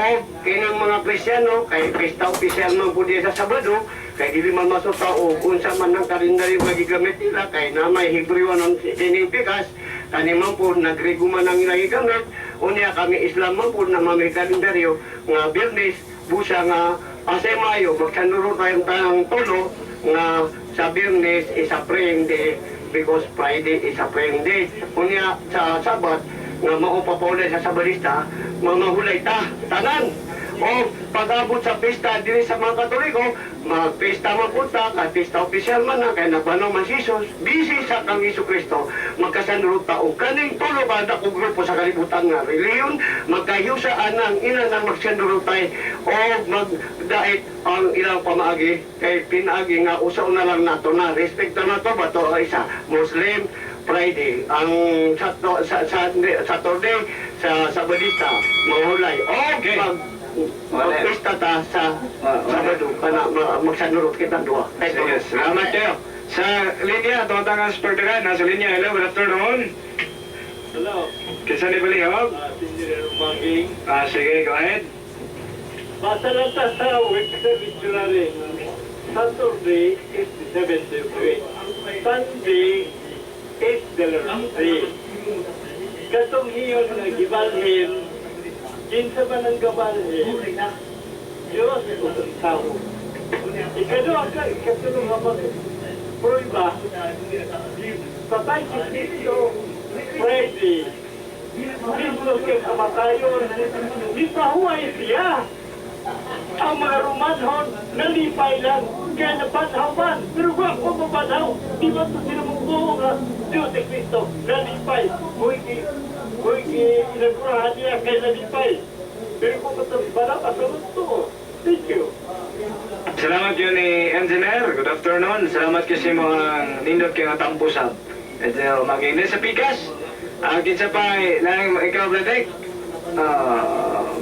kinang mga Kristiyano, kay pista opisyal man po sa Sabado, kay dili man masuta o unsa man ang kalendaryo nga gigamit nila, kay na may Hebreo ang kining pikas, kani man po nagrigo man ang ilang gigamit, unya kami Islam man po na may kalendaryo nga Biyernes, busa nga asay mayo, magsanuro tayong tayong tulo, nga sa Biyernes is a praying day because Friday is a praying day. Unya sa Sabat, nga mao papaulay sa Sabadista, mamahulay ta, tanan. O pag-abot sa pista diri sa mga Katoliko, magpista man po ta, kay pista opisyal man na, kay nabanaw man si Jesus, busy sa kang Hesus Kristo, magkasanurot ta og kaning tulo ba ko grupo sa kalibutan nga reliyon, magkahiusa anang ina nang magsanurotay o magdait ang ilang pamaagi, kay pinaagi nga usaw na lang nato na, respekto na to ba to isa, Muslim, Friday, ang sa Saturday, sa Sabadista, mahulay. O magpista ta sa Sabado, kana magsanurot kita duha. Sige, salamat kayo. Sa linya, tumatang ang Spurteran, nasa linya. Hello, good afternoon. Hello. Kinsa ni Balihog? Engineer Maging. Ah, sige, go ahead. Basa lang ta sa Webster Dictionary. Saturday is the seventh day of the week. Sunday is the Lord's Day. Katong hiyon nga gibalhin, kinsa man ang gabalhin, Diyos o ang tao. Ikaduha ka, ikatulong nga mag pruiba, patay si Kristo Friday. Kristo kay kamatayon, gipahuway siya. Ang mga Romanhon, nalipay lang, kaya nabanhaw man. Pero kung ako mabanhaw, di ba ito sila mong nga Diyos si Kristo, nalipay. Kung inagurahan niya, kaya nalipay. Pero kung banaw, asalot to. Thank you. Salamat yun ni Engineer. Good afternoon. Salamat kasi mo ang nindot kay nga tampusab. Engineer Maging sa pikas. Kinsa pa laing ikaw, Bladek.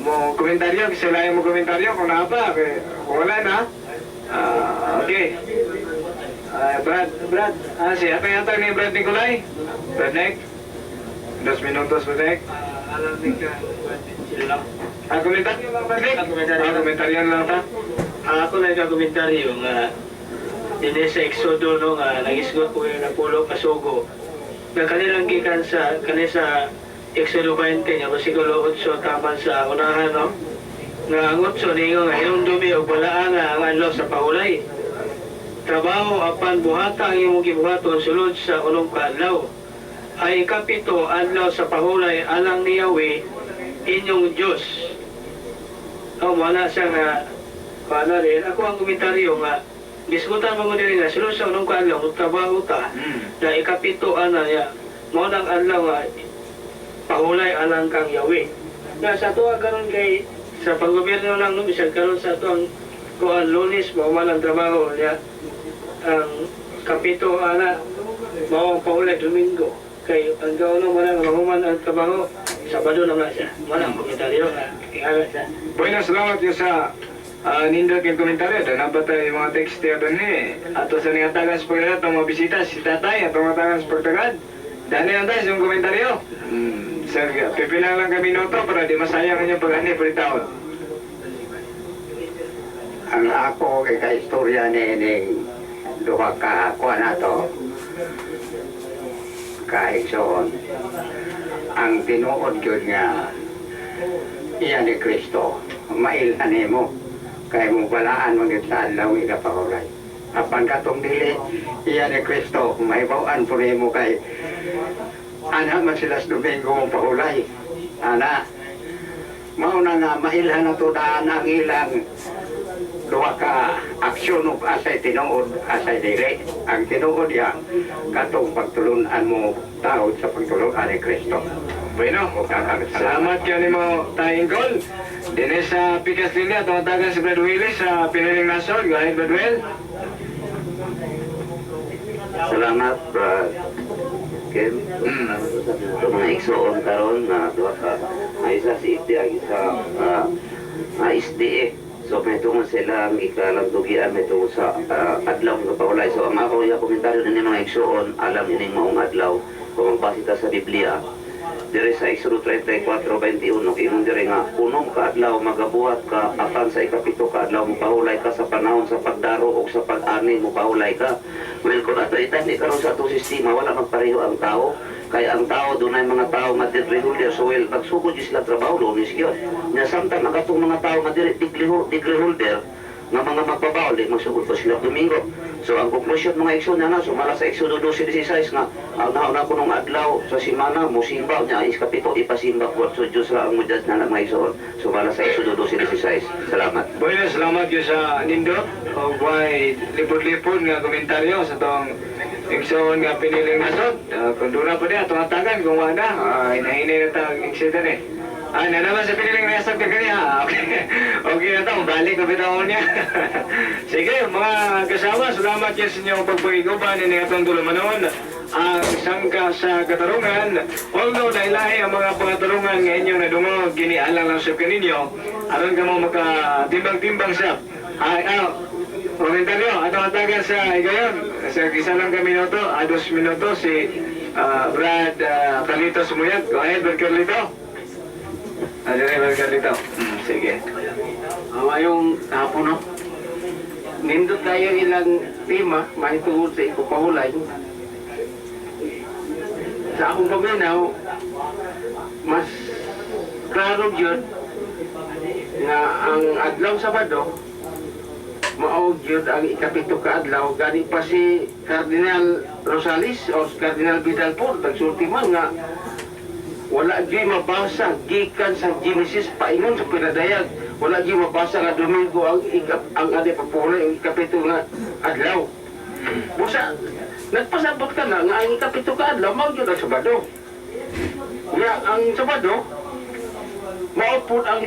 Mo komentaryo, kasi laing mo komentaryo kung naa pa, kay kung wala na. Okay. Brad, si atay atay ni Brad Nicolay. Brad Nick. 2 minutos, Brad Nick. Komentaryo lang, Brad Nick. Komentaryo lang ta. Ako lang ka komentaryo nga dinhi sa Exodo, no, nga nagisgot po yung napulo kasugo nga kanilang gikan sa kani sa Exodo 20 nga versikulo 8 taman sa unahan, no, nga ang 8 ningon nga hinumdumi og balaan nga ang adlaw sa pahulay, trabaho apan buhata ang imong gibuhaton sulod sa unom ka adlaw, ay ikapito adlaw sa pahulay alang ni Yahweh inyong Diyos. Oh, wala siya nga paano rin. Ako ang komentaryo nga, gisgutan mo diri nga, sulod sa unom ka adlaw, trabaho ta, na ikapito ana niya, mao nang adlaw nga pahulay alang kang Yahweh. Na sa ato karon kay sa panggobyerno lang, no, bisag karon sa ato ang kuan Lunes mao man ang trabaho niya, ang kapito ana mao ang pahulay Domingo, kay ang gauno mo lang mahuman ang trabaho Sabado na nga siya. Wala ang komentaryo nga ingala siya. Bueno, salamat yun sa nindot yung komentaryo. Doon ba tayo yung mga text niya doon eh. Ato sa ningatagan sa paglalat ng mga bisita, si tatay, ato mga tagan sa pagtagad. Dani lang tayo sa yung komentaryo. Sir, pipilang lang kami minuto para di masayang inyong pag-ani por taon. Ang ako kay kaistorya ni ning duha ka kuan ato kaigsoon, ang tinuod gyud nga iya ni Kristo, mailhan nimo kay mo balaan man gyud sa adlaw ikapahulay, apan katong dili iya ni Kristo, mahibaw-an po nimo kay ana man sila sa Domingo mo pahulay ana. Mao na nga mailhan na to daan ang ilang duha ka aksyon ug asay tinuod, asay dili. Ang tinuod ya katong pagtulunan mo taod sa pagtulunan ni Kristo. Bueno, salamat kayo ni mo tayong gol. Dine sa Pikas Linya, tumatagan si Brad Willie sa Piniling Nasod. Go ahead, Brad Will. Salamat, Brad Kim. Sa mga igsoon karon na duha ka, ang isa si Iti, ang isa SDA. So may tungod sila ang ikalandugian may tungod sa adlaw nga pahulay. So ang ako iya komentaryo nini mga igsoon, alam ining maong adlaw kung magbase ta sa Biblia. Dire sa Exodo 34:21 ingon dire nga unom ka adlaw magabuhat ka, apan sa ikapito ka adlaw mopahulay ka sa panahon sa pagdaro o sa pag-ani mopahulay ka. Well, kung ato itani karon sa atong sistema, wala magpareho ang tao. Kaya ang tao, dunay mga tao nga degree holder, so well, magsugod jud sila trabaho, Lunes yun. Nya samtang ang katong mga tao nga dili degree holder, nga mga magbabaw, di magsugod pa sila Domingo. So ang conclusion mga igsoon na, sumala sa Exodo 12:16 nga ang nauna ko nung adlaw sa simana musimba niya ang ikapito ipasimba ko, so Diyos ra ang mo-judge na mga igsoon, sumala sa Exodo 12:16. Salamat. Bueno, salamat yun sa nindot o way lipod-lipod nga komentaryo sa tong igsoon nga piniling nasod. Kung doon na pa niya, atong atagan kung wala, hinahinay na tag excited eh. Na naman sa piniling nasod ka kaniya. Okay, okay na to, balik ko bitaw niya. Sige, mga kasama, salamat yun sa inyong pagpagiguban ini atong dulumanon ang sangka sa katarungan. Although dahil ang mga pangatarungan nga inyong nadungog, ginialang lang sa kaninyo, aron ka mo makatimbang-timbang sa ay, komentaryo, atong atagan sa higayon. Sa isa lang ka minuto, 2 minuto, si Brad Carlito Sumuyag. Go ahead, Brad Carlito. Dyan, Brad Carlito. Sige. Ngayong hapon, no? Nindot tayo ilang tema mahitungod sa ipapahulay. Sa akong paminaw, mas klaro yun nga Nga ang adlaw Sabado mao gyud ang ikapito ka adlaw. Gani pa si Cardinal Rosales o Cardinal Vidal po nagsulti man nga wala gyud mabasa gikan sa Genesis paingon sa pinadayag, wala gyud mabasa nga Domingo ang ang adi papuhulay, ang ikapito nga adlaw. Busa nagpasabot ka na nga ang ikapito ka adlaw mao gyud ang Sabado. Nga ang Sabado mao pud ang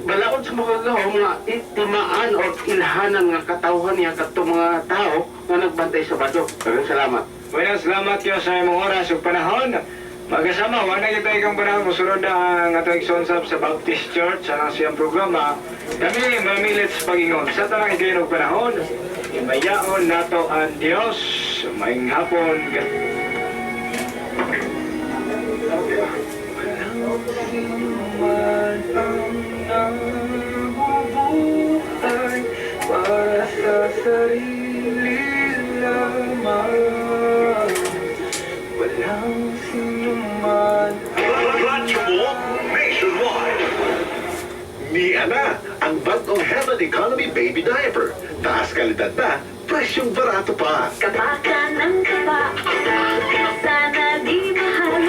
balaod sa makagagahom nga itimaan o ilhanan nga katawhan niya kadto mga tao nga nagbantay sa Sabado. Maraming salamat. Bueno, salamat kayo sa imong oras ug panahon. Magkasama, wala kita ikang panahon. Musunod na ang atong igsoon sab sa Baptist Church sa siyang programa. Kami mamilit sa pag-ingon. Sa tanang higayon og panahon, imayaon nato ang Dios. Maayong hapon. Man ang nabubuhay para sa sarili lamang. Walang sinuman. Radyo mo nationwide. Ni Ana, ang bagong Heaven Economy Baby Diaper. Taas kalidad na, presyong barato pa. Kapa ka ng kapa, sana di mahal.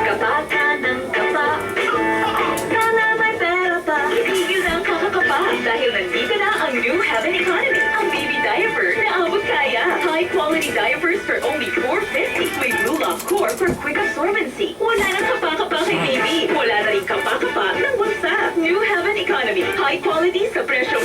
Kapa ka ng kapa, sana may pera pa. Itigil na ang kakakapa dahil nandito na ang new Heaven Economy. Ang baby diaper na abot kaya. High quality diapers for only $4.50. May Blue Lock core for quick absorbency. Wala nang kapa-kapa kay baby. Wala na rin kapa-kapa ng bulsa. New Heaven Economy. High quality sa presyo.